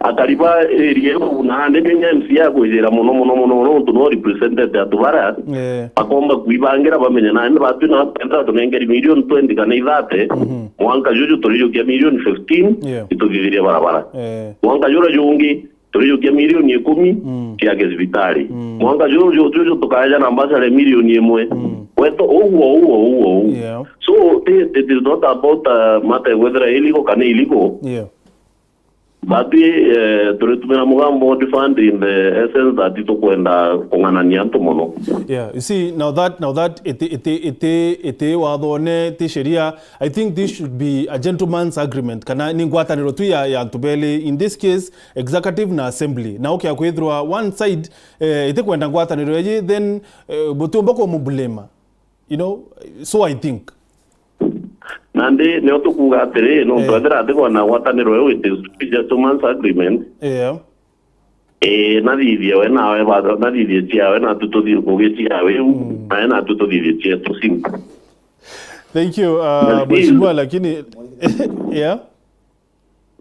Akari ba area iu na andi kinya M C A akwijira mono, mono, mono, mono, nontu no represented antu baria, eh, bakomba kwibangira bamenye na andi batu na twenda tunengeri million twenty kana thirty, mhm, mwanka juju turijukia million fifteen, yeah, ituthithirie barabara. Eh. Mwanka juria jungi, turijukia milioni ikumi, mm, ciake cibitari. Mm. Mwanka juju, juju tukaeja na mbacare milioni imwe. Mm. Weto, uguo, uguo, uguo, uguo. Yeah. So, it, it is not about, uh, matter whether illegal kana illegal. Yeah. But, eh, turitumira mugambo ward fund in the essence that tukwenda kung'anania antu mono. Yeah, you see, now that, now that iti, iti, iti, iti wathone, ti sheria, I think this should be a gentleman's agreement, kana ni ngwataniro tu ya, ya antu beli, in this case, executive na assembly. Na ukia kwithirwa one side, eh, itikwenda ngwataniro iji, then, eh, butiumba kumublema. You know, so I think. Nandi nio tukuuga atiri, nontu, eh, ethira atikwona ngwataniro iu, it is gentleman's agreement. Yeah. Eh, nathithie we nawe, ba-, nathithie ciawe, natu tuthithie ngugi ciawe iu, mm, nawe natu tuthithie cietu, simple. Thank you, uh, Mheshimiwa, lakini, yeah.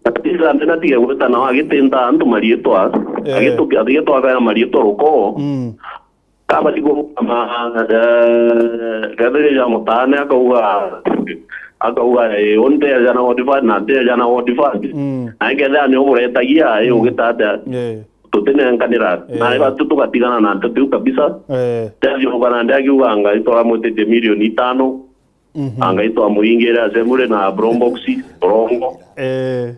Ati nandi natige gwita nao agitinta antu mariitwa, eh, agitu-, agitwagaya mariitwa rukoo. Mm. Kabati kurukama, eh, kethira ja mutaane akauga, akauga, eh, unteja na ward fund, na nteja na ward fund. Mm. Na kethira ni uburetagia, eh, mm, ugita atia? Yeah. Tutinenkanira. Eh. Na batu tugatigana na nteto iu kabisa. Eh. Ndethi uga nandi akiuga, Ngai, twaramwititie milioni itano. Mhm. Angai twamuingire assembly na brown box, borongo. Eh.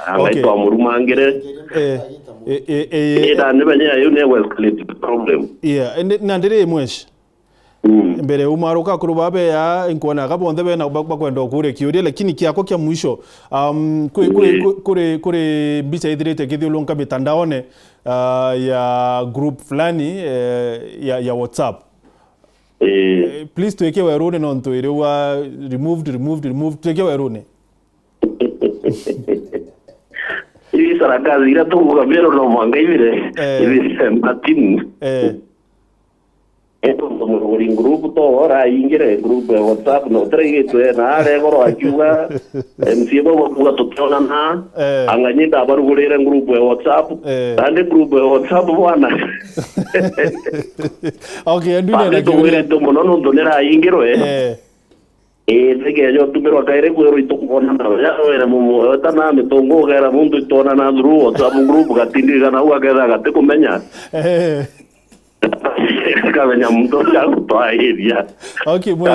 Angai, okay, twamurumangire. Eh, eh, eh, eh. Ida ni benya yu ne escalate problem. Yeah, and na ndiri mwesh. Mm. Mbere umaruka kuru babe ya, nkwona ka bonthe bena ba-, bakwenda kuria kiuria, lakini kiako kia mwisho, um, kuri, kuri, mm, kuri, kuri, kuri mbica ithirite kithiurunka mitandaone, uh, ya group fulani, eh, ya, ya WhatsApp. Eh. Eh, please twike werune nontu iri wa removed, removed, removed, twike werune. Ii Sarakasi iria tukuga Meru no mwanka ithire, Eh. ithire Martin. Eh. Eto muruguri group to ora ingire group ya WhatsApp no tiraigitwe na aregoro akiuga M C A bau bakuga tutionana. Eh. Anga nyi ndabarugurire group ya WhatsApp. Eh. Nandi group ya WhatsApp bwana. Okay, ndune Basi na kiuria. Tugwirite muno nontu niraingirwe. Eh. Ii, tikeeja utumirwa kairi kwirwa itukwonana. Ya were mumu, weta na mitungu, ukeera muntu itwonana through WhatsApp group, gatindirikana au aketha gatikumenya. Eh. Akamenya muntu uria agutwairia. Okay, mwe.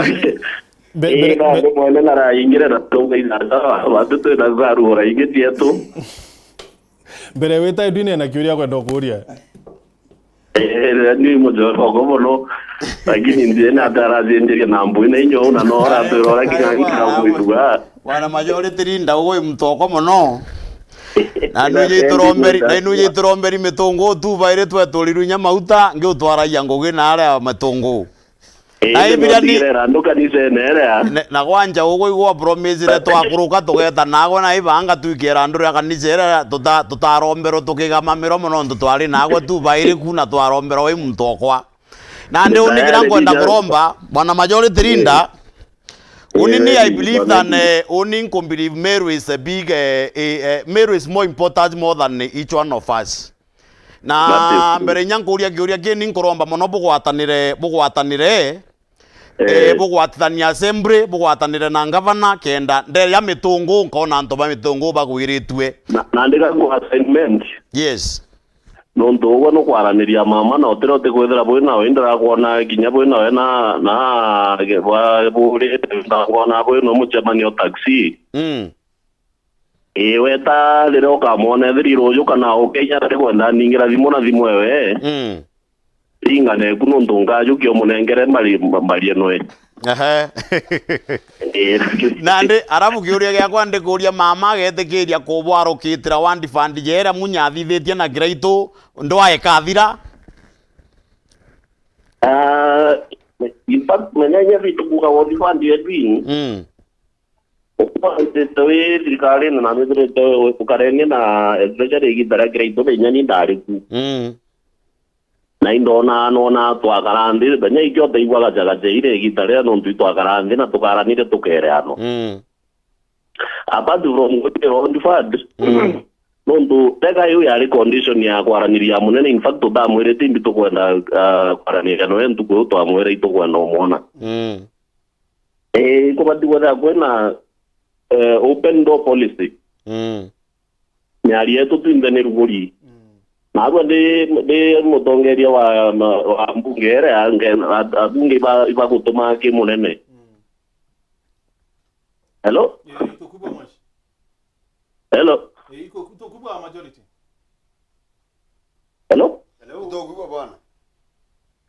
Be-, Ii, be-, nandi be- mwene naraingire na tunga ithaca, batu twina tharu ora ingi tietu. Mbere wita Edwin ena kiuria kwenda kuuria. Eh, ni mujorogo mono, lakini ndiye na ataracienjeria na mbui na inyo na no ratwira ora kinya Aiwa, gikagwithua. Bwana Majority Leader, ugwi mutoko mono. Na nuje ituromberi, na nuje ituromberi mitungu tu bairi tweturirwe inya mauta, ngiutwaragia ngugi na aria matungu. Eh, na ni ibira ni nondigire randu kanisene iria. Ne-, na gwanja ugwe igwa promisire twakuruka tugeta nagwe na ibanga twikia randu ria kanisa iria tuta-, tutaromberwa tukigamamirwa mono nontu twari nagwe tu bairi ku na twaromberwa wi muntu okwa. Nandi uni kira nkwenda kuromba, bwana Majority Leader, uni ni I believe than, eh, uni nku believe Meru is a big, eh, eh, eh, Meru is more important more than each one of us. Na mbere inya nkuria kiuria kii, ni nkuromba mono bugwatanire, bugwatanire, eh, bugwatithanie assembly, bugwatanire na ngavana, kenda ndere ya mitungu, nkona antu ba mitungu bagwiritue. Na, na ndiga ku assignment. Yes. Nontu ugwe nukwaraniria mama, na utire utikwithira bwi nawe, indirakwona kinya bwi nawe na, na, bwa, buri, ndakwona bwi no mucemanio taxi. Mm. Ii, weta riria ukamwona ethira iruju kana ukenya riria kwenda ningira thimu na thimu ewe. Mm. Ringane ku nontu nkajukia umunengere mbari, mbari enwe. Ehe. Ii, lakini nandi, arabu kiuria giakwa ndikuria, mama agetikiria kubwarukitira wandi fund jeria munya athithitie na kiraitu ndwae kathira? Ah, in fact, menya inya bitu kuga wandi fund Edwin. Mm. Ukwandite wi thirikarine na nwithirite ukarenie na especially igita ria kiraitu binya ni ndari ku. Mm. Na indona nona twakara nthi, binya ikio taigua gacagaca ire igita ria nontu itwakara nthi na tukaranire tukereanwa. Mm. Apart from gwitira on fund, mm, nontu tega iu yari condition ya kwaraniria munene, in fact tutamwirite imbi tukwenda, ah, kwaraniria noe ntuku iu twamwira itukwenda umwona. Mm. Eh, kubati kwethira kwina, eh, open door policy. Mm. Miario yetu twinthe ni ruguri. Mm. Narua ndi, ndi mutongeria wa, wa mbunge iria, nge-, a-, abunge iba-, ibagutuma ki munene. Mm. Hello? Eh, tukubwa mwashi. Hello? Eh, iko, tukubwa majority. Hello? Hello? Tukubwa bwana.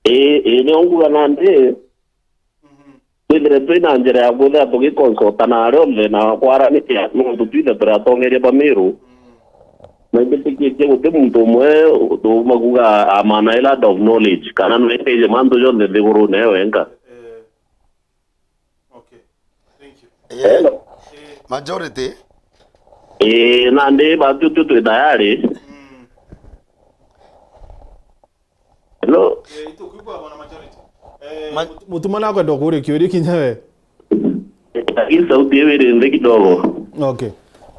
Ii, ii, nio nguga nandi, mhm, twithire twina njira ya kwithira tugiconsulta na aria onthe na kwaraniria, nontu twithe turi atongeria ba Miru. Mm. Na imbitikitie guti muntu umwe tuuma kuga I'm an island of knowledge, kana nwengeire mantu jonthe nthigurune e wenka. Eh. Okay. Thank you. Yeah. Hello. Eh. Majority. Eh, nandi batu tu twi tayari. Mm. Hello. Eh, itukwigua bwana Majority. Eh, Ma- Mut-, Mutuma nakwenda kuria kiuria kinya we. Lakini sauti iwe iri nthi kidogo. Okay.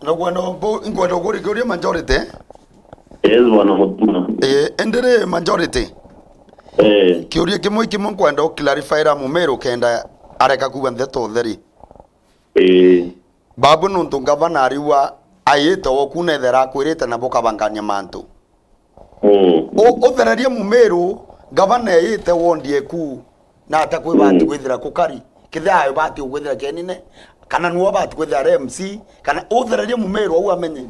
Nkwenda ku-, nkwenda kuria kiuria Majority. Yes, bwana Mutuma. Eh, indi ri Majority. Eh. Kiuria kimwe kimwe nkwenda u clarify ra Mumiru kenda areka kuuga ndeto utheri. Eh. Babu nontu ngavana ariua ayite woku nethera akwirite na bukabangania mantu. Mm. U-, uthererie Mumiru, ngavana eyite wondi eku, na ata kwibati, mm, kwithira kukari, kethira ayo bati ukwithira kenine, kana nuo bati kwithira ari M C, kana uthererie Mumiru au amenye.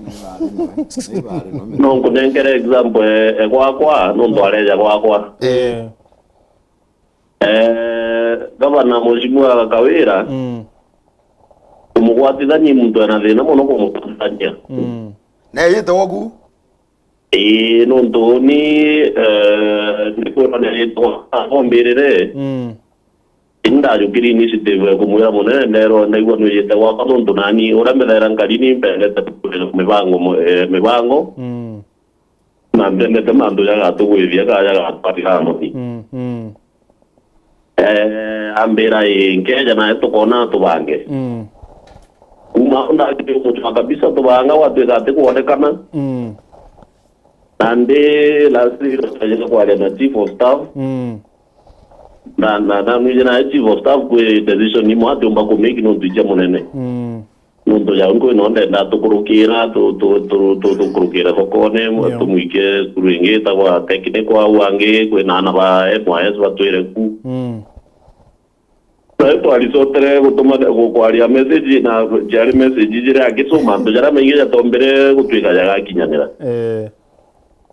No nkunengere example, eh, eh, gwakwa, nontu areja gwakwa. Eh. Eh. Eh, gavana Mheshimiwa Kawira, mm, kumugwatithania muntu ena thina mono kumugwatithania. Mm. Na eyite woku? Ii, nontu uni, eh, ndikwirwa ni ritwa, ombirire. Mm. Indajukirie initiative ya kumwira munene, ndeerwa ndaigua nwijite gwakwa, nontu nani uria mbethaira nkari ni mpendete kwirira mibango mu-, eh, mibango. Mm. Na mpendete mantu jagatugwithia kana jagatwarira amoni. Mm, mm. Eh, ambira, "Ii, nkeja nae tukoona tubange." Mm. Kuuma au ndagirie kumujua kabisa tubanga, gwatuika ati kwonekana. Mm. Nandi last week twagerie kwaria na chief of staff. Mm. Na, na, na nwije nae chief of staff kwi decision imwe atiumba kumake nontu icia munene. Mm. Nontu jau nkwi no ndenda tukurukira, tu-, tu-, tu-, tu-, tukurukire thokone, Yeah. tumwike cukuru ingi itagwa technical, au angi kwina aana ba M Y S batwire ku. Mm. Nayo twaricotere gutuma gu-, kwaria message, na ciari message jiria angi, so mantu jaria maingi jatombire gutwika jagakinyanira. Eh.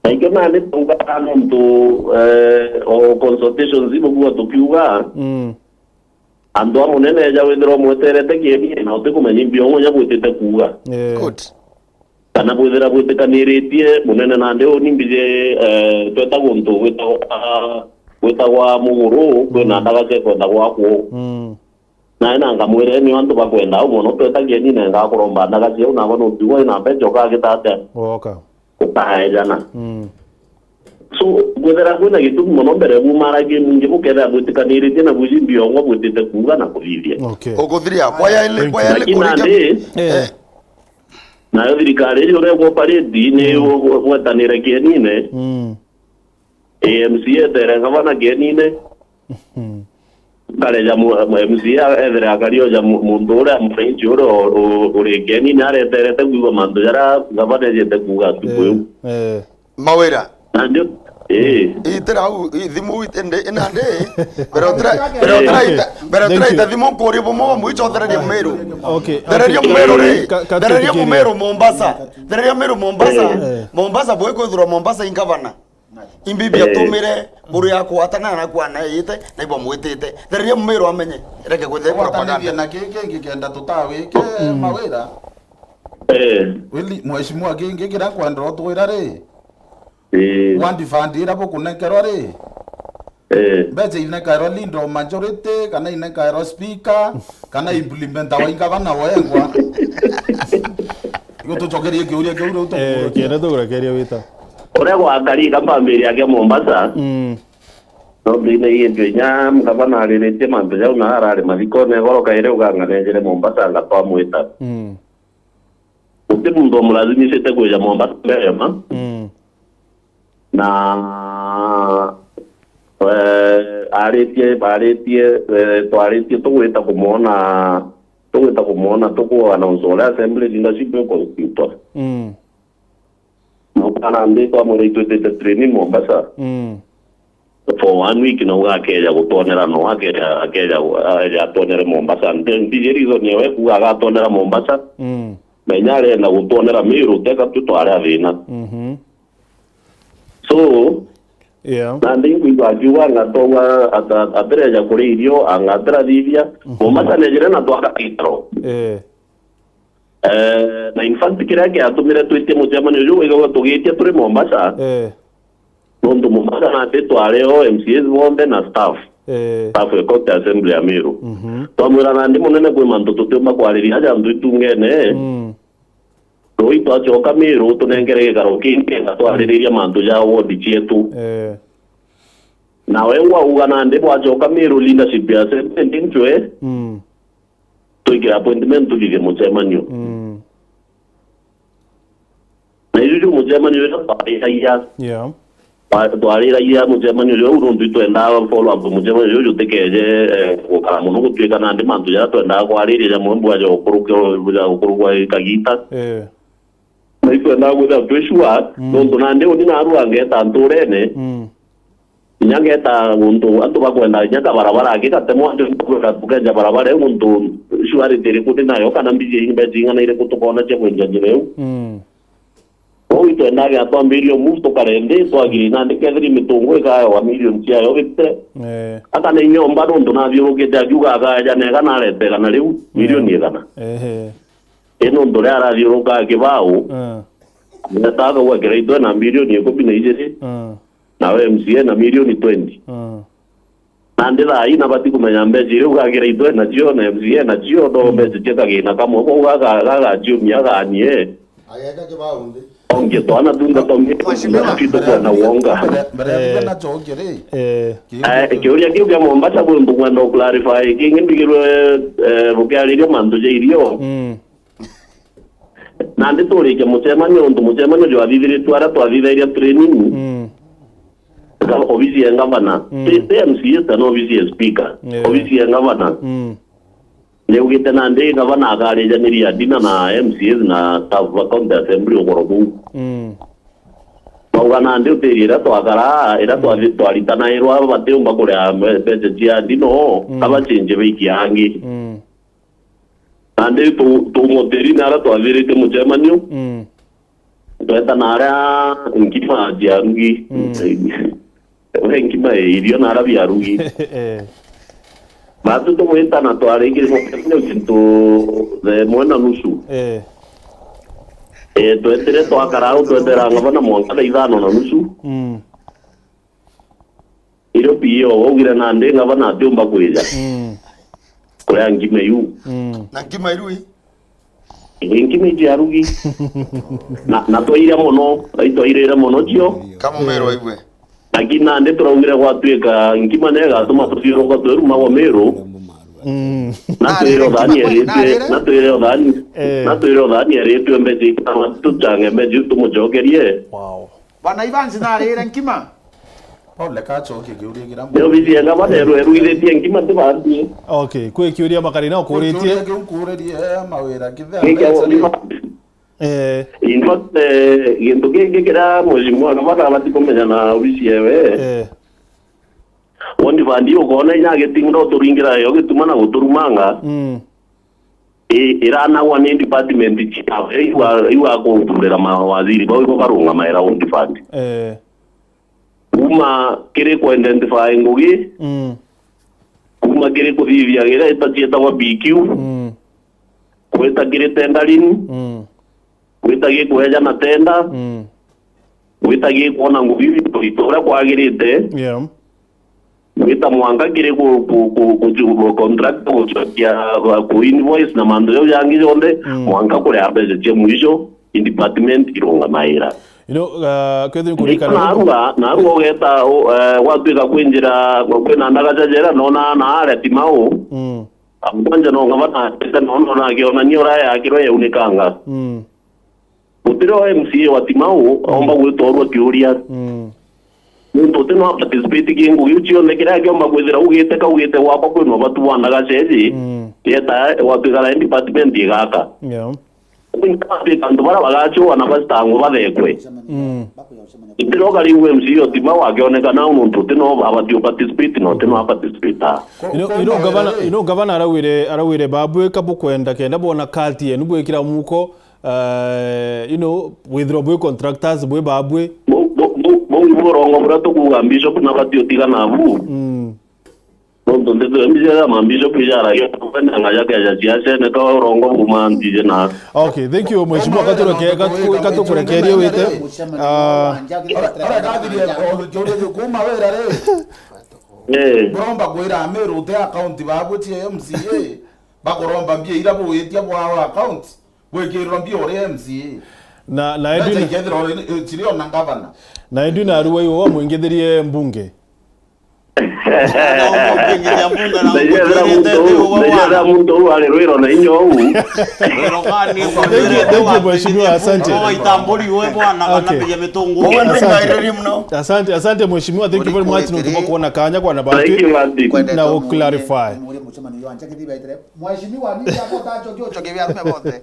Na ikio nandi twaugaga nontu, eh, o consultations ibukuga tukiuga, Mm. antu a munene eja withirwa mweterete kieni na utikumenya imbi ong'o nya bwitite kuuga. Eh. Good. Kana bwithira bwitikaniritie munene nandi uu ni mbiji, eh, tweta guntu gwitagwa, gwitagwa Muguru, kwina Mm. ndagaca ikwenda gwakwo. Mm. Nae na nkamwira, "Ni antu bakwenda au mono, tweta kieni na ngakuromba ndagaca iu, nagwe nukiuga ina mbeca ukagita atia?" Woka. Ukaejana. Mm. So, kwithira kwina gitumi mono mbere bumara kieni ingi bukethira bwitikaniritie na buji mbiongo bwitite kuuga na kuthithia. Okay. Ukuthiria, kwa yaili, Thank kwa you. yaili Lakini kuringa nandi, Eh. nayo thirikari iri uria igwopariti ni Mm. ugwetanire kienine. Mm. A M C A etere ngavana kienine. Mm. Kareja mu-, mu-, M C A ethire akario ja mu-, muntu uria mwananchi uria u-, u-, uri kienine areterete kuigua mantu jaria ngavana ejite kuuga ntuku Eh, iu. eh. Mawira. Nandi, ii. Itira au, i-, thimu ite-, inde, inandi. Mbere utira, mbere utira Thank you. ita, mbere utira Thank you. ita thimu nkuri bumwe bwa mwicho thereria Mumiru. Okay, Thereria okay. Mumiru ri. Ka-, ka-, Thereria tukirie. Mumiru Mombasa. Thereria Mumiru Mombasa. Eh. Mombasa bwe kwithirwa Mombasa i ngavana. Imbi Eh. biatumire buri akwatana na kwana yite na ibwa mwitite. Thereria Mumiru amenye. Reke kwithirwa Gwatanithia propaganda. na kiki ngikenda tutawike Mm. mawira. Eh. Wili, mheshimiwa, kingi kiria nkwenda utwira ri, Eh. wandi fund iria bukunenkerwa ri, Eh. mbeca inenkairwa leader of majority, kana inenkairwa speaker, kana implementer wa ingavana wengwa? Igo tucokerie kiuria kiu riu Eh, tukuria. Kienda tukurekeria wita. Uria gwakari kambambiri akia Mombasa. Mm. No thina yintu inya ngavana ariritie mantu jau na arari mathikone, goro kairi uganga nejire Mombasa ngatwa mwita. Mm. Guti muntu omulazimicite kwija Mombasa mbere ya ma. Mm. Na, eh, aritie, baritie, eh, twaritie tugwita kumwona, tugwita kumwona, tuku announce uria assembly leadership ikonstitutwa. Mm. Mukana ndi twamwira itwitite training Mombasa. Mm. For one week, nauga akeja gutwonera, no akeja, akeja, akeja atwonere Mombasa. Nti-, ntiji reason yewe kuga agatwonera Mombasa. Mm. Na inya arenda gutwonera Meru, teka tu twari a thina. Mhm. So, Yeah. nandi nkwigua akiuga anga togwa ata-, atireja kuria irio, anga atirathithia. Mhm. Mombasa nejire na twaka gitaro. Eh. Eh, na in fact, kiria kiatumire twitie mucemanio uju, wigagwa tugitia turi Mombasa, Eh. nontu Mombasa nandi twari o M C As bonthe na staff. Eh. Staff ya County Assembly ya Meru. Mhm. Twamwira nandi munene, kwi mantu tutiumba kwariria aja antu itungene. Mm. Rui twacoka Meru, tunengere gikaro kingi, na twaririria mantu ja ward cietu. Eh. Nawe ngwauga nandi bwacoka Meru leadership ya Assembly ndi ncwe. Mm. Twikire appointment tuthithie mucemanio. Mm. Na iju ju mucemanio uria twariragia. Yeah. Twa-, twariragia mucemanio uju, u nontu itwendaa follow up mucemanio uju jutikeje, eh, gukara muno gutuika nandi mantu jaria twendaa kwariria jamwe mbwa ja gukuruka, ja gukurugwa kagita. Eh. Na itwendaa kwithira twi sure, Mm. nontu nandi uni narua ngeta nturene, Mm. inya ngeta guntu antu bakwenda inya kabarabara angi gatemwa, antu bakwenda tukenja barabara iu, nontu surety iriku ndi nayo, kana mbiji, mbeca ing'ana iriku tukoona cia kwenja njira iu. Mm. Kwou itwendaa gia twambirie move tukare nthi, twagiri nandi kethiri mitungu ikaewa milioni ciayo gitite. Eh. Akana inyomba nontu nathiurukite akiuga akaeja nega narete igana riu, milioni igana. Ehe. I nontu ria arathiuruka kibao, Ah. neta akauga kiraitwe na milioni ikumi na ijiri, Ah. nawe M C A na milioni twenty. Ah. Nandi thaa ii nabati kumenya mbeca iria ugagira itwe nacio na M C A nacio, no mbeca cia kagina kamwe, kwou gaga-, gagaciumia aganie. Ageka kibau nthi. Ongie twana tunga tongi. Mheshimiwa. Kitu kwa na uonga. Mbere, mbere ya Eh. kuga nacho ngiri. Eh. Eh, kiuria kiu kia Mombasa bwe mbugwa ndo clarify. Kingi mbigirwe, eh, bukiariria mantu ja irio. Mm. Nandi turikia mucemanio, untu mucemanio jwathithiritwe aria twathithairia training. Mm. Ga-, obisi ya ngavana. Mm. Ti, ti M C A, kana obisi ya speaker. Yeah. Obisi ya ngavana. Mm. Niugite nandi ngavana akarijaniria Adina na M C As na staff ba county assembly ukoro buu. Mm. Twauga nandi utiri iria twakara, iria twathi-, twaritanairwa batiumba kuria mbe-, mbeca cia Adina, mm, abachinje baikia angi. Mm. Nandi tu-, tumotiri na aria twathirite mucemanio. Mm. Tweta na aria nkima ciarugi. Mm. We nkima i irio na aria biarugi. Eh. Batu tumwita na twarikire mucemanio kintu thaa imwe na nusu. Eh. Eh, twetire twakara au, twetera ngavana mwanka thaa ithano na nusu. Mm. Irio P O waugire nandi ngavana atiumba kwija. Mm. Kuria nkima iu. Mm. Na nkima iru i? Ii, nkima iu ciarugi. Na, na twaire mono, ai twairire mono cio. Kama Meru aigue. Lakini nandi turaugire gwatuika nkima niyo igatuma tuthiuruka twirumagwa Meru. Mm. Na twire uthani eritwe, na twire uthani, eh, na twire uthani eritwe mbeca ikama tuchange mbeca iu tumucokerie. Wow. Bana Evans narire nkima. Pole, kacokia kiuria kiria. Ni obisi ya ngavana iru-, iruithitie nkima ti bandi. Okay, kwi kiuria Makarina ukuritie. Kiuria kiu nkuririe, eh, mawira kithea. Ni kia mbeca ri? World Fund. Eh. In fact, eh, gintu kingi kiria mheshimiwa ngavana abati kumenya na obisi yewe. Eh. World Fund ukona inya gitinda uturingira yo gituma na guturumanga. Mm. I-, iranagwa ni department chiawe, iu a-, iu akuthurira mawaziri bau ibo barungamaira World Fund. Eh. Kuma kiri ku identify ngugi, mm, kuma kiri kuthithia iria ita cietagwa B Q, mm, gwita kiri tendering, mm, gwita gikweja na tenda, mm, gwita gikwona ngugi kurita uria kwagirite, yeah, gwita mwanka kiri ku, ku, ku, ku, ku contract gucokia, ku invoice na mantu jau jangi jonthe, mm, mwanka kuria mbeca cia mwisho, i department irungamaira. You know, uh, kwethira nkuririkana narua, narua ugeta, uh, gwatuika kwinjira, kwina ndagaca jera, nona na aria Timau. Mm. Kwanja no ngavana atete, nona akionania uria yakirwe yaunikanga. Mm. Gutiri o M C A wa Timau, mm, aumba gwitorwa kiuria. Mm. Nontu uti no participate ki ngugi iu cionthe, kiria kiomba kwithira ugite kaugite gwakwa kwina ubatu bwa ndagaca iji, mm, yeta gwatuika na department igaka. Yeah. Antu baria bagacua na bacitangwa bathekwe. Mm. Itiro kari U M C o tima wakionekana nontu uti no abati u participate na uti no a participate. You know, you know, gavana, you know, gavana arawire, arawire babwe kabukwenda kenda bona card yenu bwikira muko, eh, you know, withdraw bwi contractors bwi babwe. Bo, bo, bo, bo, borongo bura tukuga bishop na bati utiga nabu. Mm. Nontu nteto ya mbica ya mambisho kwijaragia kwenda ngaja keja ciacene ka urongo bumantije na. Okay, thank you, mheshimiwa, katureke-, katu-, katukurekerie wite. Ah. Ara, ara gathirie, o, kiuria kiu, kuma wira ri? Eh. Buromba kwira Amiru uti account babu cia M C A, bakuromba mbia ira buitia bwao account, gwikirwa mbia uri M C A. Na, na Edwin, ikethirwa uri, eh, cirio na governor. Na Edwin Arua iwe wamwingithirie mbunge. Ndaigwethera muntu uu, ndaigwethera muntu uu ari rwiro na inya uu. Thank you, thank you, mheshimiwa, asante. Itamburi we bwana, kana pia mitungu. Asante. Asante, asante, mheshimiwa, thank you very much. Nontu bwa kuona kanya kwa na bahati. Thank you, Andy. Na u clarify. Mheshimiwa, ni hapo tacho kio choke vya rume bote.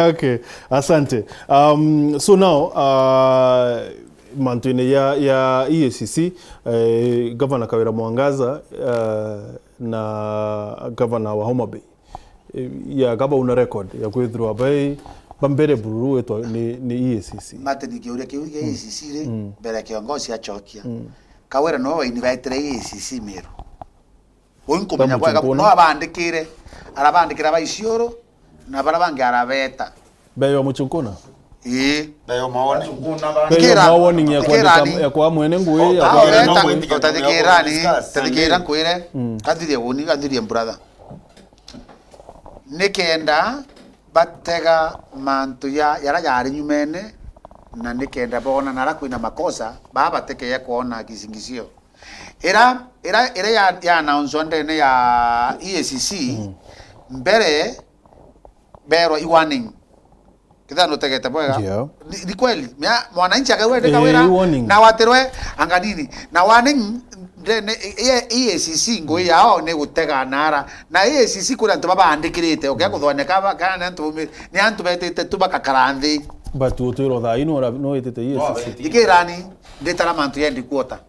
Okay, asante. Um, so now, uh, mantu-ini ya, ya E A C C, eh, Gavana Kawira Mwangaza, eh, na Gavana wa Homa Bay, eh, ya kaba una record ya kwithirwa bai, ba mbere bururu wetwa ni, ni E A C C. Martin, kiuria kiu kia E A C C ri, mm, mbere kiongozi acokia. Mm. Kawira no wainvitire E A C C Meru. Ui nkumenya bwega, no abandikire, arabandikira ba Isiolo, na bara bangi arabeta. Beyo Muchunkuna? Ii. Nayo maoni. Kweli, Thikira- no warning ya thikira kwandika, ni- ya kwa mwene ngui, ya Ah, kwa- Weta, no mwendike, utathikira ni, discuss. Tathikira nkwire, Mm. kathirie uni, kathirie brother. Nikenda batega mantu ya, yara yari nyumene, na nikenda bona nara kwina makosa, baa batekeye kwona kisingisio. Ira, ira, ira ya, ya announcewa ndene ya E A C C, Mm. mbere berwa i warning. Kethira nutegete bwega. Ndio. Ni, ni kweli. Mea, mwananchi akaigua ndika Ii, wira, warning. Na watirwe, anga nini. Na warning, ndene, E A C C ngui yao ni gutega nara. Na E A C C kuri antu babaandikirite, ukia kuthoneka ba, kana ni antu baumi-, ni antu betite tu bakakara nthi. But utwirwo thaa ino ura-, no witite E A C C. Ikirani, nditara mantu ya headquarter.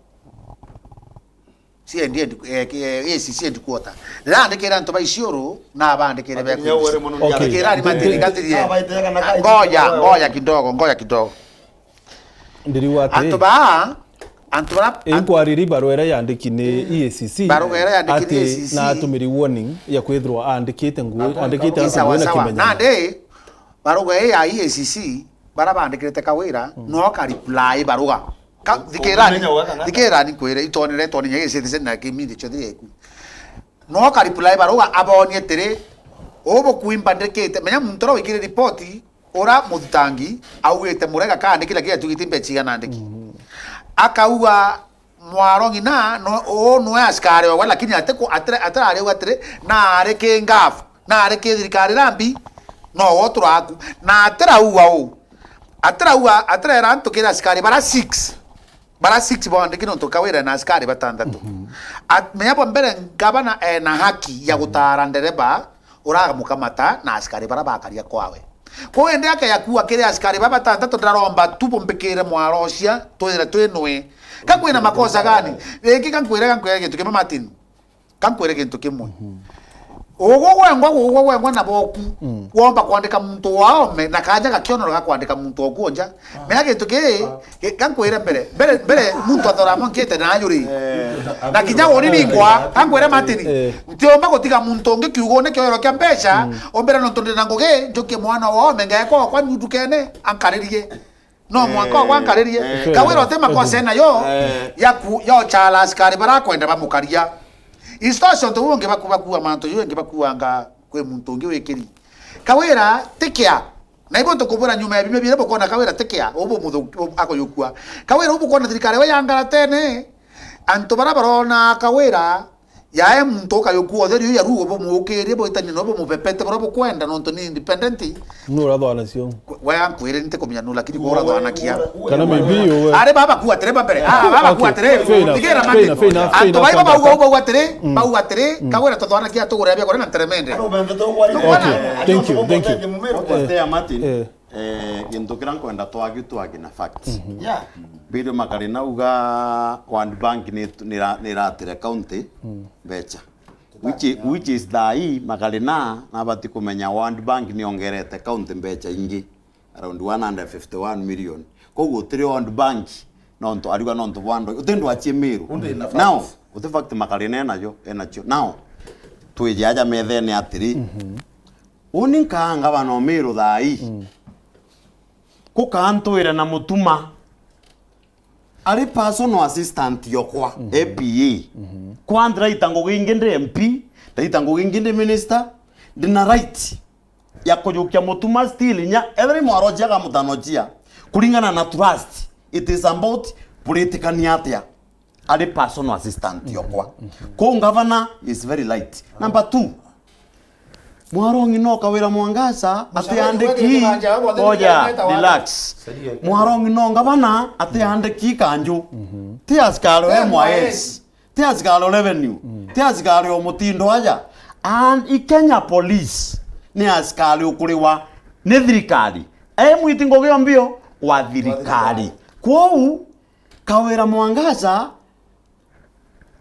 Siendi head-, eh, ki-, eh, A C C headquarter. Ndiraandikira antu ba Isiolo, na baandikire be Ati nyawe ri muno. Okay. Ndikira ni matiri gathirie. Abaitega na kai. Ngoja, ngoja kidogo, ngoja kidogo. Ndiriwa ati Antu ba, antu bara, Inquiry ri barua iria yandiki ni E A C C. Barua iria yandiki ni ati E A C C. Na atumiri warning ya kwithirwa andikite ngui, andikite antu Sawa, ngui na sawa. Kimenyano. Nandi, barua ii ya E A C C, bara bandikirite Kawira, no ka reply barua. Ka, thikirani, Umenya wega na- thikirani nkwire, itonere, toni nyagi citizen na kimindi chothire eku. No ka reply barua abonie tiri, ubu kuimba ndikite, menya muntu uria wikire ripoti, ura muthitangi, augite murega kaandikira kira tugiti mbecha igana andiki. Akauga, Mwaro ng'ina, no, uu nwe askari ogwe, lakini atiku-, atire-, atirari uu atiri, nari ki ngafu, nari ki thirikari rambi, no wo turaku. Na atirauga uu. Atirauga, atirera antu kiri askari bara six. Bara six boandiki nontu Kawira na askari batantatu. At-, menya bwa mbere ngavana ena haki ya gutara ndereba, uramukamata na askari bara bakaria kwawe. Kwou indi akeyakua kiri askari baba batantatu, ndaromba tu bumbikire mwaro ucia, twire twi nwe. Ka kwina makosa gani? Ringi ka nkwire, ka nkwire gintu kimwe, Martin. Ka nkwire gintu kimwe. Ugu gwengwa, ugu gwengwa na boku, womba kwandika muntu waome, na kanya gakionora ga kwandika muntu oku nja. Menya gintu kii, Ga nkwire mbere, mbere, mbere muntu athora monkete na ajuri. Eh. Na kinya uni ningwa, ga nkwire Martin, eh, ntiomba gutiga muntu ungi kiugone kioero kia mbeca, ombere nontu ndina ngugi, njukie mwana wa ome, ngekwa kwa ndukene, ankaririe. No mwanka, eh, okwa ankaririe. Eh. Kawira uti makosa enayo, eh, ya ku-, ya uchala askari barakwenda bamukaria. Isitoshe, untu buu ungi baku-, bakua mantu juu ingi bakuanga kwi muntu ungi wikiri. Kawira, tikia. Na ibo tukubwira nyuma ya biumia biiri bukona Kawira tikia, ubu muthu-, ubu akuyukua. Kawira ubu bukona thirikari we ya ngaratene, antu bara barona Kawira, yae muntu ukayukua utheri uyu ya ruo bumukirie, bwitanie no bumubepete buria bukwenda nontu ni independent. Nurathwa nacio. Wea nkwire ntikumenya nu, lakini kwa urathwanakia. Kana maybe uwe. Ari baba kuwa atiri mbere. Ah, baba kuwa atiri. Okay, fair enough, fair enough, fair enough. Antu baiba bauga, bauga atiri, bauga atiri, Kawira tuthwanakia tugure bia kore na nteremende. Okay, thank you, thank you. Mumeru kwa Stea Martin. Eh. Eh, gintu kiria nkwenda twagi twagi na facts. Yeah. Bill Makari nauga World Bank ni, ni ra-, ni ratire county mbecha. Which i-, which is thaa ii Makari na, nabati kumenya World Bank niongerete county mbecha ingi, around one hundred fifty-one million. Koguo utiri World Bank, nontu ariuga nontu bwa ndo, uti ndwachie Miru. Now, uti fact Makari na enayo, enacio. Now, twije aja methene atiri, uni nkaa ngavana o Miru thaa ii. Kukaa ntwire na Mutuma. Ari personal assistant yokwa, A P A. Kwa ndiraita ngugi ingi ndi M P, ndaita ngugi ingi ndi minister, ndina right ya kujukia Mutuma still inya, ethira i mwaro chia kamutano chia, kuringana na trust, it is about political ni atia. Ari personal assistant yokwa. Kuu ngavana is very light. Number two, Mwarongi no Kawira Mwangaza atiandiki. Ngoja, relax. Mwarongi no ngavana atiandiki kanju. Ti askari o M Y S. Ti askari o revenue. Ti askari o mutindo aja. And i Kenya Police ni askari ukuriwa ni thirikari. E mwiti ngugi o mbio wa thirikari. Kwou, Kawira Mwangaza,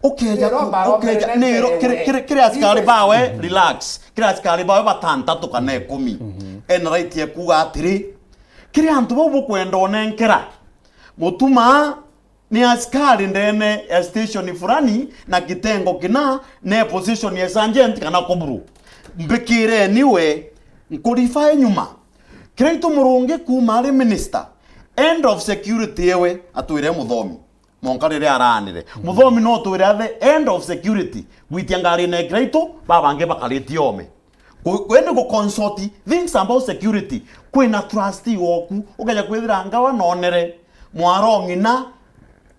ukeja ku-, ukeja, niro, kiri, kiri, kiri askari bawe, relax. Kiri askari bawe batantatu kana ikumi. Ena right ya kuuga atiri, kiri antu bau bukwenda unenkera. Mutuma ni askari ndene ya station fulani na kitengo kina, ne position ya sergeant kana corporal. Mbikireni we, nkurifae nyuma. Kiraitu Murungi kuuma ari minister, head of security ewe atwire Muthomi. Mwanka riria araanire. Muthomi no twire athe head of security. Gwitia ngarine ya Kiraitu, babangi bakaritie ome. Ku-, kwende ku consult things about security. Kwina trustee woku, ukeja kwithira ngawa nonere. Mwaro ng'ina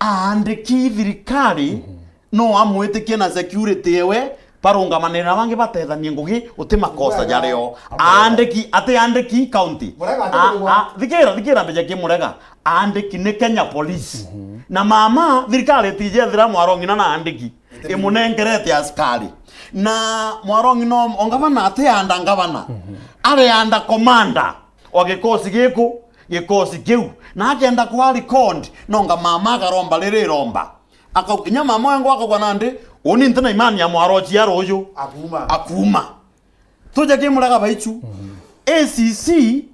aandiki thirikari, no amwitikie na security ewe, barungamanire na bangi batethanie ngugi, uti makosa jario. Aandiki, ati aandiki county. Murega ati A-, kugwa. A-, thikira, thikira mbeja ki Murega. Aandiki ni Kenya Police. Na mama, thirikari itijethira Mwaro ng'ina na aandiki. Imunengerete askari. Na Mwaro ng'ina o ngavana ati aanda ngavana. Ari aanda commander wa gikosi giku, gikosi kiu. Na akenda kwa record, nonga mama akaromba riri iromba. Akaukinya mama wengwa akauga nandi, uni ntina imani ya Mwaro ciaro uyu. Akuuma. Akuuma. Tuje ki Murega Baichu. A C C,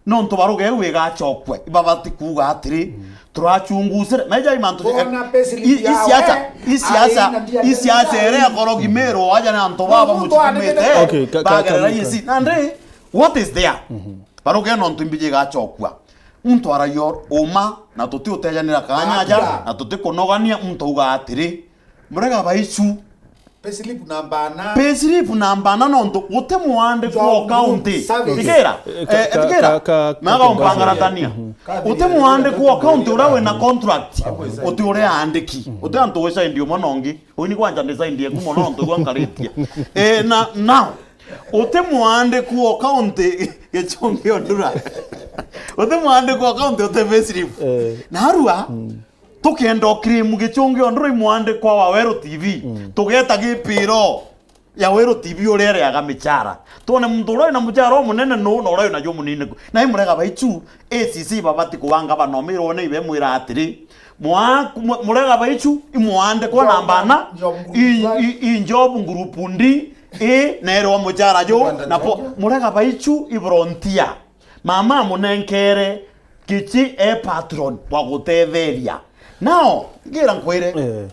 nontu baruga iu igacokwe, ibabati kuuga atiri, turachungusire. Meja i mantu ja-, Bona payslip i-, i yawe, siasa, i siasa, ari na ndia i siasa ndia ere akorogi mero aja na antu baba mutukumite. Okay, ka-, ka-, bagerera ka-, isi. Nandi, what is there? Baruga nontu imbiji igacokua. Muntu aragia uma, na tuti utejanira kanya aja, na tuti kunogania, muntu auga atiri, Murega Baichu. Payslip namba ana. Payslip namba ana nontu guti mwandiki wa county. Thikira. Eh, ka-, eh, ka-, thikira. Ka-, ka-, mega ka-, umpangaratania. Guti mwandiki wa county uria wina contract. Uti uria aandiki. Uti antu wisaindi umwe na ungi. Uni kwanja ndisaindi eku mono nontu gwa nkaritie. Eh, na, now, uti mwandiki wa county Gichungi Ondura. Uti mwandiki wa county uti payslip. Eh. Narua, tukenda ukirimu Gichungi Ondura i mwandikwa wa Weru T V. Tugeta gipiro ya Weru T V uria iriaga michara. Twone muntu uria wina muchara umunene nu na uria wina jumunini ku. Na i Murega Baichu, A C C babati kuwanga banomira one ibe mwira atiri, mwa-, mwa-, Murega Baichu i mwandikwa namba ana, i, i, i Job group D, i nerwa muchara ju, na po-, Murega Baichu i volunteer. Mama amunenkere kichi e patron wa gutetheria. Now, ngira nkwire, eh,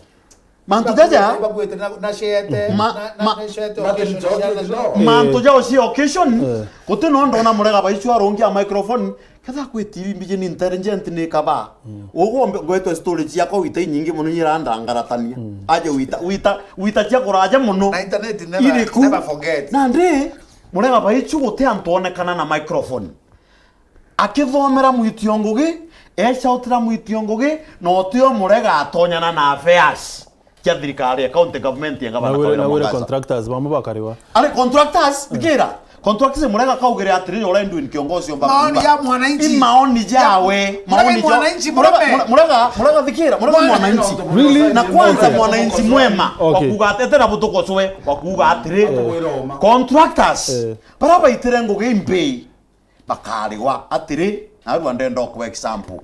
mantu jaja, ibakwite na, na shete, ma-, na, na, ma-, na shete occasion cia na no. Mantu jao cia occasion, eh, guti no ndona Murega Baichu arungi a microphone, ketha kwi T V mbiji ni intelligent ni kaba. Ugu ombe ngwetwe story ciakwa wita inyingi muno nyira ndangaratania. Aje wita, wita, wita cia kuraja muno. Na internet never, iriku, never forget. Nandi, Murega Baichu guti antu onekana na microphone. Akithomera mwitio ngugi, ecautira mwitio ngugi, na utio Murega atonyana na affairs cia thirikari ya county government ya gavana Kawira Mwangaza. Contractors bamwe bakariwa. Ari contractors, eh, thikira. Contractors Murega kaugire atiri, uria Edwin Kiongozi omba kuuga. Maoni ya mwananchi. I maoni jawe, maoni ja mwananchi Murega, Murega, Murega thikira, Murega mwananchi. Really? Na kwanza mwananchi mwema, okay, wa kuuga atete na butuko cwe, wa kuuga atiri. Eh. Contractors, eh, bara baitire ngugi imbi. Bakarigwa atiri, narua ndenda okwa example.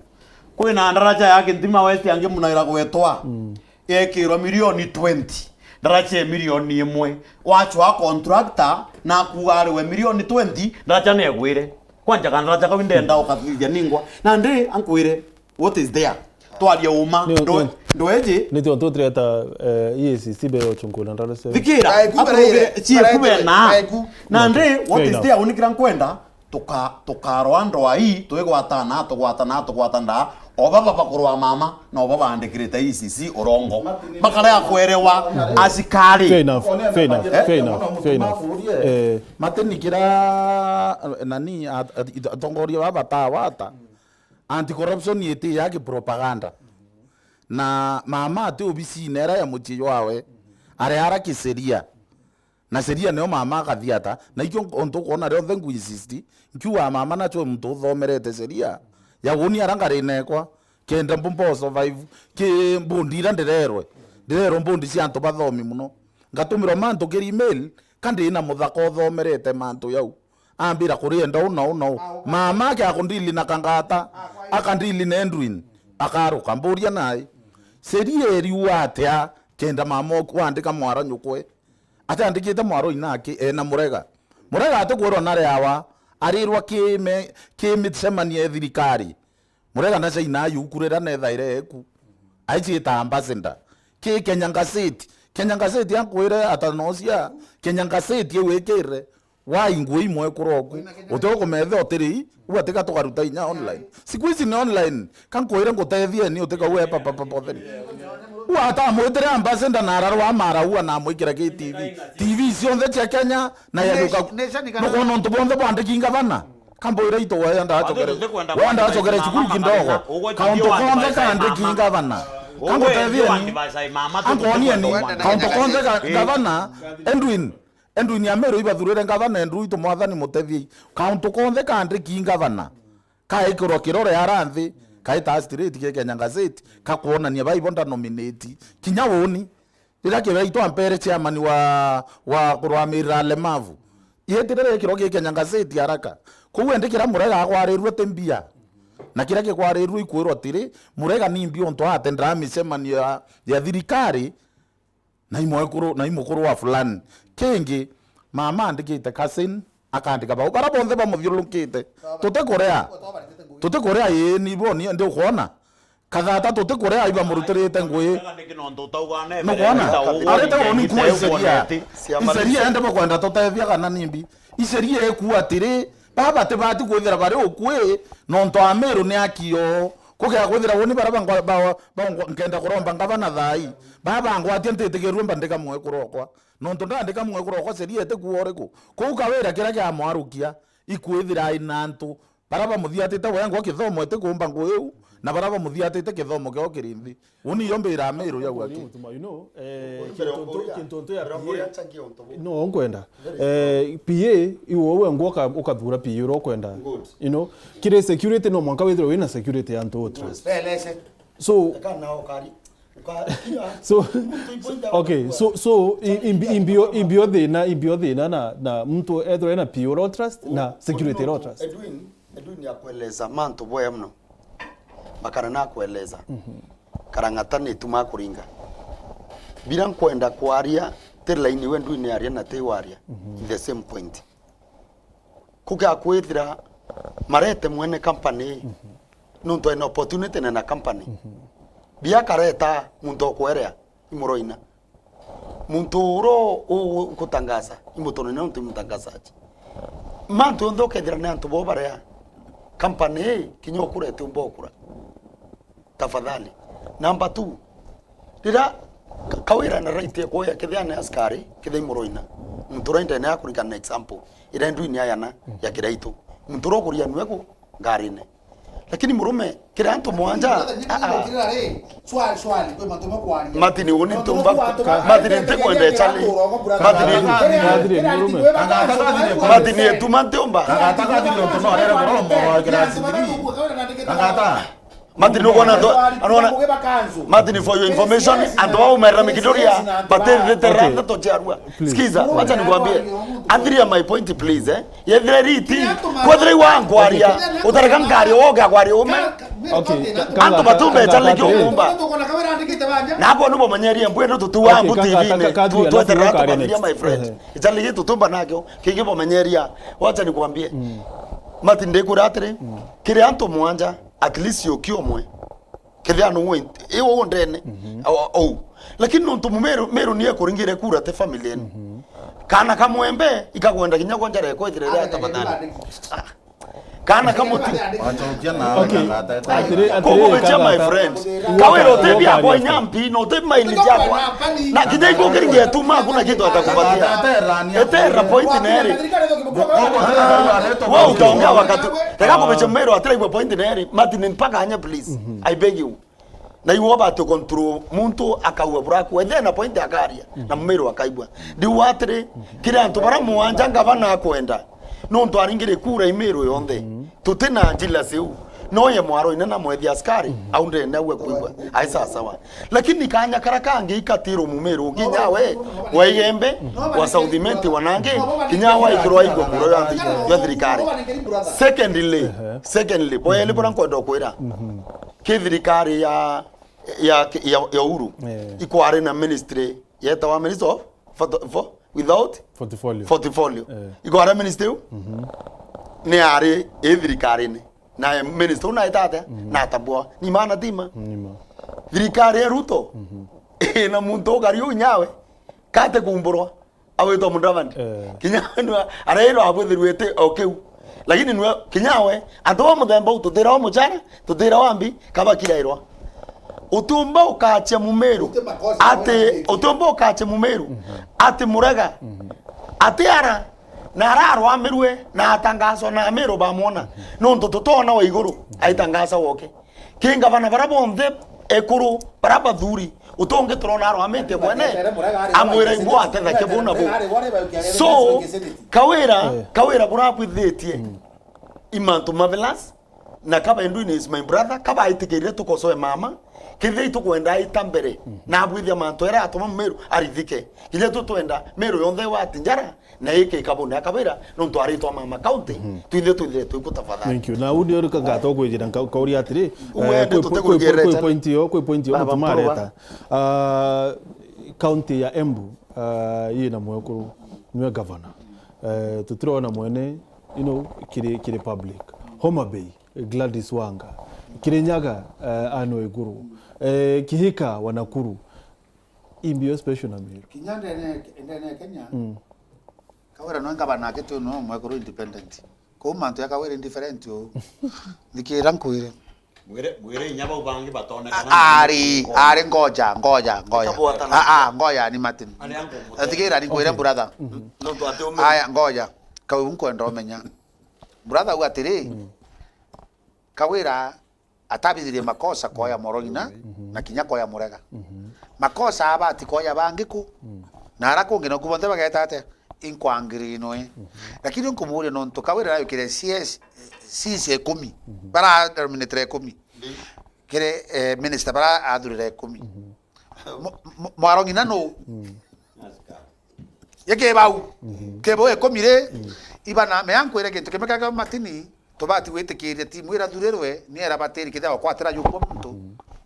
Kwina ndaraja ya Kintima West angi muna iragwetwa, mm, yekirwa milioni twenty, ndaraja ya milioni imwe. Wachwa contractor na kuuga ariwe milioni twenty, ndaraja negwire. Kwanja ka ndaraja kau ndenda ukathithia ningwa. Nandi ankwire, what is there? Twaria uma. Ni ndo-, ndo-, ndoeji. Ni tiontu tureta, eh, E A C C be ochungula ndaraja. Thikira, akurugire, chief bena. Nandi, what is there? Unikira nkwenda? Tuka-, tukarwa ndwai, twigwatana, tugwatana, tugwatana, o baba bakurwa mama, no baba bandikirite E A C C urongo. Bakarea kwerewa asikari. Fair enough, fair enough, fair enough, fair enough. Eh. Matinikira, nani, at-, at-, atongoria baba batawata. Anti-corruption iti ya kipropaganda. Na mama ati obisine era ya mucii jwawe, areara kiseria. Na sheria nio mama akathiata. Na ikio ntu ukwona rionthe nkuinsist, nkiuga mama nacho muntu uthomerete sheria ya uni ara ngari nekwa, kenda mbumba survive, ki mbundi ira ndirerwe, ndirerwe mbundi cia antu bathomi muno. Ngatumirwa mantu kiri email, ka ndina muthaka uthomerete mantu yau. Ambira kurienda una una u. Mama ake akundili na Kangata, akandili na Edwin, akaruka. Mburia nai, sheria iriuga atia kenda mama oku wandika mwara nyukwe? Atandikite mwaro inaki ena Murega. Murega atikwirwa nari awa, arirwa ki me-, ki micemanio ya thirikari. Murega na China ayukurira nethaire eku. Aicita ambassador. Ki Kenya Gazette. Kenya Gazette ankwire atanocia. Kenya Gazette iu ikire. Wai nguo imwe kuroku. Uti ukumetha utiri, u atika tukaruta inya online. Siku hizi ni online. Ka nkwire ngutethieni utika uwe papa papa utheri. U atamwitire ambassador na ararwa amara u anamwikira ki T V. T V cionthe cia Kenya na ya Nation, Luka. Nation kana nukona untu bonthe bwandiki ngavana. Ka mbwire itu wenda acokere. Wenda acokere cukuru kindogo. Kauntu konthe kandiki ngavana. Ka ngutethie ni. Ankonieni. Kauntu konthe ka ngavana. Edwin. Edwin Ameru ibathurire ngavana Edwin itu mwathani mutethie. Kauntu konthe kandiki ngavana. Kaikirwa kirore ara nthi. Kaita straight ki Kenya Gazette. Kakwonania baibo nda nominate. Kinya woni. Riria Kibaitu ampere chairman wa, wa kurwamirira alemavu, ieti riria gikirwa gi Kenya Gazette haraka. Kou endi kiria Murega agwarirue ti mbia. Na kiria kigwarirue ikwirwa atiri, Murega ni mbia untu atendera micemanio ya, ya thirikari, na imwekuru, na imukuru wa fulani. Kingi, mama andikite cousin, akandika bau. Bara bonthe bamuthiururukite. Tutikurea. Tutikurea, ii, ni bo, ni, ndi ukwona. Kathata tutikurea iba murutirite ngui. Nukwona? Arete uni kuwa iceria. Iceria ende bakwenda tutethia kana nimbi. Iceria ikua atiri, baba tibati kwithira bari ukui, nontu Ameru ni akio. Kugea kwithira uni bara bangwa-, ba-, ba-, nkenda kuromba ngavana thai. Baba bangwatia ntitikirue mbandika mwekuru okwa. Nontu ndandika mwekuru okwa, ceria itikua uriku. Kuu Kawira kiria kiamwarukia, ikwithira aina antu. Bara bamuthiatite wengwa kithomo itikumba nguu iu, na bara bamuthiatite kithomo kiao kiri nthi. Uni iyo mbira Ameru yau aki. Mutuma, you know, eh, kintu ntu-, kintu ntu ya P A. No, nkwenda. Eh, P A, iwe wengwa uka-, ukathura P A uria ukwenda. You know, kiri security no mwanka withirwe wina security ya antu u trust. So, so, okay, so, so, i-, imbi-, imbio, imbio thina, imbio thina na, na muntu ethirwa ena P O ro trust na security ro trust. Edwin, Edwin akueleza mantu bwega muno. Makana nakueleza. Karang'ata ni tuma kuringa. Bila nkwenda kwaria, ti line we Edwin aria na ti waria. In the same point. Kuga kwithira marete mwene company, nontu ena opportunity na ena company. Bia kareta muntu okwerea, imuroina. Muntu uro u-, ukutangaza, imutonene nontu imutangazaji. Mantu onthe ukethira ni antu bo baria company ii, kinya ukurete umba ukura. Tafadhali. Number two, riria Ka-, Kawira na right ya kuoya kethia ni askari, kethia imuroina. Muntu uria indene ya kurikana example, iria ndwini ayana ya Kiraitu. Muntu uria ukuria nwe ku ngarine. Lakini murume, kira antu mwanja, ah, ah. Swali, swali, kwi mantu makwaria. Martin, uni ntumba, Martin, ntikwenda chali. Martin, Martin, etuma ntiumba. Kagata kathiri untu no arere kuromorwa kira sindiri. Kagata. Martin, nukwona antu, anona, Martin, for your information, antu baumerera mikidoria, batirite randa tochiarua. Please. Sikiza, wacha nikwambie. Athiria my point, please, eh. Yethire riti, kwethire iwa nkwaria, utareka nkari woga kwaria ume. Okay, ka-, antu batumbe challenge umumba. Nabo nubo manyeria mbwendo tutiwa mbu T V-ini, tweterera tukaria, my friend. Challenge tutumba nakyo, kingi bo manyeria. Wacha nikwambie. Martin, ndikura atiri, kiri antu mwanja, at least uki umwe. Kethia nu we, i u ndene, o, o. Lakini nontu Mumeru, Meru ni ekuringire kura te family enu. Kana kamwembe, ikagwenda kinya kwa njara ekwethire ya tafadhali. Ah. Kana kamuti. Wachokia na okay. Atiri, atiri, kogo wecha, my friend. Kawira utebia kwa nyampi, no te maili jakwa. Na kinya iko kiringe tu ma, hakuna kitu atakupatia. Etera point neri. Wewe utaongea wakati. Tega kubecha Meru atira igwe point neri. Martin, mpaka anya, please. I beg you. Na iwe ubati control muntu akaua buraku. Ethe na point akaria. Na Mumeru akaigua. Ndiu atiri, kiri antu bara mwanja ngavana akwenda. Nontu aringire kura i Meru yonthe. Tuti na njila ciu. No ye mwaro inene mwethia askari. Au ndene au ekwigua. Ai sawa sawa. Lakini kanya kara kangi ikatiro Mumeru. Kinya we, wa Igembe, wa South Imenti, wa nangi. Kinya wa ikirwa igwa kura ya, ya thirikari. Secondly, secondly, boya ni bora nkwenda kwira. Ki thirikari ya, ya, ya, ya Uhuru, eh, ikwari na ministry yetawa Ministry of Photo-, pho-, without portfolio. Portfolio. Eh. Ikwari ministry u? Mhm. Ni ari i thirikari-ini. Na minister u naita atia? Mhm. Na atabua. Ni maana tima. Ni ma. Thirikari ya Ruto, mhm, ina muntu ukari u nyawe. Kate kumburwa. Awitwa Mudavadi. Eh. Kinya we niwe arairwa abwithirwite o kiu. Lakini niwe, kinya we, antu ba muthemba uu tutira o muchara, tutira o ambi, kabakirairwa. Utiumba ukachia Mumiru, ati, utiumba ukachia Mumiru, ati Murega, ati ara, na ararwamirwe, na atangaswa na Amiru bamwona. Nontu tutona wa iguru, aitangasa woke. Ki ngavana bara bonthe ekuru, bara bathuri, utongi turona arwamite mwene, amwira igua atetheke bu na bu. So, Kawira, Kawira burabwithitie imantu marvelous, na Kabendu is my brother, kabaitikirire tukosoe mama, kethira itukwenda aita mbere, na abwithia mantu era atuma Meru arithike. Kinya tutwenda Meru yonthe wati njara, na iki ikabone akabira, nontu aritwa mama county, twinthe twithire twiku tafadhali. Thank you. Na uni uri kangata ukwijira nka-, kauri atiri, uwe eh, ni kwi, kwi, kwi, kwi point yo, kwi point yo, baba mutuma areta. Ah, county ya Embu, ah, yina mwekuru, niwe governor. Eh, tutirona mwene, you know, kiri, kiri public. Homa Bay, Gladys Wanga. Kirinyaga, eh, Anne Waiguru. Eh, Kihika wa Nakuru. Imbio special na Meru. Kinya ndene, ndene ya Kenya, Kawira no ngavana ake tu no mwekuru independent. Kou mantu ya Kawira indifferent uu. Thikira nkwire. Mwire, mwire inya bau bangi batonekana. Ari, ari ngoja, ngoja, ngoja. Ikabwatana. Ah, ah, ngoja ni Martin. Aria ngumuteithia. Thikira ni nkwire brother. Nontu ati ume- Aya, ngoja. Kau nkwenda umenya. Brother, u atiri, Kawira atabithirie makosa koya Mwarong'ina na kinya koya Murega. Makosa abati koya bangi ku. Na ara kungi naku bonthe bageta atia? Inkwangirinwe. Lakini nkumuuria nontu Kawira nayukire C S, C S ikumi. Bara nominatire ikumi. Kiri, eh, minister bara athurire ikumi. Mo-, mo-, Mwarong'ina nu? Yeke bau. Kebo ikumi ri, ibana, mea nkwire gintu kimwe kia Martin, tubati gwitikiria timu irathurirwe, ni era batiri kithia okwatira jukwa muntu.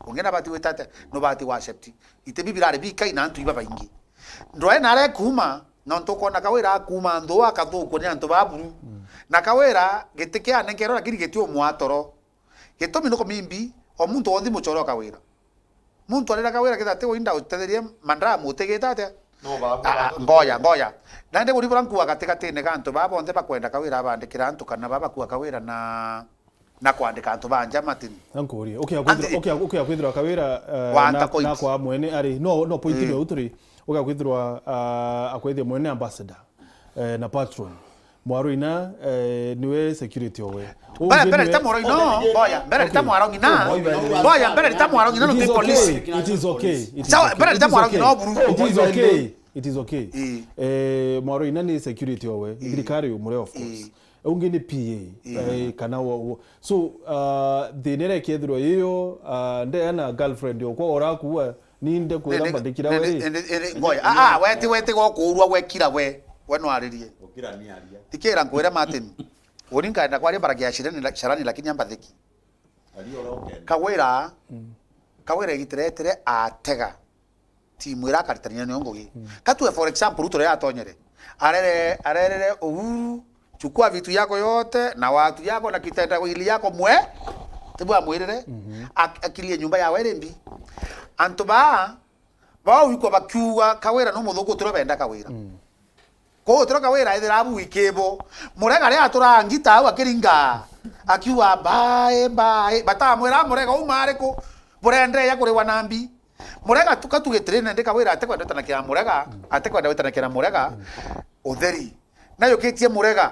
Ungi na bati gwita atia? Nubati wa accept. Iti bi birari bikai na antu iba baingi. Ndwae na are kuuma, nontu ukona Kawira akuuma nthu akathukwo ni antu ba buru. Na Kawira giti kia nenkerwa lakini giti umwatoro. Gitumi nuko mimbi, o muntu wonthi muchore o Kawira. Muntu arira Kawira kethira ati winda utetherie mandramu utigite atia? No, ba- Ah, ah, ngoja, ngoja. Na ndi buri bura nkua gatigatine ga antu baa bonthe bakwenda Kawira abandikira antu kana baa bakua Kawira na, na kwandika antu ba nja Martin. Ankurie. Ukia kwithirwa, Anti- ukia, ukia kwithirwa Kawira, eh, Wanta na, point. Na kwa mwene ari. No, no point Eh. Ni uturi. Ukia kwithirwa, ah, akwithia mwene ambassador, eh, na patron. Mwarong'ina, eh, niwe security owe. Mbere, mbere rita Mwarong'ina, boya, mbere rita Mwarong'ina. Boya, mbere rita Mwarong'ina, no ti police. It is okay. It is okay. Sawa, mbere rita Mwarong'ina, no buru. It is okay. It is okay. Eh. Eh, Mwarong'ina ni security owe. Eh. Thirikari umure, of course. Eh. Ungi ni P A. Eh. Eh, kana wo, wo. So, uh, thina iria ikiethirwa iyo, uh, ndeana girlfriend okwa orakuwa, Ni nde kwira mbandikira we ri? Ngoja. Ah, ah, weti, weti gokurwa gwekira we. We nwaririe. Ukira ni aria. Thikira nkwire Martin. Uri nkaenda kwaria mbaragia cirani, carani lakini ambathiki. Aria ura ukenda. Kawira, Kawira igitiretire atega. Timu ira akaritania niyo ngugi. Katue for example, Ruto riria atonyere. Arere, arerere Uhuru, chukua vitu yako yote na watu yako na kitendawili yako mwe. Tibu amwirire, ak-, akirie nyumba yawe iri mbi. Antu baa, baa wikwa bakiuga Kawira no muthuku utiro benda Kawira. Kwou utiro Kawira ethira abu wikibo. Murega ria atura ngita au akiringa. Akiuga, "Mbae, mbae." Batamwira, "Murega uma ariku? Burende ya kuriwa na mbi." Murega tu-, katugitirine ndi Kawira atikwenda gwitanakira Murega, atikwenda gwitanakira Murega. Utheri. Nayukitie Murega.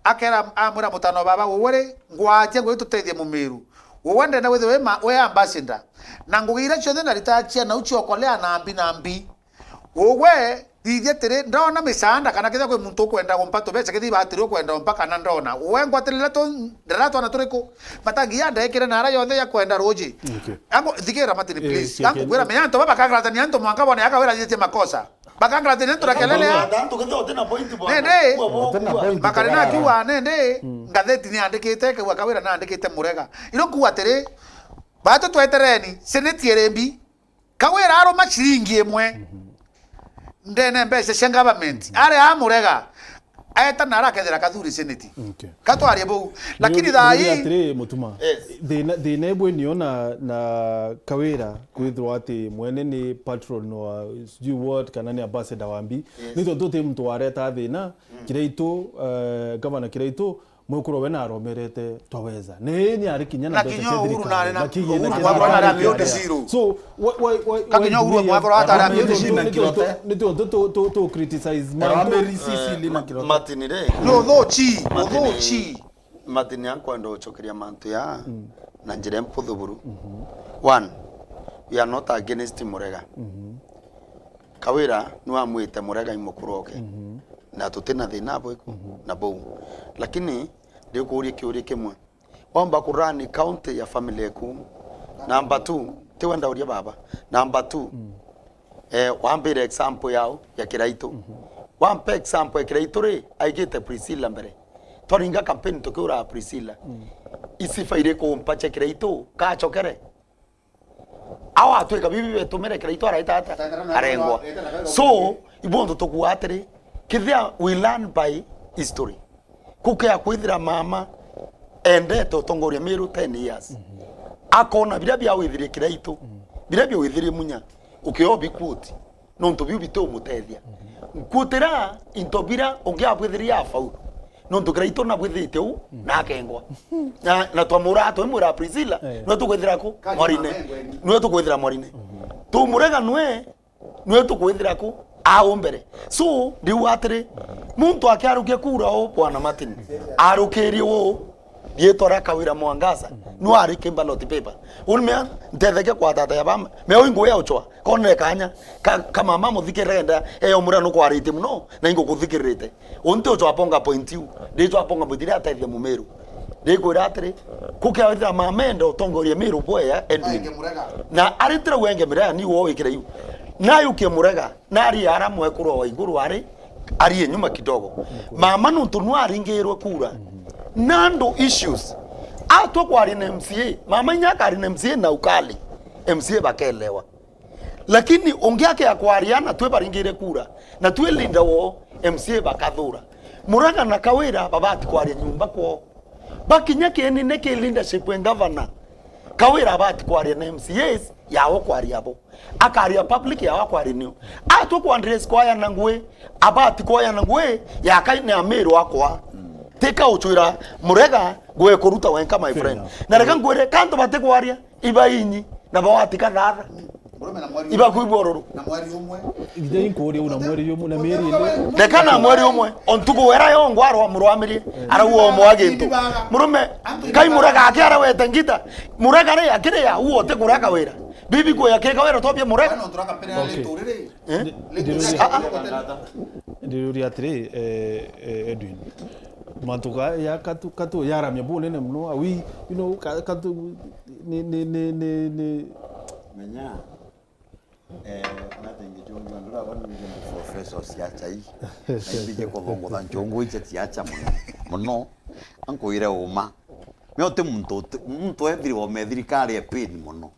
Akera, amwira mutano baba, "Uwe ri, ngwatia ngugi tutethie Mumiru. Uwe ndenda withirwe wi ma-, wi ambassador. Na ngugi iria cionthe naritaga ciana u ciokolea na mbi na mbi. Uwe, thithia atiri, ndona misaanda kana kethira kwi muntu ukwenda gumpa tubeca, kethira ibatiri ukwenda umpa kana ndona. Uwe ngwatirira tu, ndira twana turiku? Matangi ya ndekire na ara yonthe ya kwenda ruji." Okay. Angu, thigira Martin, eh, please. Angu kwira menya antu baba bakangratania antu mwanka bone akawira thithie makosa. Bakangratania antu na kelele. Antu kethira utina point bwana. Nende. Utina point. Bakari na kiuga nende, ngatheti ni andikite, kiuga Kawira na andikite Murega. Iro kuwa atiri, batu twetereni, seneti iri mbi. Kawira aruma ciringi imwe ndene mbeca cia government. Ari amurega. aeta na arakethira Kathuri Senate. Okay. Katwarie bau. Lakini thaa ii atiri, Mutuma. Yes. Thina, thina ibwe nio na, na Kawira kwithirwa ati mwene ni patron wa sijui what kana ni ambassador wa mbi. Yes. Ni tontu ti muntu wareta thina. Mm. Kiraitu, eh, gavana Kiraitu, mwekuru we naromerete twaweza. Ni ni ari kinya na mbeca cia thirikari. Na kinya Uhuru nari na Uhuru mwekuru nari amiote zero. So, wa, wa, wa, kakinya Uhuru mwekuru atari amiote zero. Ni tontu tu, tu, tu criticize. Arambe risisi lina kiroto. Martin ri. No, thochi, thochi. Martin, ankwenda ucokeria mantu ya na njira mputhu buru. One, we are not against Murega. Kawira niwe amwite Murega i mukuru oke. Na tuti na thina bwiku na bau. Lakini ndikuuria kiuria kimwe. Wamba kurani county ya family eku. Number two, ti wenda uria baba. Number two, eh, wambire example yao ya Kiraitu. Wampe example ya Kiraitu ri, aigite Priscilla mbere. Twaringa campaign tukiuraga Priscilla. Isifa iriku mpache Kiraitu kacokere? Au atwika bibi betumire Kiraitu araita ata? Arengwa. So, ibonthe tukuuga atiri, kethira we learn by history. Kukea kwithira mama endete utongoria Meru ten years. Akona biria bia withirie Kiraitu, biria bia withirie Munya, ukiobi quote. Nontu biu bitumutethia. Nkuutira into biria ungi abwithirie afaulu. Nontu Kiraitu nabwithitie u na akengwa. Na, na twamura, twimwira Priscilla, eh, nwe tukwithira ku? Mwarine. Nwe tukwithira Mwarine. Tumurega nwe, nwe tukwithira ku? Au mbere. So, ndiu atiri, muntu akiarukia kura u, Bwana Martin, arukirie u, riitwa ria Kawira Mwangaza, nu ari ki ballot paper. Uni mea, ntetheke kwa tata ya bamba. Mea ui nguya uchwa. Konere kanya. Ka, ka mama muthikirire nda, eyo muria nukwaritie muno, na ingukuthikiririte. Unti uchwa ponga point iu. Ndichwa ponga point iria atethia Mumeru. Ndikwira atiri, kukia withira mama enda utongoria Meru bwea, Edwin. Na aritira wenge Murega ni wo wikire iu. Na yukie Murega. Nari ara mwekuru wa iguru ari, ari nyuma kidogo. Mama nuntu nu aringirwe kura. Nandu issues. Atwa kwaria na M C A. Mama inya akari na M C A na ukali. M C A bakelewa. Lakini ungi akia kwaria na twe baringire kura. Na twe leader wo M C A bakathura. Murega na Kawira babati kwaria nyumba kwao. Bakinya kienine ki leadership and governor. Kawira abati kwaria na M C As, yawe kwaria abo. Akaria public, yawe kwaria nio. Atwe kwa address kwaya na ngui, abati kwaya na ngui, yaka ni Amiru akwa. Tika uchwira Murega ngui kuruta wenka, my friend. Na reka ngwire, kantu bati kwaria, iba inyi, na bawati kathara. Ibakwigua ururu. Na mweri umwe. Ithai nkuuria una mweri umwe na mieri ine. Reka na mweri umwe. O ntuku wera yongwa arwa murwamirie. Arauga umwe agintu. Murume, kai Murega aki arawete ngita. Murega ri akiri ya, uo ti kurega wira. Bibi kuya kika wira tobia Murega. Okay. Eh? Ndi-, ndiruria, ah, ah, ndiruria atiri, eh, eh, Edwin. Mantu ga, ya katu, katu, yaramia bunene muno. Awi, you know, ka-, katu, ni, ni, ni, ni, ni. Menya. Eh, nate ngichungi andura bani ngi professor cia chai. Na imbije kuthongotha nchungu iche cia cha muno. Muno. Ankwire uma. Me uti muntu uti, muntu ethirwa me thirikari e pain muno.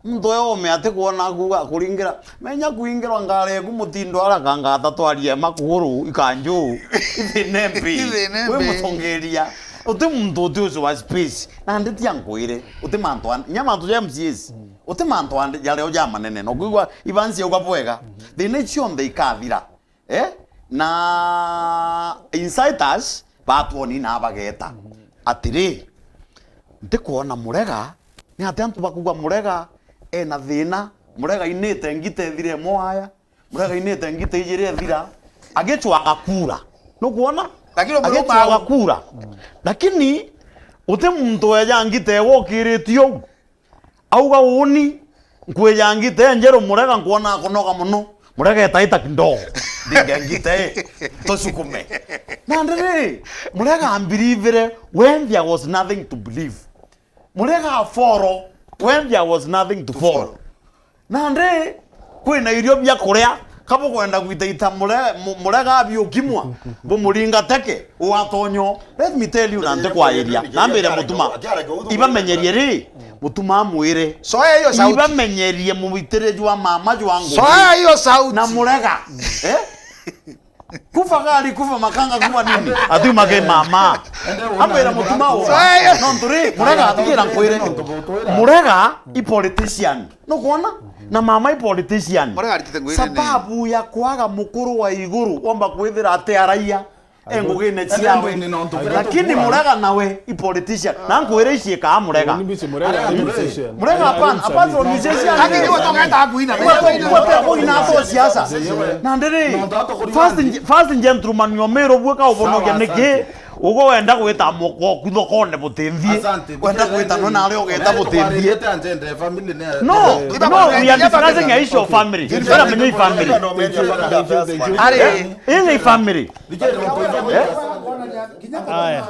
Muntu e ome ati kwona kuga kuringira. Menya kuingirwa ngari eku mutindo ara kangata twarie makuru ikanju. Ithine mbi. Ithine mbi. We mutongeria. Uti muntu uti ucio wa space. Na nditi ankwire. Uti mantu an-, nya mantu ja M C As. Uti mantu andi jaria ja manene. No kwigua ibansi uga bwega. Thina icio nthe ikathira. Eh? Na insiders batwoni na bageta. Atiri, ntikwona Murega, ni ati antu bakuga Murega ena thina, Murega inite ngite ethire mwaya, Murega inite ngite ijiri ethira, agicwaga kura. Nukwona? Lakini agicwaga kura. Lakini uti muntu weja ngite wokiritie uu. Auga, uuni, nkwija ngite njeru, Murega nkwona akunoga muno. Murega etaita kidogo. Ndinge ngite, tusukume. Nandi ri, Murega ambirivire when there was nothing to believe. Murega aforo when there was nothing to fall. Nandi, kwina irio bia kuria, ka bukwenda gwitaita mure-, mu-, Murega abiukimwa, bumuringa teke, ugatonyo. Let me tell you, na ntikwairia, nambire Mutuma, ibamenyerie ri, Mutuma amwire. Soya hiyo sauti. Ibamenyerie muitire jwa mama jwa ngugi. Soya hiyo sauti. Na Murega. Eh? Kufa gari, kufa makanga, kufa nini? Ati make mama. Ambira mutuma u. Nontu ri, Murega atikira nkwire. Murega i politician. Nukwona? Na mama i politician. Murega aritite ngwire ni. Sababu ya kwaga mukuru wa iguru, womba kwithira ati araia. E ngugine ciawe. Lakini Murega nawe i politician. Na nkwire ici ikaa Murega. Murega hapana, apart from musician. Lakini wewe tongeta kuina. Wewe kuina kwa siasa. Na ndiri first, first gentleman wa Meru bweka ubonogia niki? Ugo wenda gwita moko ku thokone butinthie. Wenda gwita no nari ugeta butinthie. No, no, we are discussing a issue of family. Family. Ari. Ii ni family. Aya.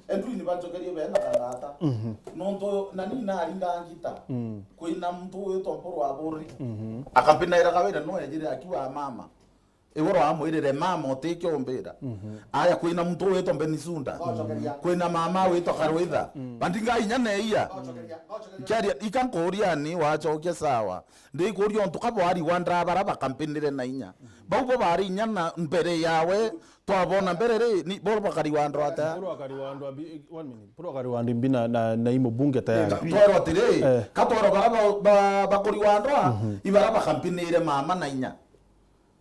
Endu ni bacokerie bena kangata. Nontu na ni naringa ngita. Kwina muntu witwa Mpuru wa Buri. Akampinaira Kawira no ejire akiwa mama. Igoro amwirire, "Mama, utikiumbira." Aya, kwina muntu witwa Benisunda. Kwina mama witwa Karwitha. Bandinga inya neia. Nkiaria, ika nkuria ni wacokia sawa. Ndikuria untu ka bwari wa ndra bara bakampinire na inya. Bau bo bari inya na mbere yawe, twabona mbere ri, ni bo bakari wa ndra ata? Mpuru akari wa ndra bi-, one minute. Mpuru akari wa ndra mbi na, na, na i mubunge tayari. Twerwa atiri, ka twerwa bara ba, ba, bakuri wa ndra, ibara bakampinire mama na inya.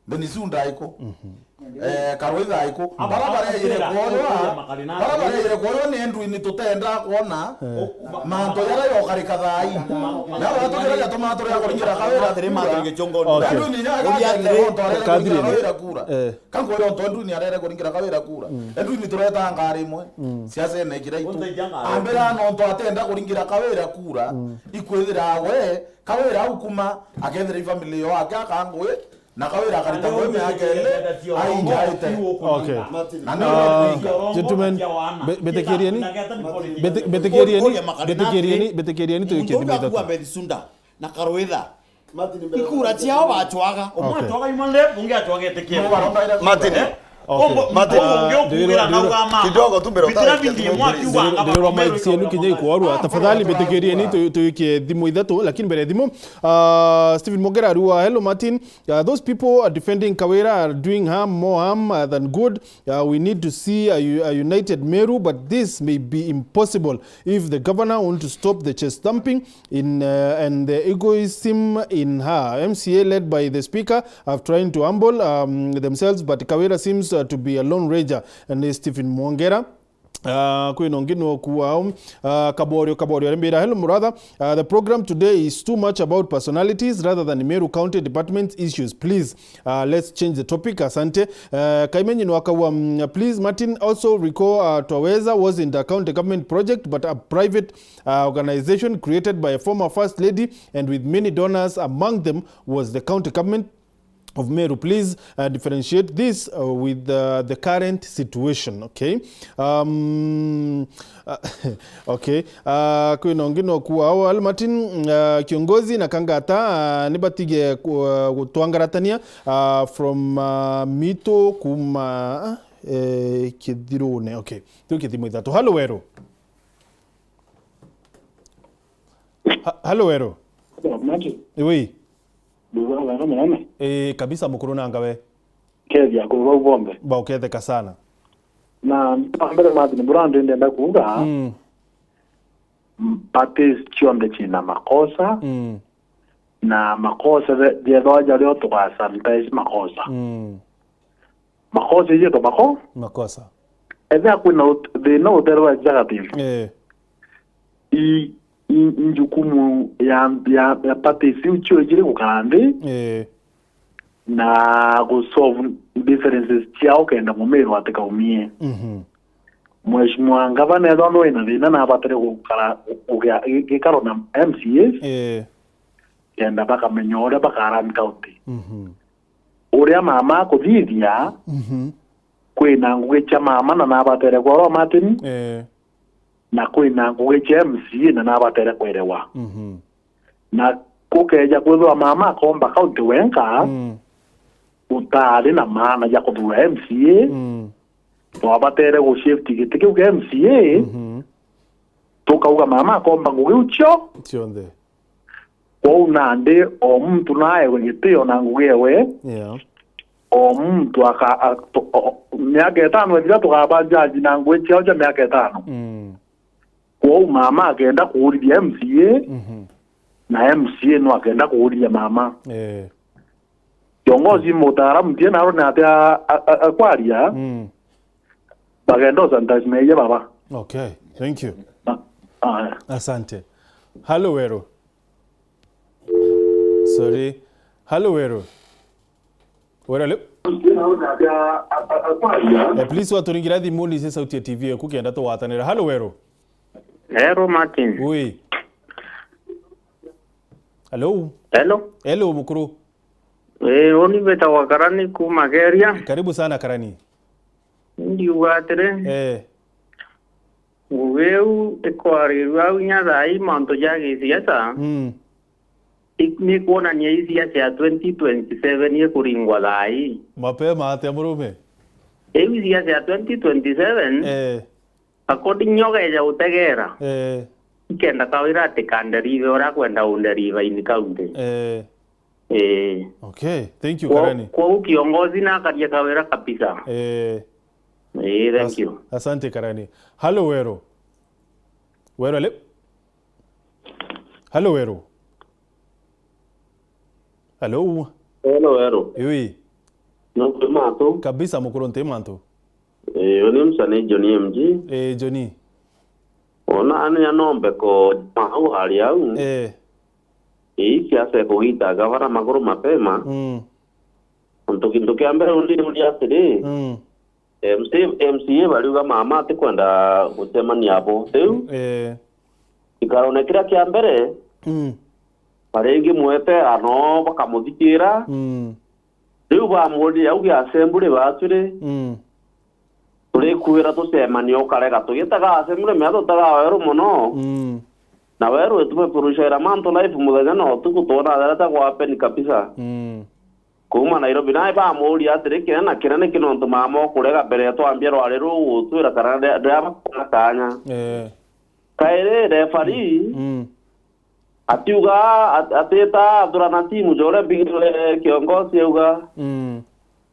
Benisunda iku. Eh, Karwitha iku. Bara bareyire kwoywa, bara bareyire kwoywa ni endu ni tutenda kwona mantu yara yokarika thai. Na bara tukiragia tumaturi ya kuringira Kawira atiri mantu gichongoni. Endu ni nya Kathirene. Kawira kura. Eh. Kankwira untu endu ni arere kuringira Kawira kura. Endu ni tureta ngari imwe. Siasa ene kiraitu. Ambira no untu atenda kuringira Kawira kura. Ikwithira we Kawira au kuma akethira i family yo ake akangwi. Na Kawira akarita ngweme yake ele, aingi aite. Okay. Na ni Ah, gentlemen, be-, betekerieni. Bete-, betekerieni. Betekerieni, betekerieni tuikie thimo ithatu. Kuwa Bethsunda na Karwitha. Ikura ciao bacwaga. Umwe Okay. acwaga human rape, ungi acwaga itikia. Martin. Okay. Martin. Ah, ndirwa, ndirwa. Kidogo tu mbere. Bitira bindi mwa kiuga anga ndirwa mic cienu kinya ikwarwa. Tafadhali betekerieni tu-, tuikie thimo ithatu, lakini mbere ya thimo, ah, Stephen Mogera ariuga, "Hello Martin. Uh, those people are defending Kawira are doing harm, more harm, uh, than good. Uh, we need to see a, u-, a united Meru, but this may be impossible if the governor want to stop the chest thumping in, uh, and the egoism in her. M C A led by the speaker have trying to humble, um, themselves, but Kawira seems, uh, to be a lone ranger." And Stephen Mwongera. Uh, kwina ungi no kuao. Uh, Kaborio, Kaborio arembira, "Hello, brother. Uh, the program today is too much about personalities rather than Meru County department issues. Please, uh, let's change the topic. Asante." Uh, Kaimenyi no akaua, mm, "Please, Martin, also recall, uh, Twaweza wasn't a county government project, but a private, uh, organization created by a former first lady and with many donors. Among them was the county government of Meru. Please, uh, differentiate this, uh, with, uh, the current situation." Okay. Um, uh, okay. Uh, kwina ungi no kuao, "Hello Martin, uh, kiongozi na Kangata, uh, nibatige ku-, uh, gutwangaratania, uh, from, uh, Mito kuma, uh, eh, Kithirune." Okay. Tuikie thimo ithatu. Hello, Weru. Ha-, hello, Weru. Hello, Martin. Wi. Ndugu wangu, wega munene? Ii, kabisa, mukuru nanga we. Kethia akuru bau bonthe. Bauketheka sana. Na mbere, Martin, bura ndi ndenda kuuga, Mm. parties cionthe ciina makosa, Mm. na makosa je-, jethwa jario tuga sanitize makosa. Mm. Makosa icio tu mako-, Makosa. Ethia kwina ut-, thina uterwa executive. Eh. I, i, i jukumu ya, ya, ya parties iu cio ijiri gukara nthi Eh. na gu solve differences ciao kenda Mumiru atikaumie. Mhm. Mheshimiwa Ngavana ethwa no ina thina na abatire gukara, kugia gi-, gikaro na M C As Eh. kenda bakamenya uria baka run county. Mhm. Uria mama akuthithia, Mhm. kwina ngugi cia mama na nabatere kwa Roma Martin, Eh. na kwina ngugi cia M C A na nabatere kwerewa. Mhm. Na kukeja kwithwa mama akomba county wenka, Mm. utari na maana ja kuthura M C A, Mm. twabatere gu shift giti kiu kia M C A, Mhm. tukauga mama akomba ngugi iu cio. Cionthe. Kwou nandi o muntu naewe gitio na ngugi ewe. Yeah. O muntu aka-, a-, to-, o-, miaka itano ithira tukaba jaji na ngugi ciao cia miaka itano. Mm. Kwou mama akenda kuurithia M C A, Mhm. na M C A no akenda kuurithia mama. Eh. Kiongozi mutaaramu tie na arone atia a-, a-, akwaria, Mm. bagenda usanitize meeyia baba. Okay, thank you. Ah, aya. Asante. Halo Weru. Sorry. Halo Weru. Weru, hello? Eh, please waturingira thimuni cia sauti ya T V eku kenda tugwatanira. Halo Weru. Hello, Martin. Ui. Hello. Hello. Hello, mukuru. Eh, uni mbitagwa Karani kuma Geria. Karibu sana, Karani. Ndiuga atiri, Eh. ngugi iu ikwarirua au inya thaa ii mantu ja gisiasa, Mm. i-, ni kwonania i siasa ya twenty twenty-seven ikuringwa thaa ii. Mapema atia, murume? Iu siasa ya twenty twenty-seven, Eh. according nyogeja utegera. Eh. Ikenda kawira ati kanderive uria akwenda underiva in county. Eh. Eh. Okay, thank you, Kwa-, Karani. Kwou kiongozi nakaria kawira kabisa. Eh. Eh, thank As-, you. Asante, Karani. Halo, Weru. Weru, hello? Halo, Weru. Halo? Hello, Weru. Ui. Nukuri mantu? Kabisa, mukuru, nti mantu. Eh, uni msanii Johnny M G. Eh, Johnny. Ona ani anombe ko mau hari au. Eh. Ii siasa ikugita gavana maguru mapema. Mm. Untu kintu kia mbere undi uria atiri, Mm. M C A, M C A bariuga mama atikwenda gucemania abo. Riu, Eh. ikarone kiria kia mbere, Mm. baringi mwete ano bakamuthikira. Mm. Riu bamurire au gia assembly batwire, Mm. turikuira tucemanie ukarega. Tugitaga assembly mea tutaga Weru mono. Mm. Na Weru itume kurushaira mantu live muthenya na utuku twona athera ta gwa peni kabisa. Mm. Kuuma Nairobi, nae bamuria atiri, kina na kina niki nontu mama ukurega mbere ya twambia rwari ruu gutwira kana nde-, ndirabakona kanya? Eh. Kairi, referee Mm. atiuga, at-, atita athurana timu ja uria mbigirwe kiongozi auga. Mm.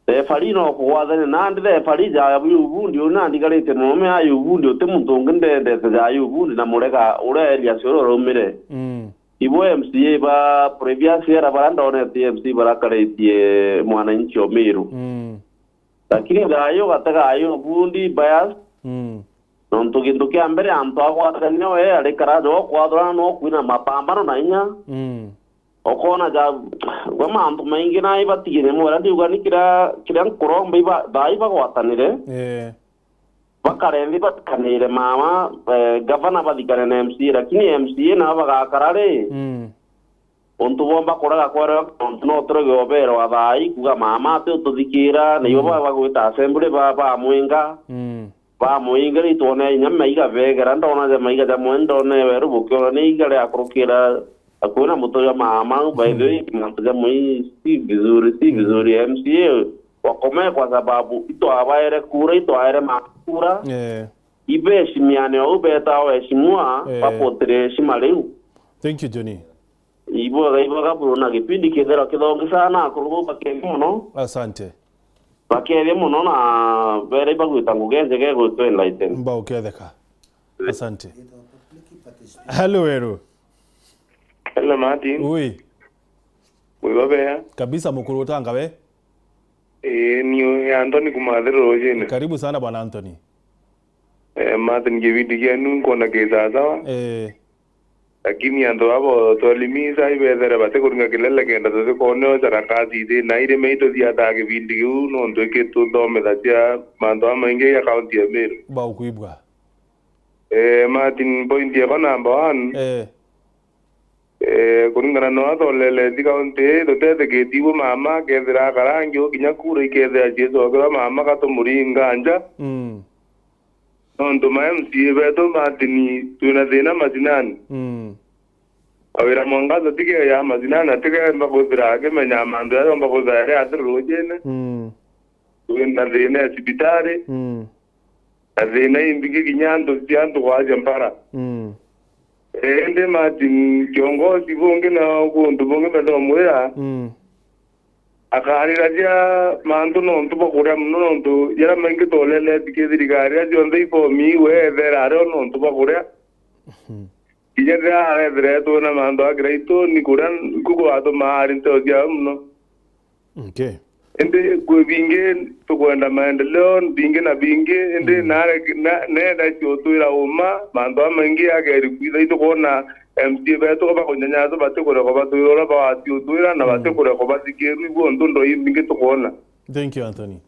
Referee no kugwathania nandi, referee ja ya ubundi uu nandi ikarite murume ayo ubundi uti muntu ungi ndendete ja ya ubundi na murega uria Elias uria uraumire. Mm. Ibo M C A ba previous era bara ndonete M C A barakaritie mwananchi o Meru. Mm. Lakini thayu gatega ayo bundi bias. Mm. Nontu gintu kia mbere antu agwatania we ari karaja okwathurana no kwina mapambano na inya. Mm. Okona ja, gwa mantu maingi na ibatigire mwera ndiuga ni kira, kiria nkuromba iba, thayu bagwatanire. Eh. Bakare nthi bathikanire mama, eh, gavana bathikane na M C A, lakini M C A nabo bagakara ri, Mm. untu bomba kurega kwerwa nontu no turege uberwa thaai kuga mama ati ututhikira, na ibo Mm. ba-, bagwita assembly ba-, bamwinga, Mm. bamwinga, ri twone inya maiga begera, ndona ja maiga jamwe, ndone weru bukiona ni iga riakurukira Akuona mutoria mama, by the way, mantu jamwe si vizuri, si Mm. vizuri. M C A wakome kwa sababu itwabaere kura, itwaere ma kura. Eh. Ibeshimiane au beta waheshimiwa, Eh. bapotire heshima riu. Thank you, Johnny. Ibwega, ibwega bro, na gipindi kithera kithongi sana, akuru bau bakenge muno. Asante. Bakethia muno na bere bagwita ngugi njega igwitwa enlighten. Mba uketheka. Asante. Hello, Weru. Hello, Martin. Ui. Mwigo bea? Kabisa, mukuru utanga we? Eh, ni Anthony kuma Thiruru Rujini. Karibu sana, bwana Anthony. Eh, Martin, gibindi kienu nkona ki sawa sawa. Eh. Lakini antu aba twalimiza ibethere batikuringa kilele kenda tutikoneoca na kazi ithi na irime ituthiataa kibindi kiu nontu ikituthomithagia mantu jamaingi ja kaunti ya Meru. Baukwibwa. Eh, Martin, point yakwa number one. Eh. Eh, kuringana na uria twoleleti kaunti ii, tutethikitie ibu mama akethira akarangi u kinya kura ikethira ciicokirwa mama gatumuringa nja. Mm. Nontu ma M C A betu Martin twina thina macinani. Mm. Kawira Mwangaza tikeeja macinani, atikemba kwithira akimenya mantu jaria jomba kwithira jari athiri rujine. Mm. Twina thina ya cibitari. Mm. Na thina imbingi kinya antu cia antu kwaja mbara. Mm. Eh, indi Martin, kiongozi bungi na kuntu bungi mbetomwira, Mm. akariragia mantu nontu bwa kuria muno, nontu jaria maingi toleleti ki thirikari, aria cionthe ibomi iwe ethera ario nontu bwa kuria. Mhm. Kinya riria arethiretwe na mantu a Graitoni kuria, nkuku atuma ari nteo ciawe muno. Okay. Indi kwi bingi tukwenda maendeleo, bingi na bingi, indi Mm. nare-, na-, nenda ciutwira uma, mantu amaingi ageri kwitha itukwona M C A betu bakunyanya tu batikureko batwira uria bawatiutwira na Mm. batikureko bathikirwa igwo ntu ndo imbingi tukwona. Thank you, Anthony.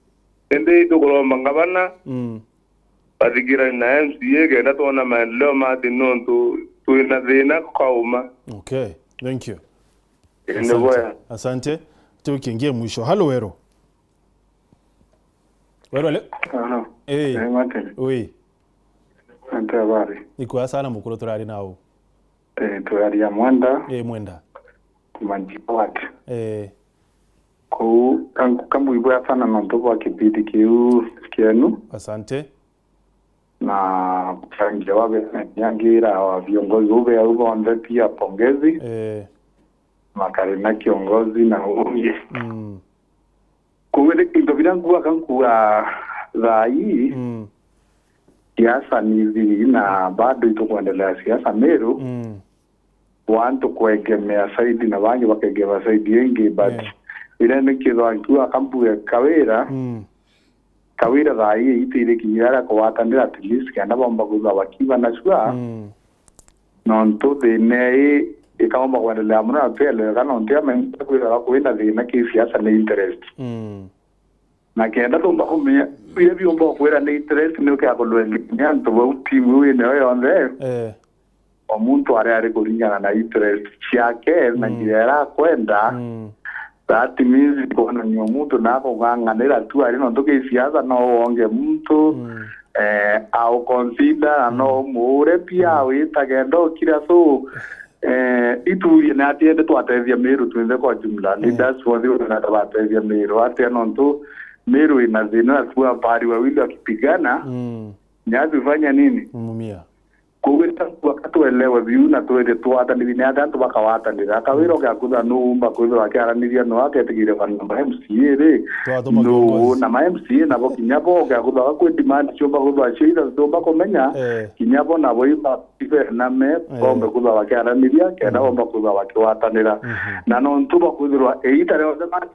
Indi tukuromba ngavana Mm. bathikirane na M C A kenda twona maendeleo mati nontu twina thina kauma. Okay, thank you. Indi Asante. Boya. Asante. Tukingie mwisho. Halo, Wero. Wero, ale? Aha. Eh. Eh, Martin. Ui. Ante habari. Ni kwega sana mukuru, turari nau. Eh, turaria Mwenda. Eh, Mwenda. Kuma Njipwat. Eh. Kuu, kam-, kamwibwea sana nontu bwa kipindi kiu kienu. Asante. Na kuchangia wabe-, nyangira wa viongozi ube au bonthe pia pongezi. Eh. Makari na kiongozi na ungi. Mm. Kuu, into biria nkua kankua thaa ii, Mm. siasa ni thiri na bado itukwendelea siasa Meru. Mm. Wantu kwegemea side na bangi bakegemea side ingi, but Yeah. ira nikithwa nkiuga kambuge Kawira, Mm. Kawira thaa ii itiri kinya aria kugwatanira at least kenda bomba kwithwa bakiba na sure. Mm. Nontu thina ii ikaomba kwendelea muno na tweleweka nontu ya maisha kwithagwa kwina thina ki siasa ni interest. Mm. Na kenda tumba kumenya, biria biumba gukwira ni interest ni ukia kulwenga kinya antu bau timu iu inayo yonthe. Eh. O muntu aria ari kuringana na interest ciake na Mm. njira iria akwenda. Mm. That means kwonania o muntu nakung'ang'anira tu ari nontu ki siasa no wonge muntu, Mm. eh, au consider na no Mm. umuure pia Mm. awita kenda ukira. So, eh, iturie ni atia indi twatethia Meru twinthe kwa jumla. Eh. Leaders wonthe na twatethia Meru atia nontu Meru ina thina na tu habari wawili wakipigana. Mm. Ni atufanya nini? Mumia. Koguo ita nkua ka twelewe biu na twithie twataniri ni atia antu bakawatanira. Kawira ugakuthwa nuumba kwithirwa akiaraniria no aketigire bana ma M C A ri. Twatuma nu kiongozi. Na ma M C A nabo kinya bo ugakuthwa kwi demand ciumba kwithirwa cio ita ciumba kumenya. Eh. Kinya bo nabo iba, ibe na me, Eh. bombe kwithirwa bakiaraniria, kenda Mm. bomba kwithirwa bakiwatanira. Mhm. Na nontu bakwithirwa iita rionthe ma-,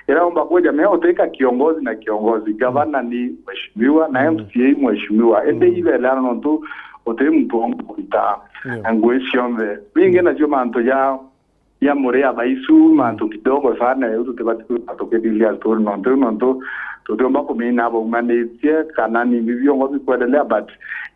iraomba kweja me utika kiongozi na kiongozi. Gavana ni mheshimiwa na Mm. M C A mheshimiwa. Indi Mm. ibeleana nontu uti muntu omba kurita Yeah. ngui cionthe. Bingi nacio mantu ja, ja muria baisu, mantu kidogo sana, eu tutibati kwithirwa tukithiria story nontu, nontu tutiumba kumina baumanitie, kana ni bibi biongo bikwendelea, but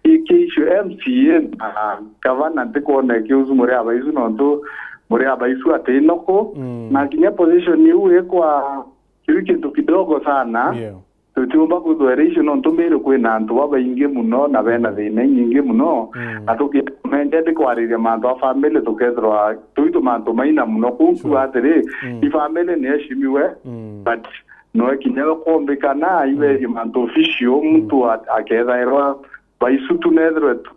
iki icio M C A na gavana ntikwona ikiusu muria baisu nontu muria baisu atinoku, Mm. na kinya position iu ikwa kiu kintu kidogo sana. Yeah. Tutiumba kwithwa icio nontu Meru kwina antu babaingi muno na bena thina inyingi muno, Mm. na tukimenja ndi kwariria mantu a family tukethirwa tuitu mantu maina muno. Kuu Sure. nkuga atiri, Mm. i family ni eshimiwe, Mm. but no kinya kwombikana iberie mantu official, muntu Mm. a-, akethairwa baisu tu nethirwe tu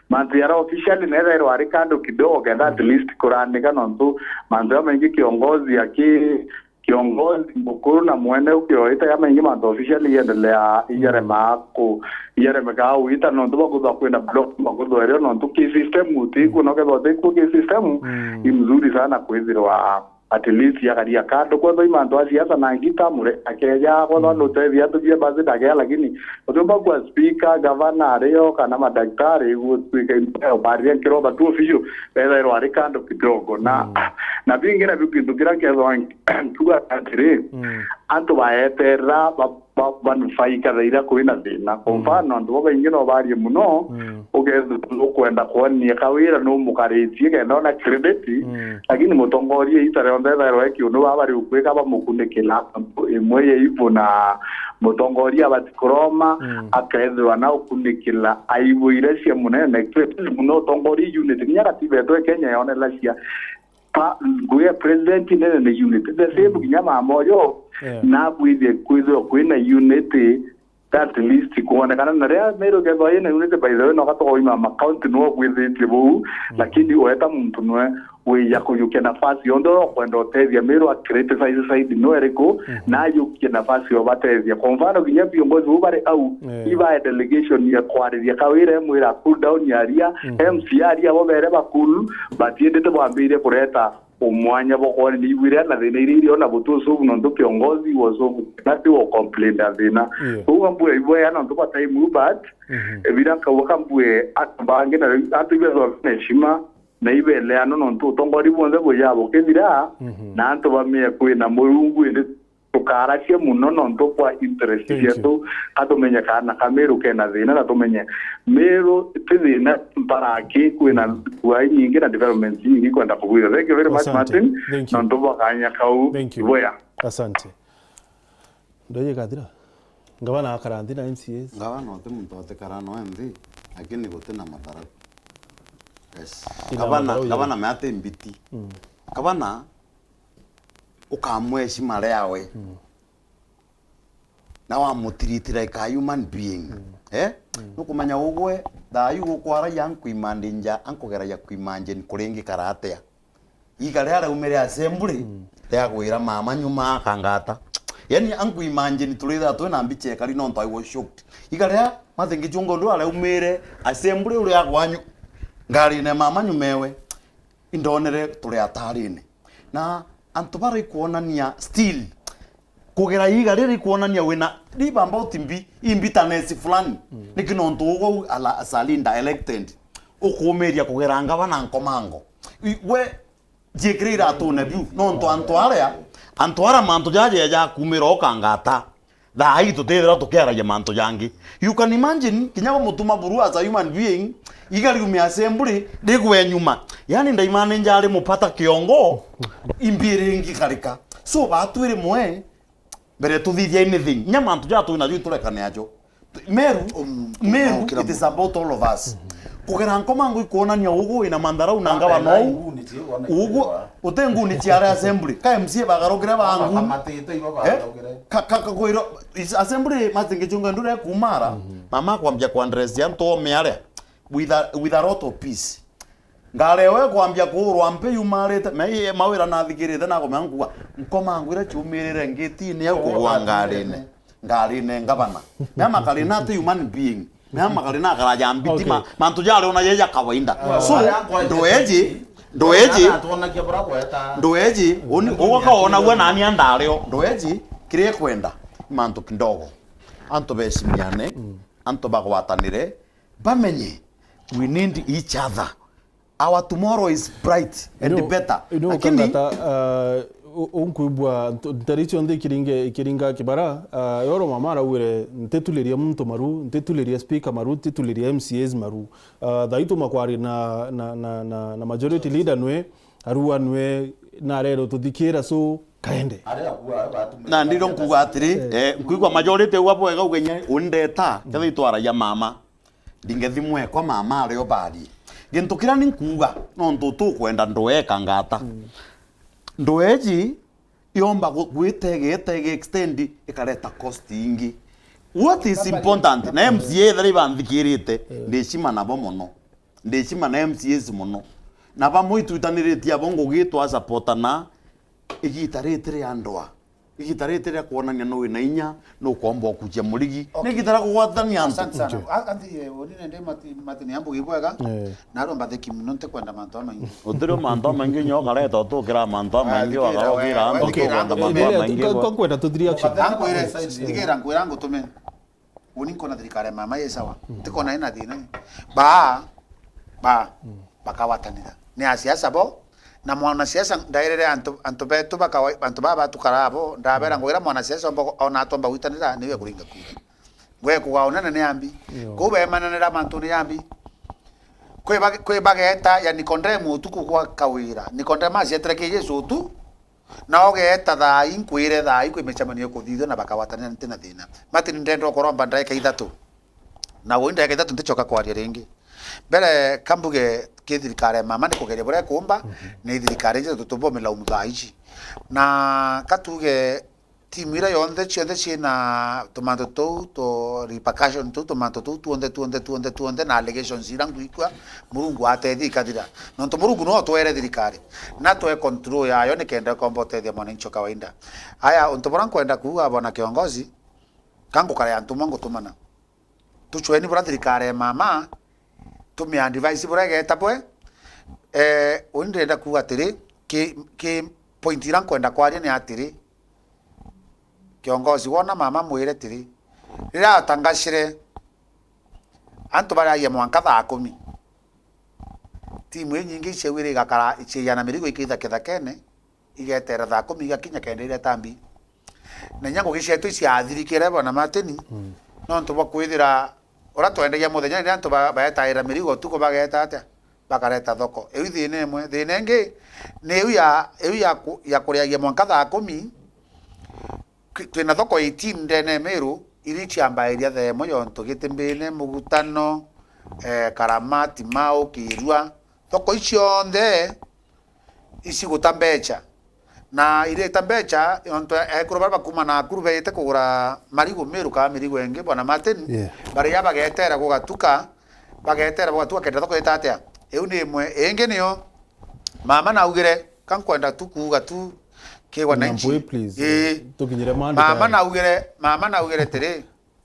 mantu yara officially nethirwa ari kando kidogo, kenda at Mm. least kuranika nontu mantu ya maingi kiongozi aki kiongozi mukuru na mwene ukioita ya maingi mantu officially iendelea, ijarema ku, ijaremeka uita nontu bakuthwa kwina block bakuthwa erio nontu ki system uti ku no kethwa uti ku ki system Mm. i mzuri sana kwithirwa at least yakaria kando kwethwa i mantu a siasa na ngita mure akeja kwethwa Mm. nutethia antu bia basi ndakea, lakini utiumba kwa speaker, gavana ario kana madaktari gutwika imbeo baria nkiromba tu official bethairwa ari kando kidogo na Mm. na bingi na biu kintu kiria nkethwa nkuga atiri Mm. antu baeterera ba- ba- banufaika thaira kwina thina. Kwa Mm. mfano antu babaingi no barie muno Mm. ukethirwa nukwenda kwonia Kawira numukaritie kenda ona credit, Mm. lakini mutongoria iita rionthe ethairwa e kiundu baba bari ukwika bamukunikila imwe ya ibu na mutongoria abati kuroma Mm. akethirwa na ukunikila aibu iria cia munene, especially muno utongoria unit kinya katiba yetu ya Kenya yonelacia pa ngugi ya president nene ni unit the same Mm. kinya mamoyo Yeah. na kwithie kwithirwa kwina unit At least kwonekana na ria Meru kethwa ina unity, by the way, no gatoka oima ma county no gwithitie buu, lakini weta muntu nwe wija kujukia nafasi yonthe uria ukwenda utethia Meru a criticize side no eriku, na ajukie nafasi yo batethia. Kwa mfano, kinya viongozi buu bari au, ibae delegation ya kwariria Kawira, mwira cool down ya ria, M C A aria bo bere ba cool, batiendete bwambirie kureta umwanya bwa kwona ni igwire na thina iria irio na butu solve nontu kiongozi was so nothing wa complain a thina. Kou ambue ibwea nontu bwa time, but ebira nkauga kambue antu bangi na antu ibethwa na heshima na ibeleano nontu utongori bwonthe bujaa bukithira na antu bamie kwina Murungu indi tukaracia muno nontu bwa interest cietu, ka tumenye kana ka Meru kena thina na tumenye Meru ti thina mparaki kwina kuai nyingi na developments nyingi kwenda kubwira. Thank you very much, Martin, nontu bwa kanya kau. Thank you. Ibwea. Asante. Ndoye kathira. Ngavana akara nthi na M C As. Ngavana uti muntu atikara no nthi, lakini guti na matharau. Yes. Ina matharau. Ngavana, ngavana meate mbiti. Ngavana ukamweshima riawe na wamutiritira ika human being. Eh? Nukumenya ugwe thayu gukwaragia ankuimandinja ankugeragia kuimagine kuringikara atia. Iga ria araumire assembly riagwira mama nyuma akangata. Yani ankuimagine turitha twina mbicha ekari nontu I was shocked. Iga ria mathingi chungo ndu araumire assembly uria gwanyu ngarine mama nyumewe. Indonere turi atarine. Na antu bara ikwonania still kugera iga riri ikwonania wina leave about imbi, imbitanesi fulani. Niki nontu ugwe u ala asalinda elected ukumiria kugera ngavana nkomango. I- we jiikire iratune biu nontu antu aria antu ara mantu jaja jakumira ukangata. Thaa ii tutithirwa tukiaragia mantu jangi. You can imagine, kinya bamutuma buru as a human being, iga riume assembly, rigwe nyuma. Yani ndaimane njari mupata kiongo, imbi ringi karika. So, batwire mwe, mbere tuthithia anything. Nya mantu ja twina ju turekane ajo. Meru, Meru, it is about all of us. Kugera nkomango ikwonania ugu wina mandharau na ngavana ou. Ugu, uti nguni cia aria assembly. Ka M C A bagarukire bangu. Ka, ka, ka kwirwo, is assembly matingicunga ndure kumara. Mama akwambia kuandresia antu ome aria. With a, with a lot of peace. Ngari ewe kwambia kuurwa mpi yumarite. Me, mawira nathikirite na kumenya nkuga. Nkomango ira ciumirire ngitine au kugwa ngarine. Ngarine ngavana. Mea makari na ati human being. Mea makari na akaraja mbiti ma, mantu jari ona jeja kawaida. So, ndoeji, ndoeji, ndoeji, uni, ugaka ona gwa nani andario, ndoeji, kiria kwenda, mantu kidogo. Antu beshimiane, antu bagwatanire, bamenye, we need each other. Our tomorrow is bright and better. Lakini kangata, uh, u-, unkwibua ntu-, ntari cionthe ikiringe-, ikiringa kibara, uh, yoro mama araugire, "Ntituliria muntu maru, ntituliria speaker maru, ntituliria M C As maru." Uh, thaituma kwari na, na, na, na, na majority leader nwe, arua nwe, na rero tuthikira, so, kaende. Na ndiro nkuga atiri, eh, nkwigua majority ugwa bwega ugenye, undeta, ketha itwaragia mama. Ndingethimwe kwa mama ario barie. Gintu kiria ni nkuuga, nontu tukwenda ndoe eka ngata. Ndoe iji yomba gu-, gwita igi-, ita igi-extend ikareta cost ingi. What is important, na M C A ethira ibanthikirite, ndicima nabo mono. Ndicima na M C As mono. Na bamwe itwitaniritie abo ngugi twasupportana, igita riti ria ndwa. Igita riti ria kwonania nu wina inya, nukomba ukucia murigi. Okay. Ni igita ria kugwatania antu. Asante sana. A-, anti, eh, uni nende mati, mati ni ambugi bwega. Eh. Na aromba theki muno, ntikwenda mantu amaingi. Utiri mantu amaingi nyo kareta utukira mantu amaingi, wagaukira antu, ukwenda mantu amaingi. Tukwenda tuthiria action. Ankwire, igera nkwira ngutume. Uni nkona thirikari ya mama ye sawa. Ntikona ina thina. Ba, ba, bakawatanira. Ni asiasa bo, na mwanasiasa ndairire antu, antu betu bakawa-, antu baba batukaraa bo, ndabera ngwira mwanasiasa omba, ona atomba gwitanira, niwe kuringa kura. Ngwe kuga unene ni ambi. Yo. Kuu bemananira mantu ni ambi. Kwi ba-, kwi bageta ya Nikodemu utuku gwa Kawira. Nikodemu acietere ki Yesu utu, na ugeeta thaa ii, nkwire thaa ii kwi micemanio ikuthithua na bakawatanira nti na thina. Martin, ndenda ukuromba ndaika ithatu. Na uu ndaika ithatu nticoka kwaria ringi. Mbere, kambuge ki thirikari ya mama ni kugeria buria ikumba, ni thirikari njetu tutubomilaumu thaa ici. Na katuge Timu iria yonthe, cionthe ciina tumantu tuu, tu repercussion tuu, tumantu tuu, tuonthe, tuonthe, tuonthe, tuonthe, na allegations iria ngwikua, Murungu atethia ikathira. Nontu Murungu no twere thirikari, na twe control yayo, nikenda ikomba utethia mwananchi wa kawaida. Aya, untu buria nkwenda kuuga, bwana kiongozi, ka ngukare antu mwe ngutumana. Tucweni buria thirikari ya mama, tume advise buria igeta bwe. Eh, uni ndirenda kuuga atiri, ki, ki point iria nkwenda kwaria ni atiri, kiongozi, wona mama mwire atiri, riria atangacire antu baragia mwanka thaa kumi, timu inyingi iciauire igakara, iciagia na mirigo ikaitha kithakene, igetera thaa kumi igakinya kenda iria tambi. Na inya ngugi cietu iciathirikire, bwana Martin, nontu bwa kwithira uria twendagia muthenya, riria antu ba-, baetaira mirigo utuku, bageta atia? Bakareta thoko. Iu thina imwe. Thina ingi ni iu ya, iu ya ku-, ya kuriagia mwanka thaa kumi. Ki-, twina thoko eighteen ndene ya Meru, iria iciambairia thaa imwe yontu Gitimbine, Mugutano, eh, Karama, Timau, Kirua. Thoko ici cionthe iciguta mbecha. Na irita mbecha, yontu ekuru baria bakuuma Nakuru beete kugura marigu Meru kana mirigo ingi, bwana Martin, yeah, baria bagetera gugatuka, bagetera gugatuka kenda thoko ita atia? Iu ni imwe. Ingi niyo, mama naugire, ka nkwenda tu kuuga tu ki wananchi. Nyambui, please. Ii. Tukinyire maandiko. Mama naugire, mama naugire tiri,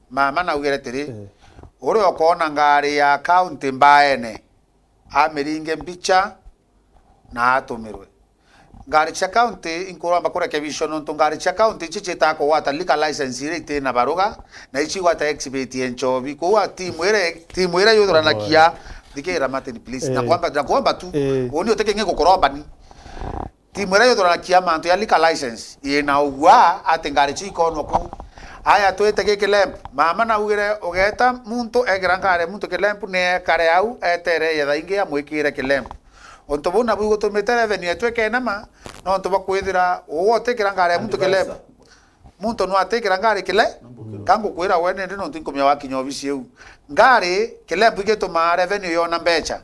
mama naugire tiri, eh, uria ukoona ngari ya county mbaene, amiringe mbicha na atumirwe. Ngari cia county inkuromba kurekebishwa, nontu ngari cia county ici citaa kugwata liquor license iria itina baruga, na icigwata exhibit ya nchobi. Koguo timu iria, timu iria yuthuranagia, thikira Martin, please. Na, eh, kwamba, na kwamba tu, eh, uni uti kingi gukuromba ni. Timu iria yuthuranagia mantu ya liquor license ina ugwa ati ngari cio ikonwa kuu. Aya, twite gi kilemp. Mama naugire, ugeta muntu ekira ngari ya muntu kilemp, ni ekare au, etere yetha ingi amwikire kilemp. Untu buu nabu igutumite revenue yetu ikenama, nontu bwa kwithira ugwe utikira ngari ya muntu kilemp. Muntu no atikira ngari kile, ka ngukwira we nindi nontu inkumenya wakinya obisi iu. Ngari kilemp igitumaa revenue yona mbecha.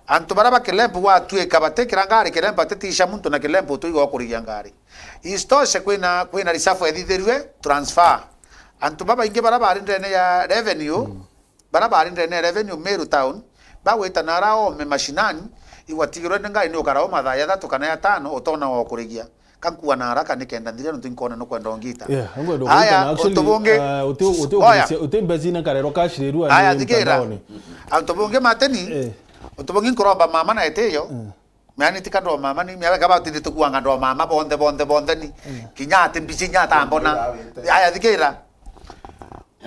Antu baria ba kilempu gwatuika batikira ngari kilempu, atitisha muntu na kilempu utwiga ukurigia ngari. Isitoshe, kwina, kwina reserve ethithirue transfer. Antu babaingi baria bari ndene ya revenue, mm, baria bari ndene ya revenue Meru town, bagwita nara ome mashinani, igwatigirwe ni ngari ni ukara o mathaa ya thatu kana ya tano utona wa ukurigia. Ka nkua na haraka nikenda nthire, nontu inkona nukwenda ungita. Yeah, ngwenda aya, ungita, na actually, untu bungi, uh, uti, uti, oya, uti, uti mbeca ina karero cash riru, aya, thikira. Mtandaoni. Antu bungi mateni, eh, untu bungi nkuromba mama na itiyo. Mm. Mea ni tika ndo mama ni, mea kaba tindi tukuanga ndo mama bonthe, bonthe, bonthe ni. Mm. Kinya ati mbici inya atambona. Aya, thikira.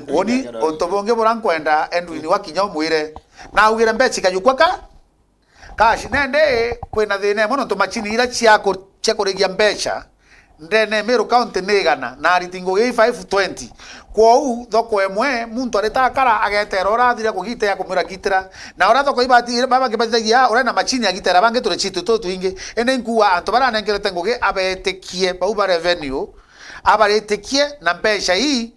Uni, untu bungi bura nkwenda, Edwin, wakinya umwire. Na ugire mbeca ikajukwa ka? Cash, nende kwina thina imwe, nontu machini ira cia ku-, cia kurigia mbeca ndene Meru County ni igana, na ariti ngugi i five twenty. Kwou, thoko imwe, muntu arita akara, agetera uria athire kugitira, akumwira gitira. Na uria thoko ibati-, ira, baba bangi batithagia, uria na machini agitera, bangi tureceipt tutu twingi. Indi nkuuga, antu baria anengerete ngugi, abetikie, bau ba revenue, abaritikie na mbeca ii,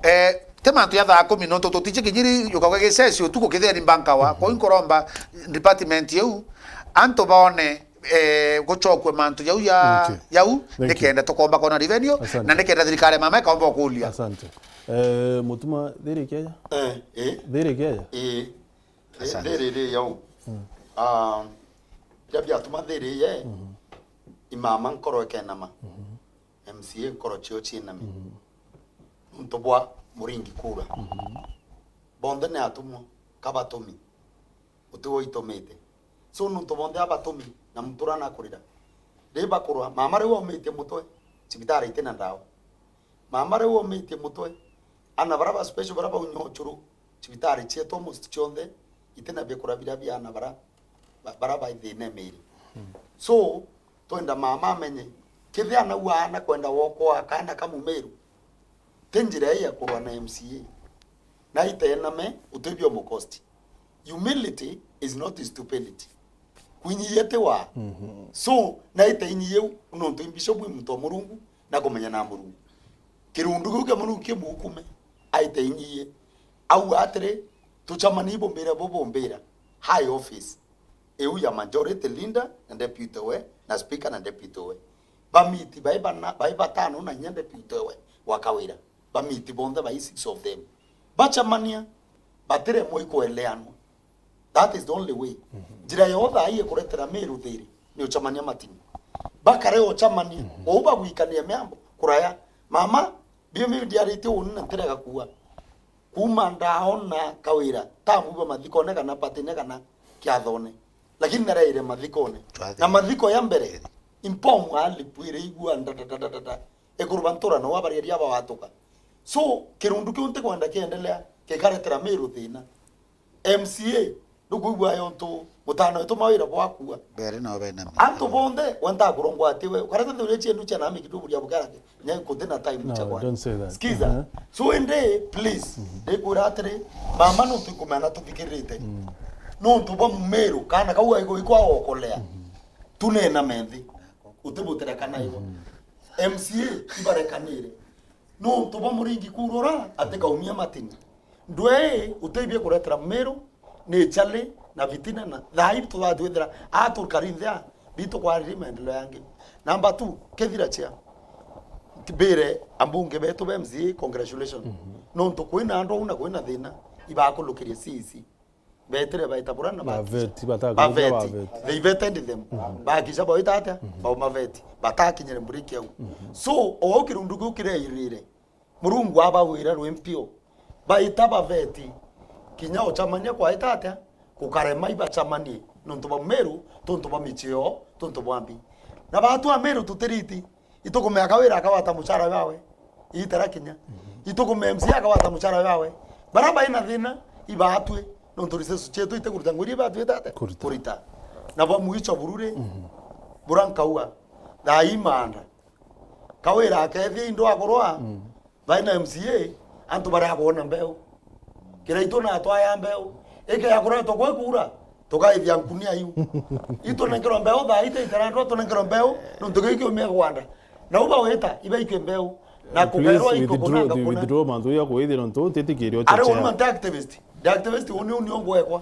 Eh, ti mantu ya thaa kumi, nontu tutiji kinyiri yukauga giceci utuku kitheri mbankawa. Mhm. Kwou nkuromba department iu, antu baone, eh, gucokue mantu jau ya, okay, yau, thank you, nikenda tukomba kwona revenue, asante, na nikenda thirikari ya mama ikomba ukuria. Asante. Eh, Mutuma, thiri keja? Eh, eh. Thiri keja? Eh. Asante. Thiri ri yau. Mm. Ah, ya biatuma thiri ye. Mhm. Imama nkoro ikenama. Mhm. M C A nkoro cio ciinami. Mhm. Nontu bwa muringi kuura. Mhm. Bonthe ni atumwa, ka batumi. Uti we uitumite. So, nontu bonthe abatumi, na muntu uria nakurira. Ri bakurwa, mama riu aumitie mutwe, cibitari iti na ndawa. Mama riu aumitie mutwe, ana baria ba special baria baunya ucuru, cibitari cietu almost cionthe, iti na biakura biria bia ana bara, ba-, bara bai thina miiri. Hmm. So, twenda mama amenye, kethira anau aana kwenda wokwa kaana ka Mumiru, ti njira ii ya kurwa na M C A. Na itename, utibio mukosti. Humility is not stupidity. Kwinyia ti wa. Mhm. So, na iteinyie u, nontu i bishop i muntu wa Murungu, na kumenya na Murungu. Kirundu kiu kia Murungu kimukume, aite inyie. Au atiri, tucamanie ibumbire bubumbira high office. Iu ya majority leader na deputy we, na speaker na deputy we. Bamiti bai bana, bai batano na inya deputy we wa Kawira. Bamiti bonthe bai six of them. Bacemania, batiremwa ikweleanwa. That is the only way. Njira ya uthaai ikuretera Meru thiri ni ucemania Matini. Bakare ucemania, ou bagwikania miambo, kuraya. Mama, bio mimi ndiaritie uni na ntirega kuua. Kuuma ndaona Kawira, tamuiba mathikone kana patine kana kiathone. Lakini naraire mathikone. Twathi. Na mathiko ya mbere, impomu alipwire igua nda, nda, nda, nda, nda. Ekuru ba ntura no abaria ria bawatuka. So, kirundu kiu ntikwenda kiendelea, kikaretera Meru thina. M C A, nukwigua yontu mutano wetu mawira bwakua. Mbere no bena mi-, antu bonthe, wenda kurongwa ati we, ukareta thuri ciendu cia nami kidogo ria bukarake, nya kuthi na time. No, cia kwa. Don't say that. Skiza. Uh-huh. So ende, please, ndikwira atiri, mama no tukumena tuthikirite. Nontu bwa Mumeru, kana kau aiko ikwa okolea. Tunena menthi. Utibutire kana igo. M C A ibarekanire. Nontu bwa muringi kurura, atikaumia Matini. Ndwee, utibie kuretera Meru, ni chale na fitina na thaa ii tuthatwithira aturikari nthia, bitu kwariri maendeleo yangi. Number two, kethira chia. Mbire ambunge betu ba M C A, congratulations. Nontu kwina andu au na kwina thina, ibakulukirie C E C. Betire baita bura na ba-, baveti, batakurukia baveti. Baveti. They vetted them. Bakisha bawita atia? Bau maveti. Batakinyire mburi kiau. So, o au kirundu kiu kireirire, Murungu abawira rwi mpio. Baita baveti. Kinya ucamania kwaita atia? Kukarema ibacamanie. Nontu bwa Meru, tontu bwa michio, tontu bwa mbi. Na batu a Meru tutiriti. Itukume Kawira akagwata muchara wawe. Iita rakinya. Itukume M C A akagwata muchara wawe. Bara baina thina, ibaatwi. Nontu resource cietu itikuruta ngui iria ibaatwite atia? Kurita. Kurita. Na bwa mwicho bururi, bura nkauga, thaa ii maanda. Kawira akethia indo akurwa, baina M C A, antu baria akwona mbeu. Kiraitu na atwaya mbeu. Ike yakuretwa kwi kuura, tukaithia nkunia iu. Itunenkerwa mbeu thaa ite itarandwa, tunenkerwa mbeu, nontu giki umia gwanda. Na uba wita, ibaikwe mbeu. Na kugairwa ikuku na ngakuna. Withdraw mantu ya kuithia nontu ntitikirio. Ari chair. Uni anti activist. The activist uni uni ongwekwa.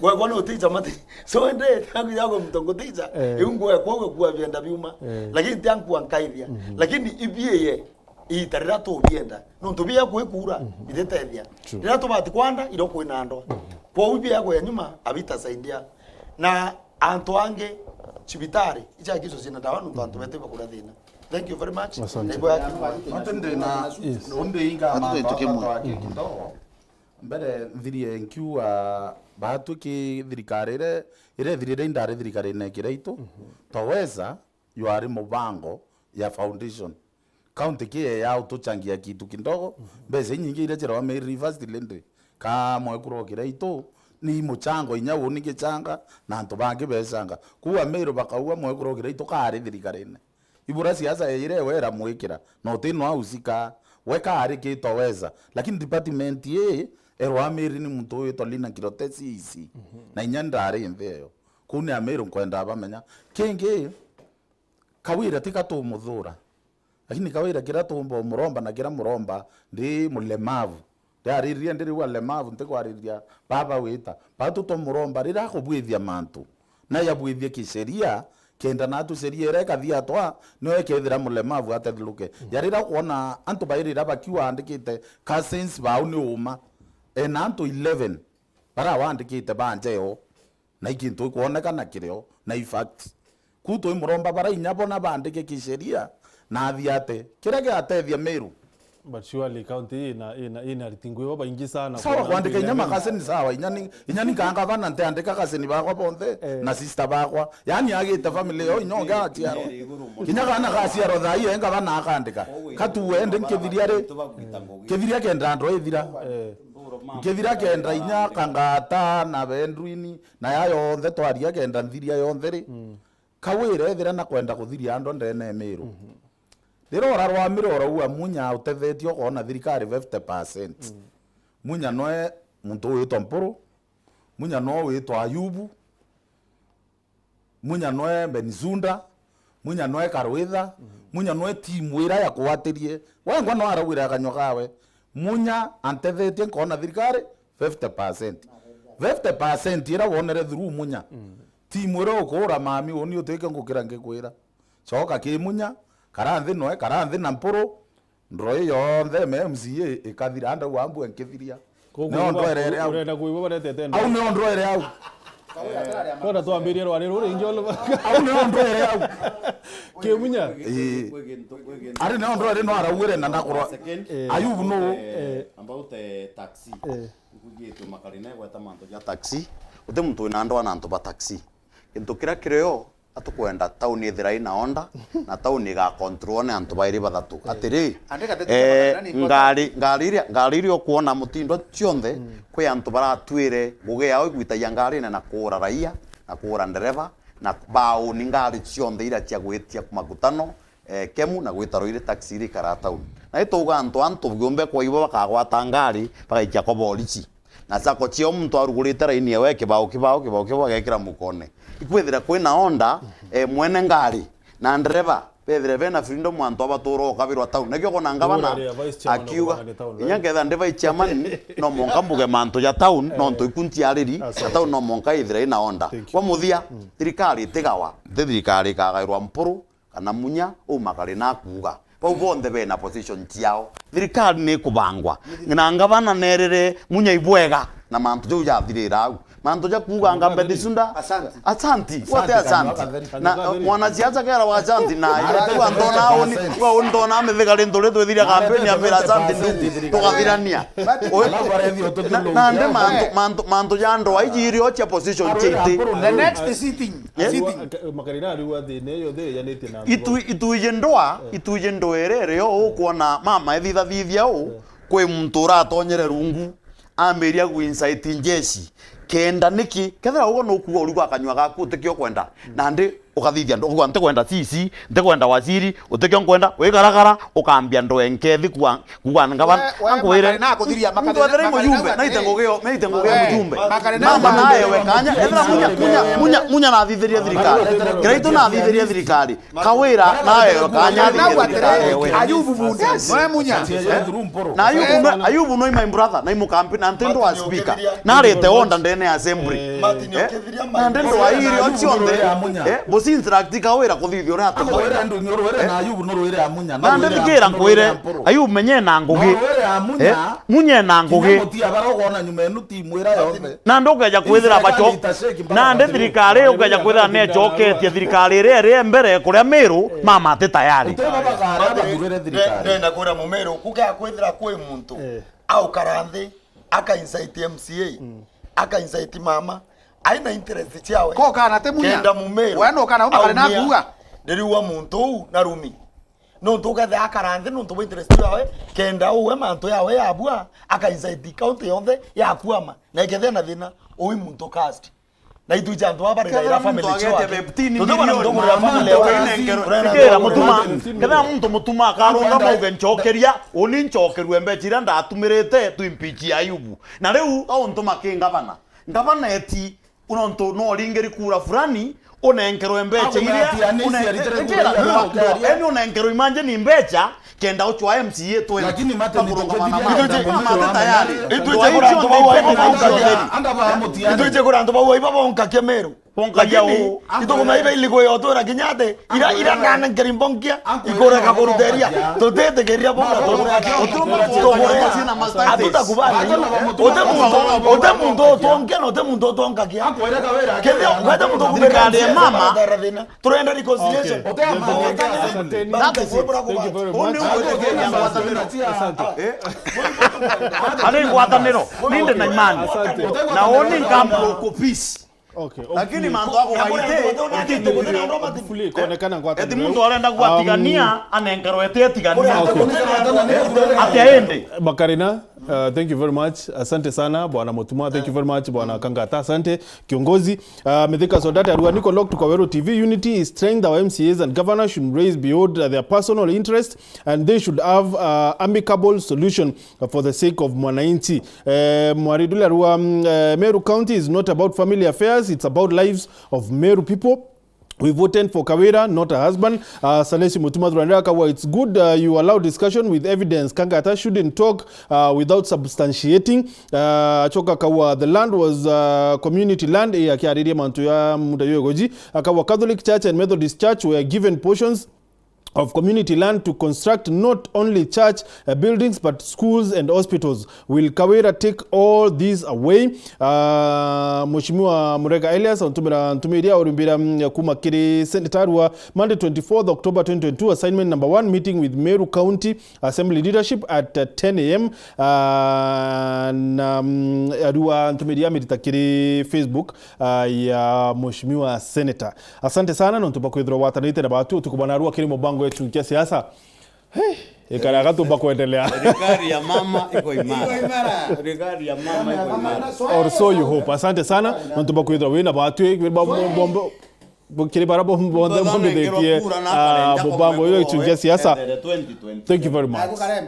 Gwekwa ni uticha mati. So ende, tangu yako mtongo ticha. Eh. Iu ngwekwa ugekua bienda biuma. Eh. Lakini tiankua nkaithia. Lakini ibie ye. Iita riria tubienda, nontu bia kwikura, biritethia. True. Riria tubati kwanda, irio kwina ndwa. Kwou bia kuya nyuma, abitasaidia. Na antu angi, cibitari, ichakiswa cina ndawa, nontu antu betu ibakura thina. Thank you very much. Asante. Niguo yaki. Matu ndina, yes, undi inga. Matu mantu twintu kimwe. Atwaki kidogo. Mbere nthirie nkiuga, batu ki thirikari ire, ire thirire indari thirikari ine kiraitu. Toweza, yuari mubango ya foundation. County ki ya utuchangia kitu kidogo, mbeca inyingi iria cirauga Meru University Lendway, ka mwekuru o kiraitu, ni muchango inya uni ngichanga, na antu bangi becanga. Kuu Ameru bakauga mwekuru o kiraitu kaari thirikarine. Ibura siasa ya ire we iramwikira, na uti no ausika, we kaari ki Toweza. Lakini department ii, erwa Ameru ni muntu witwa Lina Kirote C E C. Na inya ndari nthi iyo. Kuu ni Ameru nkwenda bamenya. Kingi, Kawira ti ka tumuthura. Lakini Kawira kira tumba umuromba na kira muromba ndi mulemavu. Ndiaririe ndi riu alemavu ntikwariria baba wita. Batu tumuromba rira akubwithia mantu. Na yabwithie kisheria, kenda natu sheria ira ikathia atwa, niyo ikethira mulemavu atethiruke. Ya rira ukwona antu bairira bakiwa andikite cousins bau ni uma. Ena antu eleven bara wandikite ba njeo. Na ikintu ikwonekana kirio, na i fact. Ku twimuromba bara inya bona bandike kisheria, na athiate. Kiria giatethia Meru. But surely county ina, ina, ina ariti ngui babaingi sana. Sawa, kwandika inya makasini sawa, inya ni, inya ni kanga bana ntiandika kasini bakwa bonthe, eh, na sister bakwa. Yani agite family yo inya onge aciarwa. Kinya kana gaciarwa thai enga bana akandika. Katu wende nkithiria ri, kithiria kenda ndo ithira. Eh. Nkithira kenda inya kangata na bendwini, na ya yonthe twaria kenda nthiria yonthe ri, mm, Kawira ethira na kwenda kuthiria andwa ndene ya Meru. Mhm. Rira urarwamire urauga Munya utethetie ukoona thirikari fifty percent. Mm. Munya noe muntu witwa Mpuru, Munya noe witwa Ayubu, Munya noe Bensouda, Munya noe Karwitha, mhm, Munya noe timu ira yakwatirie. Wengwa no araugire akanywa kawe. Munya antethetie nkona thirikari fifty percent. Fifty percent ira wonere through Munya. Mm. Timu ira ukuura mami uni utike ngukira ngikwira. Coka Kimunya, kara nthi noe, kara nthi na Mpuru, ndoro ii yonthe M C A ikathira, anda wambu enkithiria. Koguo nio ndwere iri au. Urenda kuigua baretete ndoro. Au nio ndwere au. Kona twambirie rwari ruri ingi olo. Au nio ndwere au. Kimunya. Ii. Ari nio ndwere no arauire na ndakurwa. Eh. Ayubu no. Eh. About, eh, taxi. Eh. Nkugitwe Makarina egweta mantu ja taxi. Uti muntu wina ndwa na antu ba taxi. Kintu kiria kirio, atukwenda tauni ithira ina order, na tauni igakontrolwa ni antu bairi bathatu. Eh. Atiri, andika tetu eh, Makarina ni important. Ngari, ngari iria, ngari iria ukwona mutindo cionthe, mm, kwi antu baratwire ngugi yao igwitagia ngarine na kuura raia, na kuura ndereva, na bauni ngari cionthe iria cia gwitia makutano, eh, kemu na gwita rwiri taxi iria ikaraa town. Na itauga antu antu biumbe kwa ibo bakagwata ngari, bagaikia kwa borichi. Na sako ciao muntu arugurite raini ewe kibao, kibao, kibao, kibao, agekira mukone. Ikwithira kwina onda, eh, mwene ngari na ndereva, bethire bena freedom antu abatura ukabirwa town. Nikio kona ngavana akiuga, inya nketha ndi vice chairman, no monka mbuge mantu ja town, nontu iku ntiariri, ja town no monka ithira ina onda. Kwa muthia, thirikari itigawa, nti thirikari ikagairwa Mpuru, kana Munya, umakari na kuuga. Bau bonthe bena position ciao. Thirikari ni kubangwa. Na ngavana nerire Munya ibwega, na mantu jau jathirira au. Mantu ja kuuga Ngambeti Sunda. Asanti. Asanti. What asanti? Na, eh, mwanasiasa kera wa asanti na, tu antona aoni, wa untona amethega rintu ri twithiria kampeni ya mira asanti ndugu. Tugathirania. Na, na nde mantu, mantu, mantu ja ndoa iji irio cia position ciaiti. The next sitting. Eh? Makarina ariu athina iyo thiyanitie na itui, itui ndwa, itui ndwa iri rio ukwona mama ethithathithia u, kwi muntu uratonyere rungu, ambiria gu incite njeshi. Kenda niki? Kethira ugo nukuga urigo akanyua gaku utikio kwenda. Nandi ukathithia ndo, uga ntikwenda C C, ntikwenda waziri, utikio nkwenda, wigaragara, ukambia ndoe nkethi kwa Kuga ngavana, we, we, ankwire, Makarina akuthiria, muntu Makarina, ethire Makarina mujumbe, we, naite ngugi yo, naite ngugi ya mujumbe. Makarina mama naewe kanya, ethira Munya, Munya, Munya, Munya nathithirie thirikari. Kiraitu nathithirie thirikari. Kawira naewe kanya athithirie thirikari ewe. Ayubu Bunde, we Munya. Na Ayubu no, Ayubu no my brother, na imukampi, na ntindo wa speaker. Narite onda ndene ya assembly. Eh? Na ntindo wa irio cionthe. Eh? Business practical wira kuthithia uria atumwe. Akwira ndu ni urwire na Ayubu no rwire ya Munya. Na ndithikira nkwire, Ayubu menye na ngugi. No rwire ya Munya. Eh? Munye na ngugi. Kinya mutia barogona nyuma enu ti mwira yonthe. Na ndukeja kwithira bacho. Na ndi thirikari ukeja kwithira nechoketie thirikari iria iri mbere kuria Miru mama ati tayari. Uteba bagara bathurire thirikari. Ndenda kwira Mumiru kuga kwithira kwi muntu aukara nthi, aka incite M C A, aka incite mama, aina interest ciawe. Ko kana te Munya. Kenda Mumiru. We no kana uma kare na aumia kuuga. Ndiriua muntu uu na rumi. Nontu ukethira akara nthi nontu bwa interest yawe, kenda uwe mantu yawe yabua, aka incite county yonthe yakwama. Na ikethira na thina, ui muntu cast. Na itwi ja antu baba rira family choa. Tuti bana muntu kugurira family yawe. Ikira mutuma, kethira muntu mutuma akarunga mauge nchokeria, uni nchokerue mbecha iria ndatumirite tu impeach Ayubu. Na riu auntu makingavana. Ngavana eti, unontu no ringiri kura fulani, unenkerwe mbecha iria, yani unenkerwe imagine mbecha, kenda uchwa M C A twende. Lakini mate nitukuthithia mama ati tayari. Itwije kura antu bau aibo bonka. Anga ba mutia. Itwije kura antu bau aibo bonka kia Meru. Bonka ya u. Itukumaiba iligo yo twira kinya ati, ira, ira nane nkeri mbonkia, ikureka kuruteria. Tutitikiria bonka, tugure. Tugure. Atutakubali. Ute muntu, ute muntu utwonkia na ute muntu utwonkagia. Kethia, wete muntu kuberia thirikari ya mama. Turenda reconciliation. Okay. That is it. Thank you very much. Ari ngwataniro, ninde na imani. Asante. Na oni nkambu ku peace. Okay, okay. Lakini mantu ako waite, ati tukuthina ndo mati. Fully konekana ngwataniro. Eti muntu arenda gwatigania, um, anengerwe eti atigania. Okay. Ati aende. Makarina, uh, thank you very much. Asante sana, Bwana Mutuma. Thank you very much, Bwana Kangata. Asante, kiongozi. Uh, Mithika Sodate arua niko locked kwa Weru T V. Unity is strength. Our M C As and governors should raise beyond, uh, their personal interest, and they should have, uh, amicable solution for the sake of mwananchi. Eh, Mwaridule arua, mm, eh, Meru County is not about family affairs, it's about lives of Meru people. We voted for Kawira, not her husband. Uh, Salesi Mutuma Thuranira akawa, it's good, uh, you allow discussion with evidence. Kangata shouldn't talk uh, without substantiating. Uh, acoka akawa, the land was uh, community land. Eh, akiariria mantu ya muda yogoji. Akawa, Catholic Church and Methodist Church were given portions of community land to construct not only church uh, buildings but schools and hospitals. Will Kawira take all these away? Uh, Mheshimiwa Murega Elias, ntumira ntumiria urimbira mm, kuma kiri Senator Arua, Monday twenty-fourth October twenty twenty-two, assignment number one, meeting with Meru County Assembly leadership at uh, ten a m. Uh, na mm, Arua ntumiria mirita kiri Facebook uh, ya Mheshimiwa Senator. Asante sana nontu bwa kwithirwa watanite na batu utuku bwa narua kiri mubango wetu kia siasa. Hey, ikara gatumba kuendelea. Serikali ya mama iko imara. Iko imara. Serikali ya mama iko imara. Or so you hope. Asante sana nontu bwa kwithirwa wina batu bombo kiri bara bonthe bombithitie mubango uyu wetu kia siasa. Thank you very much.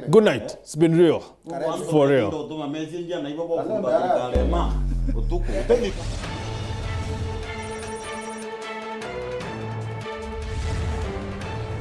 Good night. It's been real. For real.